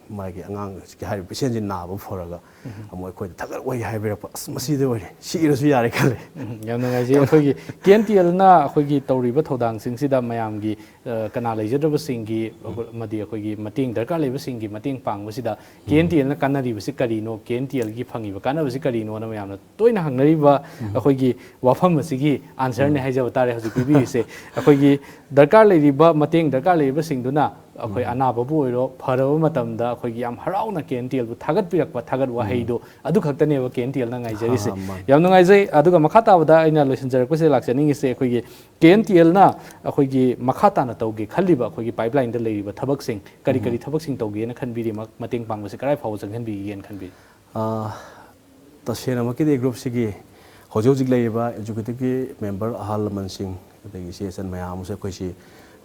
ꯃꯥꯒꯤ ꯑꯉꯥꯡ ꯍꯧꯖꯤꯛꯀꯤ ꯍꯥꯏꯔꯤꯕ ꯄꯦꯁꯦꯟꯁꯤ ꯅꯥꯕ ꯐꯔꯒ ꯎꯝ꯫ ꯑꯃꯨꯛ ꯑꯩꯈꯣꯏꯗ ꯊꯥꯒꯠ ꯋꯥꯍꯩ ꯍꯥꯏꯕꯤꯔꯛꯄ, "ꯑꯁ, ꯃꯁꯤꯗ ꯑꯣꯏꯔꯦ, ꯁꯤꯔꯁꯨ ꯌꯥꯔꯦ" ꯈꯜꯂꯦ꯫ ꯎꯝ, ꯌꯥꯝ ꯅꯨꯡꯉꯥꯏꯖꯩ꯫ ꯑꯩꯈꯣꯏꯒꯤ ꯀꯦ ꯑꯦꯟ ꯇꯤ ꯑꯦꯜꯅ ꯑꯩꯈꯣꯏꯒꯤ ꯇꯧꯔꯤꯕ ꯊꯧꯗꯥꯡꯁꯤꯡꯁꯤꯗ ꯃꯌꯥꯝꯒꯤ, ꯑ, ꯀꯅꯥ ꯂꯩꯖꯗꯕꯁꯤꯡꯒꯤ, ꯎꯝ꯫ ꯑꯃꯗꯤ ꯑꯩꯈꯣꯏꯒꯤ ꯃꯇꯦꯡ ꯗꯔꯀꯥꯔ ꯂꯩꯕꯁꯤꯡꯒꯤ ꯃꯇꯦꯡ ꯄꯥꯡꯕꯁꯤꯗ ꯎꯝ꯫ ꯀꯦ ꯑꯦꯟ ꯇꯤ ꯑꯦꯜꯅ ꯀꯥꯟꯅꯔꯤꯕꯁꯤ ꯀꯔꯤꯅꯣ, ꯀꯦ ꯑꯦꯟ ꯇꯤ ꯑꯦꯜꯒꯤ ꯐꯪꯉꯤꯕ ꯀꯥꯟꯅꯕꯁꯤ ꯀꯔꯤꯅꯣꯅ ꯃꯌꯥꯝꯅ ꯇꯣꯏꯅ ꯍꯪꯅꯔꯤꯕ ꯎꯝ꯫ ꯑꯩꯈꯣꯏꯒꯤ ꯋꯥꯐꯝ ꯑꯁꯤꯒꯤ ꯑꯟꯁꯔꯅꯤ ꯎꯝ꯫ ꯍꯥꯏꯖꯕ ꯇꯥꯔꯦ ꯍꯧꯖꯤꯛ ꯄꯤꯕꯤꯔꯤꯁꯦ꯫ ꯑꯩꯈꯣꯏꯒꯤ ꯗꯔꯀꯥꯔ ꯂꯩꯔꯤꯕ, ꯃꯇꯦꯡ ꯗꯔꯀꯥꯔ ꯂꯩꯔꯤꯕꯁꯤꯡꯗꯨꯅ ꯑꯩꯈꯣꯏ ꯑꯅꯥꯕꯕꯨ ꯑꯣꯏꯔꯣ, ꯐꯔꯕ ꯃꯇꯝꯗ ꯑꯩꯈꯣꯏꯒꯤ ꯌꯥꯝ ꯍꯔꯥꯎꯅ ꯀꯦ ꯑꯦꯟ ꯇꯤ ꯑꯦꯜꯕꯨ ꯊꯥꯒꯠꯄꯤꯔꯛꯄ ꯊꯥꯒꯠ ꯋꯥꯍꯩꯗꯣ ꯑꯗꯨ ꯈꯛꯇꯅꯦꯕ ꯀꯦ ꯑꯦꯟ ꯇꯤ ꯑꯦꯜꯅ ꯉꯥꯏꯖꯔꯤꯁꯦ꯫ ꯌꯥꯝ ꯅꯨꯡꯉꯥꯏꯖꯩ꯫ ꯑꯗꯨꯒ ꯃꯈꯥ ꯇꯥꯕꯗ ꯑꯩꯅ ꯂꯣꯏꯁꯤꯟꯖꯔꯛꯄꯁꯤꯗ ꯂꯥꯛꯆꯅꯤꯡꯉꯤꯁꯦ, ꯑꯩꯈꯣꯏꯒꯤ ꯀꯦ ꯑꯦꯟ ꯇꯤ ꯑꯦꯜꯅ ꯑꯩꯈꯣꯏꯒꯤ ꯃꯈꯥ ꯇꯥꯅ ꯇꯧꯒꯦ ꯈꯜꯂꯤꯕ, ꯑꯩꯈꯣꯏꯒꯤ ꯄꯥꯏꯞꯂꯥꯏꯟꯗ ꯂꯩꯔꯤꯕ ꯊꯕꯛꯁꯤꯡ ꯀꯔꯤ ꯀꯔꯤ ꯊꯕꯛꯁꯤꯡ ꯇꯧꯒꯦꯅ ꯈꯟꯕꯤꯔꯤ? ꯃ-, ꯃꯇꯦꯡ ꯄꯥꯡꯕꯁꯦ ꯀꯗꯥꯏ ꯐꯥꯎꯕ ꯆꯪꯍꯟꯕꯤꯒꯦꯅ ꯈꯟꯕꯤꯔꯤ? ꯑꯥ, ꯇꯁꯦꯡꯅꯃꯛꯀꯤꯗꯤ ꯒ꯭ꯔꯨꯞꯁꯤꯒꯤ ꯍꯧꯖꯤꯛ ꯍꯧꯖꯤꯛ ꯂꯩꯔꯤꯕ ꯑꯦꯛꯖꯤꯀ꯭ꯌꯨꯇꯤꯚꯀꯤ ꯃꯦꯝꯕꯔ ꯑꯍꯜ ꯂꯃꯟꯁꯤꯡ, ꯑꯗꯒꯤ ꯏꯆꯦ ꯏꯆꯟ ꯃꯌꯥꯝ ꯑꯃꯁꯨ ꯑꯩꯈꯣꯏꯁꯤ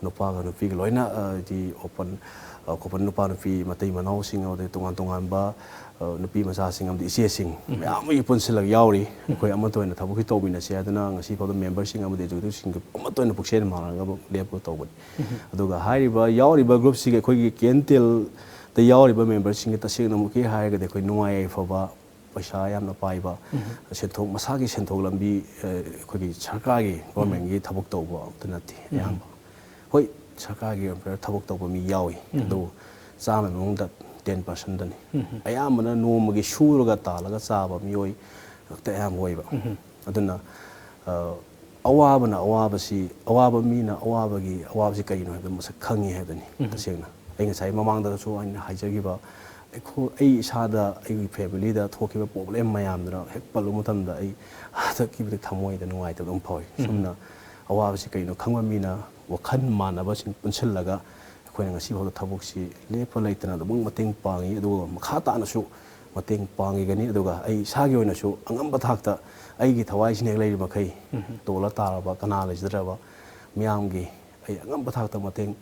ꯅꯨꯄꯥꯒ ꯅꯨꯄꯤꯒ ꯂꯣꯏꯅ, ꯑ, ꯍꯥꯏꯗꯤ ꯑꯣꯄꯟ, ꯑ, ꯀꯣꯄꯟ ꯅꯨꯄꯥ ꯅꯨꯄꯤ ꯃꯇꯩ ꯃꯅꯥꯎꯁꯤꯡ, ꯑꯗꯩ ꯇꯣꯉꯥꯟ ꯇꯣꯉꯥꯟꯕ, ꯑ, ꯅꯨꯄꯤ ꯃꯆꯥꯁꯤꯡ ꯑꯃꯗꯤ ꯏꯆꯦꯁꯤꯡ ꯃꯌꯥꯝ ꯑꯃꯒꯤ ꯄꯨꯟꯁꯤꯜꯂꯒ ꯌꯥꯎꯔꯤ꯫ ꯑꯩꯈꯣꯏ ꯑꯃꯠꯇ ꯑꯣꯏꯅ ꯊꯕꯛꯁꯤ ꯇꯧꯃꯤꯟꯅꯁꯦ ꯍꯥꯏꯗꯅ ꯉꯁꯤ ꯐꯥꯎꯗ ꯃꯦꯝꯕꯔꯁꯤꯡ ꯑꯃꯗꯤ ꯑꯦꯛꯖꯤꯀ꯭ꯌꯨꯇꯤꯚꯁꯤꯡꯒ ꯑꯃꯠꯇ ꯑꯣꯏꯅ ꯄꯨꯛꯁꯦꯟ ꯃꯥꯟꯅꯔꯒ ꯂꯦꯞꯄꯒ ꯇꯧꯕꯅꯤ꯫ ꯑꯗꯨꯒ ꯍꯥꯏꯔꯤꯕ, ꯌꯥꯎꯔꯤꯕ ꯒ꯭ꯔꯨꯞꯁꯤꯒꯤ, ꯑꯩꯈꯣꯏꯒꯤ ꯀꯦ ꯑꯦꯟ ꯇꯤ ꯑꯦꯜꯗ ꯌꯥꯎꯔꯤꯕ ꯃꯦꯝꯕꯔꯁꯤꯡꯒꯤ ꯇꯁꯦꯡꯅꯃꯛꯀꯤ ꯍꯥꯏꯔꯒꯗꯤ ꯑꯩꯈꯣꯏ ꯅꯨꯡꯉꯥꯏ ꯌꯥꯏꯐꯕ, ꯄꯩꯁꯥ ꯌꯥꯝꯅ ꯄꯥꯏꯕ, ꯁꯦꯟꯊꯣꯛ, ꯃꯁꯥꯒꯤ ꯁꯦꯟꯊꯣꯛ ꯂꯝꯕꯤ, ꯑ, ꯑꯩꯈꯣꯏꯒꯤ ꯁꯔꯀꯥꯔꯒꯤ, ꯒꯣꯔꯃꯦꯟꯒꯤ ꯊꯕꯛ ꯇꯧꯕ ꯑꯝꯇ ꯅꯠꯇꯦ ꯑꯌꯥꯝꯕ꯫ ꯍꯣꯏ, ꯁꯔꯀꯥꯔꯒꯤ ꯑꯣꯏꯕ ꯊꯕꯛ ꯇꯧꯕ ꯃꯤ ꯌꯥꯎꯏ, ꯑꯗꯨꯕꯨ ꯆꯥꯝꯃꯒꯤ ꯃꯅꯨꯡꯗ ꯇꯦꯟ ꯄꯥꯔꯁꯦꯟꯗꯅꯤ꯫ ꯑꯌꯥꯝꯕꯅ ꯅꯣꯡꯃꯒꯤ ꯁꯨꯔꯒ ꯇꯥꯜꯂꯒ ꯆꯥꯕ ꯃꯤꯑꯣꯏ ꯈꯛꯇ ꯑꯌꯥꯝꯕ ꯑꯣꯏꯕ꯫ ꯑꯗꯨꯅ, ꯑ, ꯑꯋꯥꯕꯅ ꯑꯋꯥꯕꯁꯤ, ꯑꯋꯥꯕ ꯃꯤꯅ ꯑꯋꯥꯕꯒꯤ, ꯑꯋꯥꯕꯁꯤ ꯀꯔꯤꯅꯣ ꯍꯥꯏꯕꯗꯨ ꯃꯁꯛ ꯈꯪꯉꯤ ꯍꯥꯏꯕꯅꯤ꯫ ꯇꯁꯦꯡꯅ ꯑꯩ ꯉꯁꯥꯏ ꯃꯃꯥꯡꯗꯁꯨ ꯑꯩꯅ ꯍꯥꯏꯖꯈꯤꯕ, ꯑꯩꯈꯣꯏ, ꯑꯩ ꯏꯁꯥꯗ ꯑꯩꯒꯤ ꯐꯦꯃꯤꯂꯤꯗ ꯊꯣꯛꯈꯤꯕ ꯄ꯭ꯔꯣꯕ꯭ꯂꯦꯝ ꯃꯌꯥꯝꯗꯨꯅ ꯍꯦꯛ ꯄꯜꯂꯨꯕ ꯃꯇꯝꯗ ꯑꯩ ꯍꯟꯗꯛꯀꯤꯕꯨꯗꯤ ꯊꯃꯣꯏꯗ ꯅꯨꯡꯉꯥꯏꯇꯕ ꯑꯃ ꯐꯥꯎꯏ꯫ ꯁꯨꯝꯅ ꯑꯋꯥꯕꯁꯤ ꯀꯩꯅꯣ ꯈꯪꯕ ꯃꯤꯅ ꯋꯥꯈꯜ ꯃꯥꯟꯅꯕꯁꯤꯡ ꯄꯨꯟꯁꯤꯜꯂꯒ ꯑꯩꯈꯣꯏꯅ ꯉꯁꯤ ꯐꯥꯎꯗ ꯊꯕꯛꯁꯤ ꯂꯦꯞꯄ ꯂꯩꯇꯅ ꯑꯗꯨꯃꯛ ꯃꯇꯦꯡ ꯄꯥꯡꯉꯤ꯫ ꯑꯗꯨꯒ ꯃꯈꯥ ꯇꯥꯅꯁꯨ ꯃꯇꯦꯡ ꯄꯥꯡꯉꯤꯒꯅꯤ꯫ ꯑꯗꯨꯒ ꯑꯩ ꯏꯁꯥꯒꯤ ꯑꯣꯏꯅꯁꯨ ꯑꯉꯝꯕ ꯊꯥꯛꯇ ꯑꯩꯒꯤ ꯊꯋꯥꯏꯁꯤꯅ ꯍꯦꯛ ꯂꯩꯔꯤ ꯃꯈꯩ ꯇꯣꯜꯂ ꯇꯥꯔꯕ, ꯀꯅꯥ ꯂꯩꯖꯗ꯭ꯔꯕ ꯃꯤꯌꯥꯝꯒꯤ ꯑꯩ ꯑꯉꯝꯕ ꯊꯥꯛꯇ ꯃꯇꯦꯡ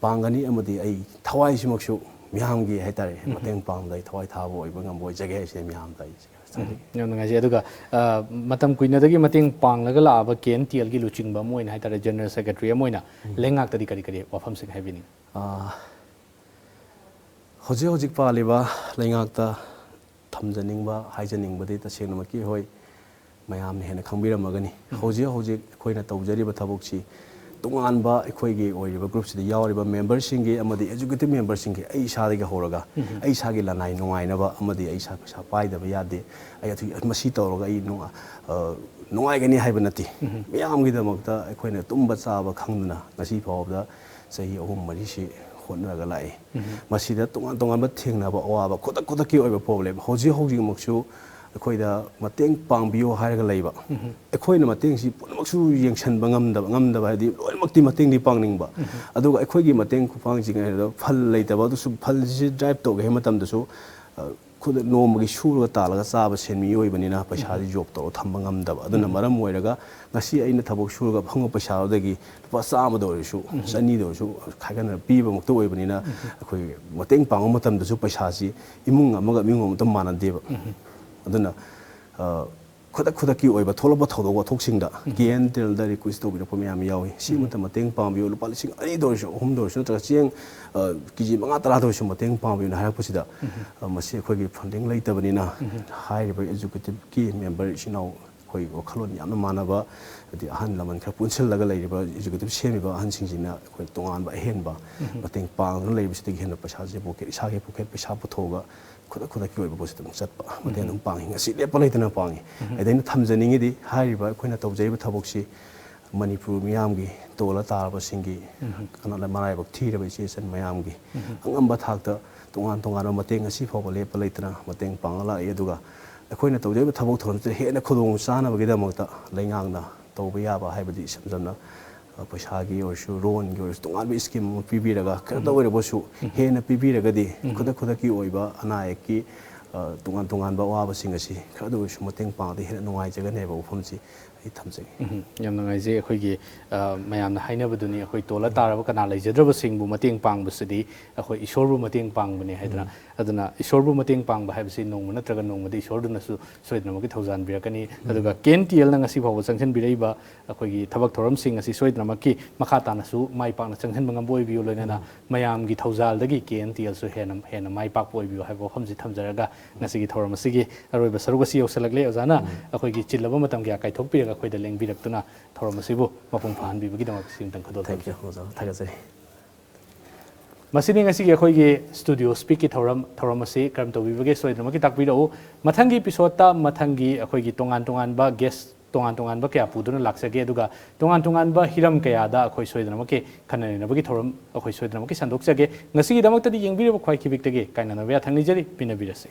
ꯄꯥꯡꯒꯅꯤ꯫ ꯑꯃꯗꯤ ꯑꯩ ꯊꯋꯥꯏꯁꯤꯃꯛꯁꯨ ꯃꯤꯌꯥꯝꯒꯤ ꯍꯥꯏꯇꯥꯔꯦ, ꯃꯇꯦꯡ ꯄꯥꯡꯕꯗ ꯑꯩ ꯊꯋꯥꯏ ꯊꯥꯕ ꯑꯣꯏꯕ ꯉꯝꯕ ꯑꯣꯏꯖꯒꯦ ꯍꯥꯏꯁꯤꯅ ꯃꯤꯌꯥꯝꯗ ꯑꯩ ꯎꯝ, ꯌꯥꯝ ꯅꯨꯡꯉꯥꯏꯖꯩ꯫ ꯑꯗꯨꯒ, ꯑ, ꯃꯇꯝ ꯀꯨꯏꯅꯗꯒꯤ ꯃꯇꯦꯡ ꯄꯥꯡꯂꯒ ꯂꯥꯛꯑꯕ ꯀꯦ ꯑꯦꯟ ꯇꯤ ꯑꯦꯜꯒꯤ ꯂꯨꯆꯤꯡꯕ ꯑꯃ ꯑꯣꯏꯅ ꯍꯥꯏꯇꯥꯔꯦ, ꯖꯦꯅꯔꯦꯜ ꯁꯦꯀ꯭ꯔꯦꯇꯔꯤ ꯑꯃ ꯑꯣꯏꯅ ꯂꯩꯉꯥꯛꯇꯗꯤ ꯀꯔꯤ ꯀꯔꯤ ꯋꯥꯐꯝꯁꯤꯡ ꯍꯥꯏꯕꯤꯅꯤꯡꯉꯤ? ꯑ, ꯍꯧꯖꯤꯛ ꯍꯧꯖꯤꯛ ꯄꯥꯜꯂꯤꯕ ꯂꯩꯉꯥꯛꯇ ꯊꯝꯖꯅꯤꯡꯕ, ꯍꯥꯏꯖꯅꯤꯡꯕꯗꯤ ꯇꯁꯦꯡꯅꯃꯛꯀꯤ ꯍꯣꯏ, ꯃꯌꯥꯝꯅ ꯍꯦꯟꯅ ꯈꯪꯕꯤꯔꯝꯃꯒꯅꯤ꯫ ꯍꯧꯖꯤꯛ ꯍꯧꯖꯤꯛ ꯑꯩꯈꯣꯏꯅ ꯇꯧꯖꯔꯤꯕ ꯊꯕꯛꯁꯤ ꯇꯣꯉꯥꯟꯕ ꯑꯩꯈꯣꯏꯒꯤ ꯑꯣꯏꯔꯤꯕ ꯒ꯭ꯔꯨꯞꯁꯤꯗ ꯌꯥꯎꯔꯤꯕ ꯃꯦꯝꯕꯔꯁꯤꯡꯒꯤ ꯑꯃꯗꯤ ꯑꯦꯛꯖꯤꯀ꯭ꯌꯨꯇꯤꯚ ꯃꯦꯝꯕꯔꯁꯤꯡꯒꯤ ꯑꯩ ꯏꯁꯥꯗꯒꯤ ꯍꯧꯔꯒ ꯑꯩ ꯏꯁꯥꯒꯤ ꯂꯅꯥꯏ ꯅꯨꯡꯉꯥꯏꯅꯕ ꯑꯃꯗꯤ ꯑꯩ ꯏꯁꯥ ꯄꯩꯁꯥ ꯄꯥꯏꯗꯕ ꯌꯥꯗꯦ, ꯑꯩ ꯑꯗꯨ, ꯃꯁꯤ ꯇꯧꯔꯒ ꯑꯩ ꯅꯨꯡꯉꯥ-, ꯑ, ꯅꯨꯡꯉꯥꯏꯒꯅꯤ ꯍꯥꯏꯕ ꯅꯠꯇꯦ꯫ ꯃꯤꯌꯥꯝꯒꯤꯗꯃꯛꯇ ꯑꯩꯈꯣꯏꯅ ꯇꯨꯝꯕ ꯆꯥꯕ ꯈꯪꯗꯅ ꯉꯁꯤ ꯐꯥꯎꯕꯗ ꯆꯍꯤ ꯑꯍꯨꯝ ꯃꯔꯤꯁꯤ ꯍꯣꯠꯅꯔꯒ ꯂꯥꯛꯏ꯫ ꯃꯁꯤꯗ ꯇꯣꯉꯥꯟ ꯇꯣꯉꯥꯟꯕ ꯊꯦꯡꯅꯕ ꯑꯋꯥꯕ, ꯈꯨꯗꯛ ꯈꯨꯗꯛꯀꯤ ꯑꯣꯏꯕ ꯄ꯭ꯔꯣꯕ꯭ꯂꯦꯝ, ꯍꯧꯖꯤꯛ ꯍꯧꯖꯤꯛꯃꯛꯁꯨ ꯑꯩꯈꯣꯏꯗ ꯃꯇꯦꯡ ꯄꯥꯡꯕꯤꯌꯨ ꯍꯥꯏꯔꯒ ꯂꯩꯕ, ꯑꯩꯈꯣꯏꯅ ꯃꯇꯦꯡꯁꯤ ꯄꯨꯝꯅꯃꯛꯁꯨ ꯌꯦꯡꯁꯤꯟꯕ ꯉꯝꯗꯕ, ꯉꯝꯗꯕ ꯍꯥꯏꯗꯤ ꯂꯣꯏꯅꯃꯛꯇꯤ ꯃꯇꯦꯡꯗꯤ ꯄꯥꯡꯅꯤꯡꯕ, ꯑꯗꯨꯒ ꯑꯩꯈꯣꯏꯒꯤ ꯃꯇꯦꯡ ꯈꯨꯄꯥꯡꯁꯤꯡ ꯍꯥꯏꯗꯣ ꯐꯜ ꯂꯩꯇꯕ, ꯑꯗꯨꯁꯨ ꯐꯜꯁꯤ ꯗ꯭ꯔꯥꯏꯚ ꯇꯧꯒꯦ ꯍꯥꯏꯕ ꯃꯇꯝꯗꯁꯨ, ꯑ, ꯈꯨꯗ-, ꯅꯣꯡꯃꯒꯤ ꯁꯨꯔꯒ ꯇꯥꯜꯂꯒ ꯆꯥꯕ ꯁꯦꯟꯃꯤ ꯑꯣꯏꯕꯅꯤꯅ ꯄꯩꯁꯥꯁꯤ ꯖꯣꯕ ꯇꯧꯔꯒ ꯊꯝꯕ ꯉꯝꯗꯕ꯫ ꯑꯗꯨꯅ ꯃꯔꯝ ꯑꯣꯏꯔꯒ ꯉꯁꯤ ꯑꯩꯅ ꯊꯕꯛ ꯁꯨꯔꯒ ꯐꯪꯕ ꯄꯩꯁꯥꯗꯨꯗꯒꯤ ꯂꯨꯄꯥ ꯆꯥꯝꯃꯗ ꯑꯣꯏꯔꯁꯨ, ꯆꯅꯤꯗ ꯑꯣꯏꯔꯁꯨ ꯈꯥꯏꯒꯠꯅꯔ ꯄꯤꯕꯃꯛꯇ ꯑꯣꯏꯕꯅꯤꯅ, ꯑꯩꯈꯣꯏ ꯃꯇꯦꯡ ꯄꯥꯡꯕ ꯃꯇꯝꯗꯁꯨ ꯄꯩꯁꯥꯁꯤ ꯏꯃꯨꯡ ꯑꯃꯒ ꯏꯃꯨꯡ ꯑꯃꯒ ꯃꯥꯟꯅꯗꯦꯕ꯫ ꯑꯗꯨꯅ, ꯑ, ꯈꯨꯗꯛ ꯈꯨꯗꯛꯀꯤ ꯑꯣꯏꯕ ꯊꯣꯛꯂꯛꯄ ꯊꯧꯗꯣꯛ ꯋꯥꯊꯣꯛꯁꯤꯡꯗ ꯀꯦ ꯑꯦꯟ ꯇꯤ ꯑꯦꯜꯗ ꯔꯤꯀ꯭ꯋꯦꯁ ꯇꯧꯕꯤꯔꯛꯄ ꯃꯌꯥꯝ ꯌꯥꯎꯏ꯫ ꯁꯤꯃꯇ ꯃꯇꯦꯡ ꯄꯥꯡꯕꯤꯌꯨ, ꯂꯨꯄꯥ ꯂꯤꯁꯤꯡ ꯑꯅꯤꯗ ꯑꯣꯏꯔꯁꯨ, ꯑꯍꯨꯝꯗ ꯑꯣꯏꯔꯁꯨ, ꯅꯠꯇ꯭ꯔꯒ ꯆꯦꯡ, ꯑ, ꯀꯦ ꯖꯤ ꯃꯉꯥ ꯇꯔꯥꯗ ꯑꯣꯏꯔꯁꯨ ꯃꯇꯦꯡ ꯄꯥꯡꯕꯤꯌꯨꯅ ꯍꯥꯏꯔꯛꯄꯁꯤꯗ, ꯑ, ꯃꯁꯤ ꯑꯩꯈꯣꯏꯒꯤ ꯐꯟꯗꯤꯡ ꯂꯩꯇꯕꯅꯤꯅ ꯍꯥꯏꯔꯤꯕ ꯑꯦꯛꯖꯤꯀ꯭ꯌꯨꯇꯤꯚꯀꯤ ꯃꯦꯝꯕꯔ ꯏꯆꯤꯟ ꯏꯅꯥꯎ ꯑꯩꯈꯣꯏ ꯋꯥꯈꯜꯂꯣꯟ ꯌꯥꯝꯅ ꯃꯥꯟꯅꯕ, ꯍꯥꯏꯗꯤ ꯑꯍꯜ ꯂꯃꯟ ꯈꯔ ꯄꯨꯟꯁꯤꯜꯂꯒ ꯂꯩꯔꯤꯕ ꯑꯦꯛꯖꯤꯀ꯭ꯌꯨꯇꯤꯚ ꯁꯦꯝꯃꯤꯕ ꯑꯍꯟꯁꯤꯡꯁꯤꯅ ꯑꯩꯈꯣꯏ ꯇꯣꯉꯥꯟꯕ ꯑꯍꯦꯟꯕ ꯃꯇꯦꯡ ꯄꯥꯡꯗꯨꯅ ꯂꯩꯕꯁꯤꯗꯒꯤ ꯍꯦꯟꯅ ꯄꯩꯁꯥꯁꯦ ꯄꯣꯀꯦꯠ, ꯏꯁꯥꯒꯤ ꯄꯣꯀꯦꯠ ꯄꯩꯁꯥ ꯄꯨꯊꯣꯛꯑꯒ ꯈꯨꯗꯛ ꯈꯨꯗꯛꯀꯤ ꯑꯣꯏꯕ ꯄꯣꯠꯁꯤ ꯑꯗꯨꯝ ꯆꯠꯄ, ꯃꯇꯦꯡ ꯑꯗꯨꯝ ꯄꯥꯡꯉꯤ꯫ ꯉꯁꯤ ꯂꯦꯞꯄ ꯂꯩꯇꯅ ꯄꯥꯡꯉꯤ꯫ ꯑꯗ ꯑꯩꯅ ꯊꯝꯖꯅꯤꯡꯉꯤꯗꯤ ꯍꯥꯏꯔꯤꯕ ꯑꯩꯈꯣꯏꯅ ꯇꯧꯖꯔꯤꯕ ꯊꯕꯛꯁꯤ ꯃꯅꯤꯄꯨꯔ ꯃꯤꯌꯥꯝꯒꯤ, ꯇꯣꯜꯂ ꯇꯥꯔꯕꯁꯤꯡꯒꯤ, ꯀꯩꯅꯣ, ꯃꯔꯥꯏꯕꯛ ꯊꯤꯔꯕ ꯏꯆꯦ ꯏꯆꯟ ꯃꯌꯥꯝꯒꯤ ꯑꯉꯝꯕ ꯊꯥꯛꯇ ꯇꯣꯉꯥꯟ ꯇꯣꯉꯥꯟꯕ ꯃꯇꯦꯡ ꯉꯁꯤ ꯐꯥꯎꯕ ꯂꯦꯞꯄ ꯂꯩꯇꯅ ꯃꯇꯦꯡ ꯄꯥꯡꯉ ꯂꯥꯛꯏ꯫ ꯑꯗꯨꯒ ꯑꯩꯈꯣꯏꯅ ꯇꯧꯖꯔꯤꯕ ꯊꯕꯛ ꯊꯧꯔꯝꯁꯤꯗ ꯍꯦꯟꯅ ꯈꯨꯗꯣꯡ ꯆꯥꯅꯕꯒꯤꯗꯃꯛꯇ ꯂꯩꯉꯥꯛꯅ ꯇꯧꯕ ꯌꯥꯕ ꯍꯥꯏꯕꯗꯤ ꯏꯁꯝ ꯁꯝꯅ, ꯑ, ꯄꯩꯁꯥꯒꯤ ꯑꯣꯏꯔꯁꯨ, ꯂꯣꯟꯒꯤ ꯑꯣꯏꯔꯁꯨ ꯇꯣꯉꯥꯟꯕ ꯏꯁꯀꯤꯝ ꯑꯃ ꯄꯤꯕꯤꯔꯒ, ꯈꯔꯇ ꯑꯣꯏꯔꯕꯁꯨ ꯍꯦꯟꯅ ꯄꯤꯕꯤꯔꯒꯗꯤ ꯈꯨꯗꯛ ꯈꯨꯗꯛꯀꯤ ꯑꯣꯏꯕ ꯑꯅꯥ ꯑꯌꯦꯛꯀꯤ, ꯑ, ꯇꯣꯉꯥꯟ ꯇꯣꯉꯥꯟꯕ ꯑꯋꯥꯕꯁꯤꯡ ꯑꯁꯤ ꯈꯔꯗ ꯑꯣꯏꯔꯁꯨ ꯃꯇꯦꯡ ꯄꯥꯡꯉꯗꯤ ꯍꯦꯟꯅ ꯅꯨꯡꯉꯥꯏꯖꯒꯅꯤ ꯍꯥꯏꯕ ꯋꯥꯐꯝꯁꯤ ꯑꯩ ꯊꯝꯖꯒꯦ꯫ ꯎꯝ, ꯌꯥꯝ ꯅꯨꯡꯉꯥꯏꯖꯩ꯫ ꯑꯩꯈꯣꯏꯒꯤ, ꯑ, ꯃꯌꯥꯝꯅ ꯍꯥꯏꯅꯕꯗꯨꯅꯤ, ꯑꯩꯈꯣꯏ ꯇꯣꯜꯂ ꯇꯥꯔꯕ ꯀꯅꯥ ꯂꯩꯖꯗ꯭ꯔꯕꯁꯤꯡꯕꯨ ꯃꯇꯦꯡ ꯄꯥꯡꯕꯁꯤꯗꯤ ꯑꯩꯈꯣꯏ ꯏꯁꯣꯔꯕꯨ ꯃꯇꯦꯡ ꯄꯥꯡꯕꯅꯤ ꯍꯥꯏꯗꯅ꯫ ꯑꯗꯨꯅ ꯏꯁꯣꯔꯕꯨ ꯃꯇꯦꯡ ꯄꯥꯡꯕ ꯍꯥꯏꯕꯁꯤ ꯅꯣꯡꯃ ꯅꯠꯇ꯭ꯔꯒ ꯅꯣꯡꯃꯗꯤ ꯏꯁꯣꯔꯗꯨꯅꯁꯨ ꯁꯣꯏꯗꯅꯃꯛꯀꯤ ꯊꯧꯖꯥꯟꯕꯤꯔꯛꯀꯅꯤ꯫ ꯑꯗꯨꯒ ꯀꯦ ꯑꯦꯟ ꯇꯤ ꯑꯦꯜꯅ ꯉꯁꯤ ꯐꯥꯎꯕ ꯆꯪꯁꯤꯟꯕꯤꯔꯛꯏꯕ ꯑꯩꯈꯣꯏꯒꯤ ꯊꯕꯛ ꯊꯧꯔꯝꯁꯤꯡ ꯑꯁꯤ ꯁꯣꯏꯗꯅꯃꯛꯀꯤ ꯃꯈꯥ ꯇꯥꯅꯁꯨ ꯃꯥꯏ ꯄꯥꯛꯅ ꯆꯪꯁꯤꯟꯕ ꯉꯝꯕ ꯑꯣꯏꯕꯤꯌꯨ, ꯂꯣꯏꯅꯅ ꯃꯌꯥꯝꯒꯤ ꯊꯧꯖꯥꯜꯗꯒꯤ ꯀꯦ ꯑꯦꯟ ꯇꯤ ꯑꯦꯜꯁꯨ ꯍꯦꯟꯅ, ꯍꯦꯟꯅ ꯃꯥꯏ ꯄꯥꯛꯄ ꯑꯣꯏꯕꯤꯌꯨ ꯍꯥꯏꯕ ꯋꯥꯐꯝꯁꯤ ꯊꯝꯖꯔꯒ, ꯉꯁꯤꯒꯤ ꯊꯧꯔꯝ ꯑꯁꯤꯒꯤ ꯑꯔꯣꯏꯕ ꯁꯔꯨꯛ ꯑꯁꯤ ꯌꯧꯁꯤꯜꯂꯛꯂꯦ꯫ ꯑꯣꯖꯥꯅ ꯑꯩꯈꯣꯏꯒꯤ ꯆꯤꯜꯂꯕ ꯃꯇꯝ ꯀꯌꯥ ꯀꯥꯏꯊꯣꯛꯄꯤꯔꯒ ꯑꯩꯈꯣꯏꯗ ꯂꯦꯡꯕꯤꯔꯛꯇꯨꯅ ꯊꯧꯔꯝ ꯑꯁꯤꯕꯨ ꯃꯄꯨꯡ ꯐꯥꯍꯟꯕꯤꯕꯒꯤꯗꯃꯛ ꯁꯤ ꯑꯃꯇꯪ ꯈꯨꯗꯣꯜ ꯊꯦꯡꯀ꯭ꯌꯨ, ꯇꯧꯖꯩ꯫ ꯑꯣꯖꯥ, ꯊꯥꯒꯠꯆꯔꯤ꯫ ꯃꯁꯤꯅꯤ ꯉꯁꯤꯒꯤ ꯑꯩꯈꯣꯏꯒꯤ ꯁ꯭ꯇꯨꯗꯤꯑꯣ ꯁ꯭ꯄꯤꯛꯀꯤ ꯊꯧꯔꯝ꯫ ꯊꯧꯔꯝ ꯑꯁꯤ ꯀꯔꯝ ꯇꯧꯕꯤꯕꯒꯦ ꯁꯣꯏꯗꯅꯃꯛꯀꯤ ꯇꯥꯛꯄꯤꯔꯛꯎ꯫ ꯃꯊꯪꯒꯤ ꯏꯄꯤꯁꯣꯗꯇ ꯃꯊꯪꯒꯤ ꯑꯩꯈꯣꯏꯒꯤ ꯇꯣꯉꯥꯟ ꯇꯣꯉꯥꯟꯕ ꯒꯦꯁ ꯇꯣꯉꯥꯟ ꯇꯣꯉꯥꯟꯕ ꯀꯌꯥ ꯄꯨꯗꯨꯅ ꯂꯥꯛꯆꯒꯦ, ꯑꯗꯨꯒ ꯇꯣꯉꯥꯟ ꯇꯣꯉꯥꯟꯕ ꯍꯤꯔꯝ ꯀꯌꯥꯗ ꯑꯩꯈꯣꯏ ꯁꯣꯏꯗꯅꯃꯛꯀꯤ ꯈꯟꯅ ꯅꯩꯅꯕꯒꯤ ꯊꯧꯔꯝ ꯑꯩꯈꯣꯏ ꯁꯣꯏꯗꯅꯃꯛꯀꯤ ꯁꯟꯗꯣꯛꯆꯒꯦ꯫ ꯉꯁꯤꯒꯤꯗꯃꯛꯇꯗꯤ ꯌꯦꯡꯕꯤꯔꯤꯕ ꯈ꯭ꯋꯥꯏ ꯈꯤꯕꯤꯛꯇꯒꯤ ꯀꯥꯏꯅꯅꯕ ꯌꯥꯊꯪ ꯅꯤꯖꯔꯤ, ꯄꯤꯅꯕꯤꯔꯁꯤ꯫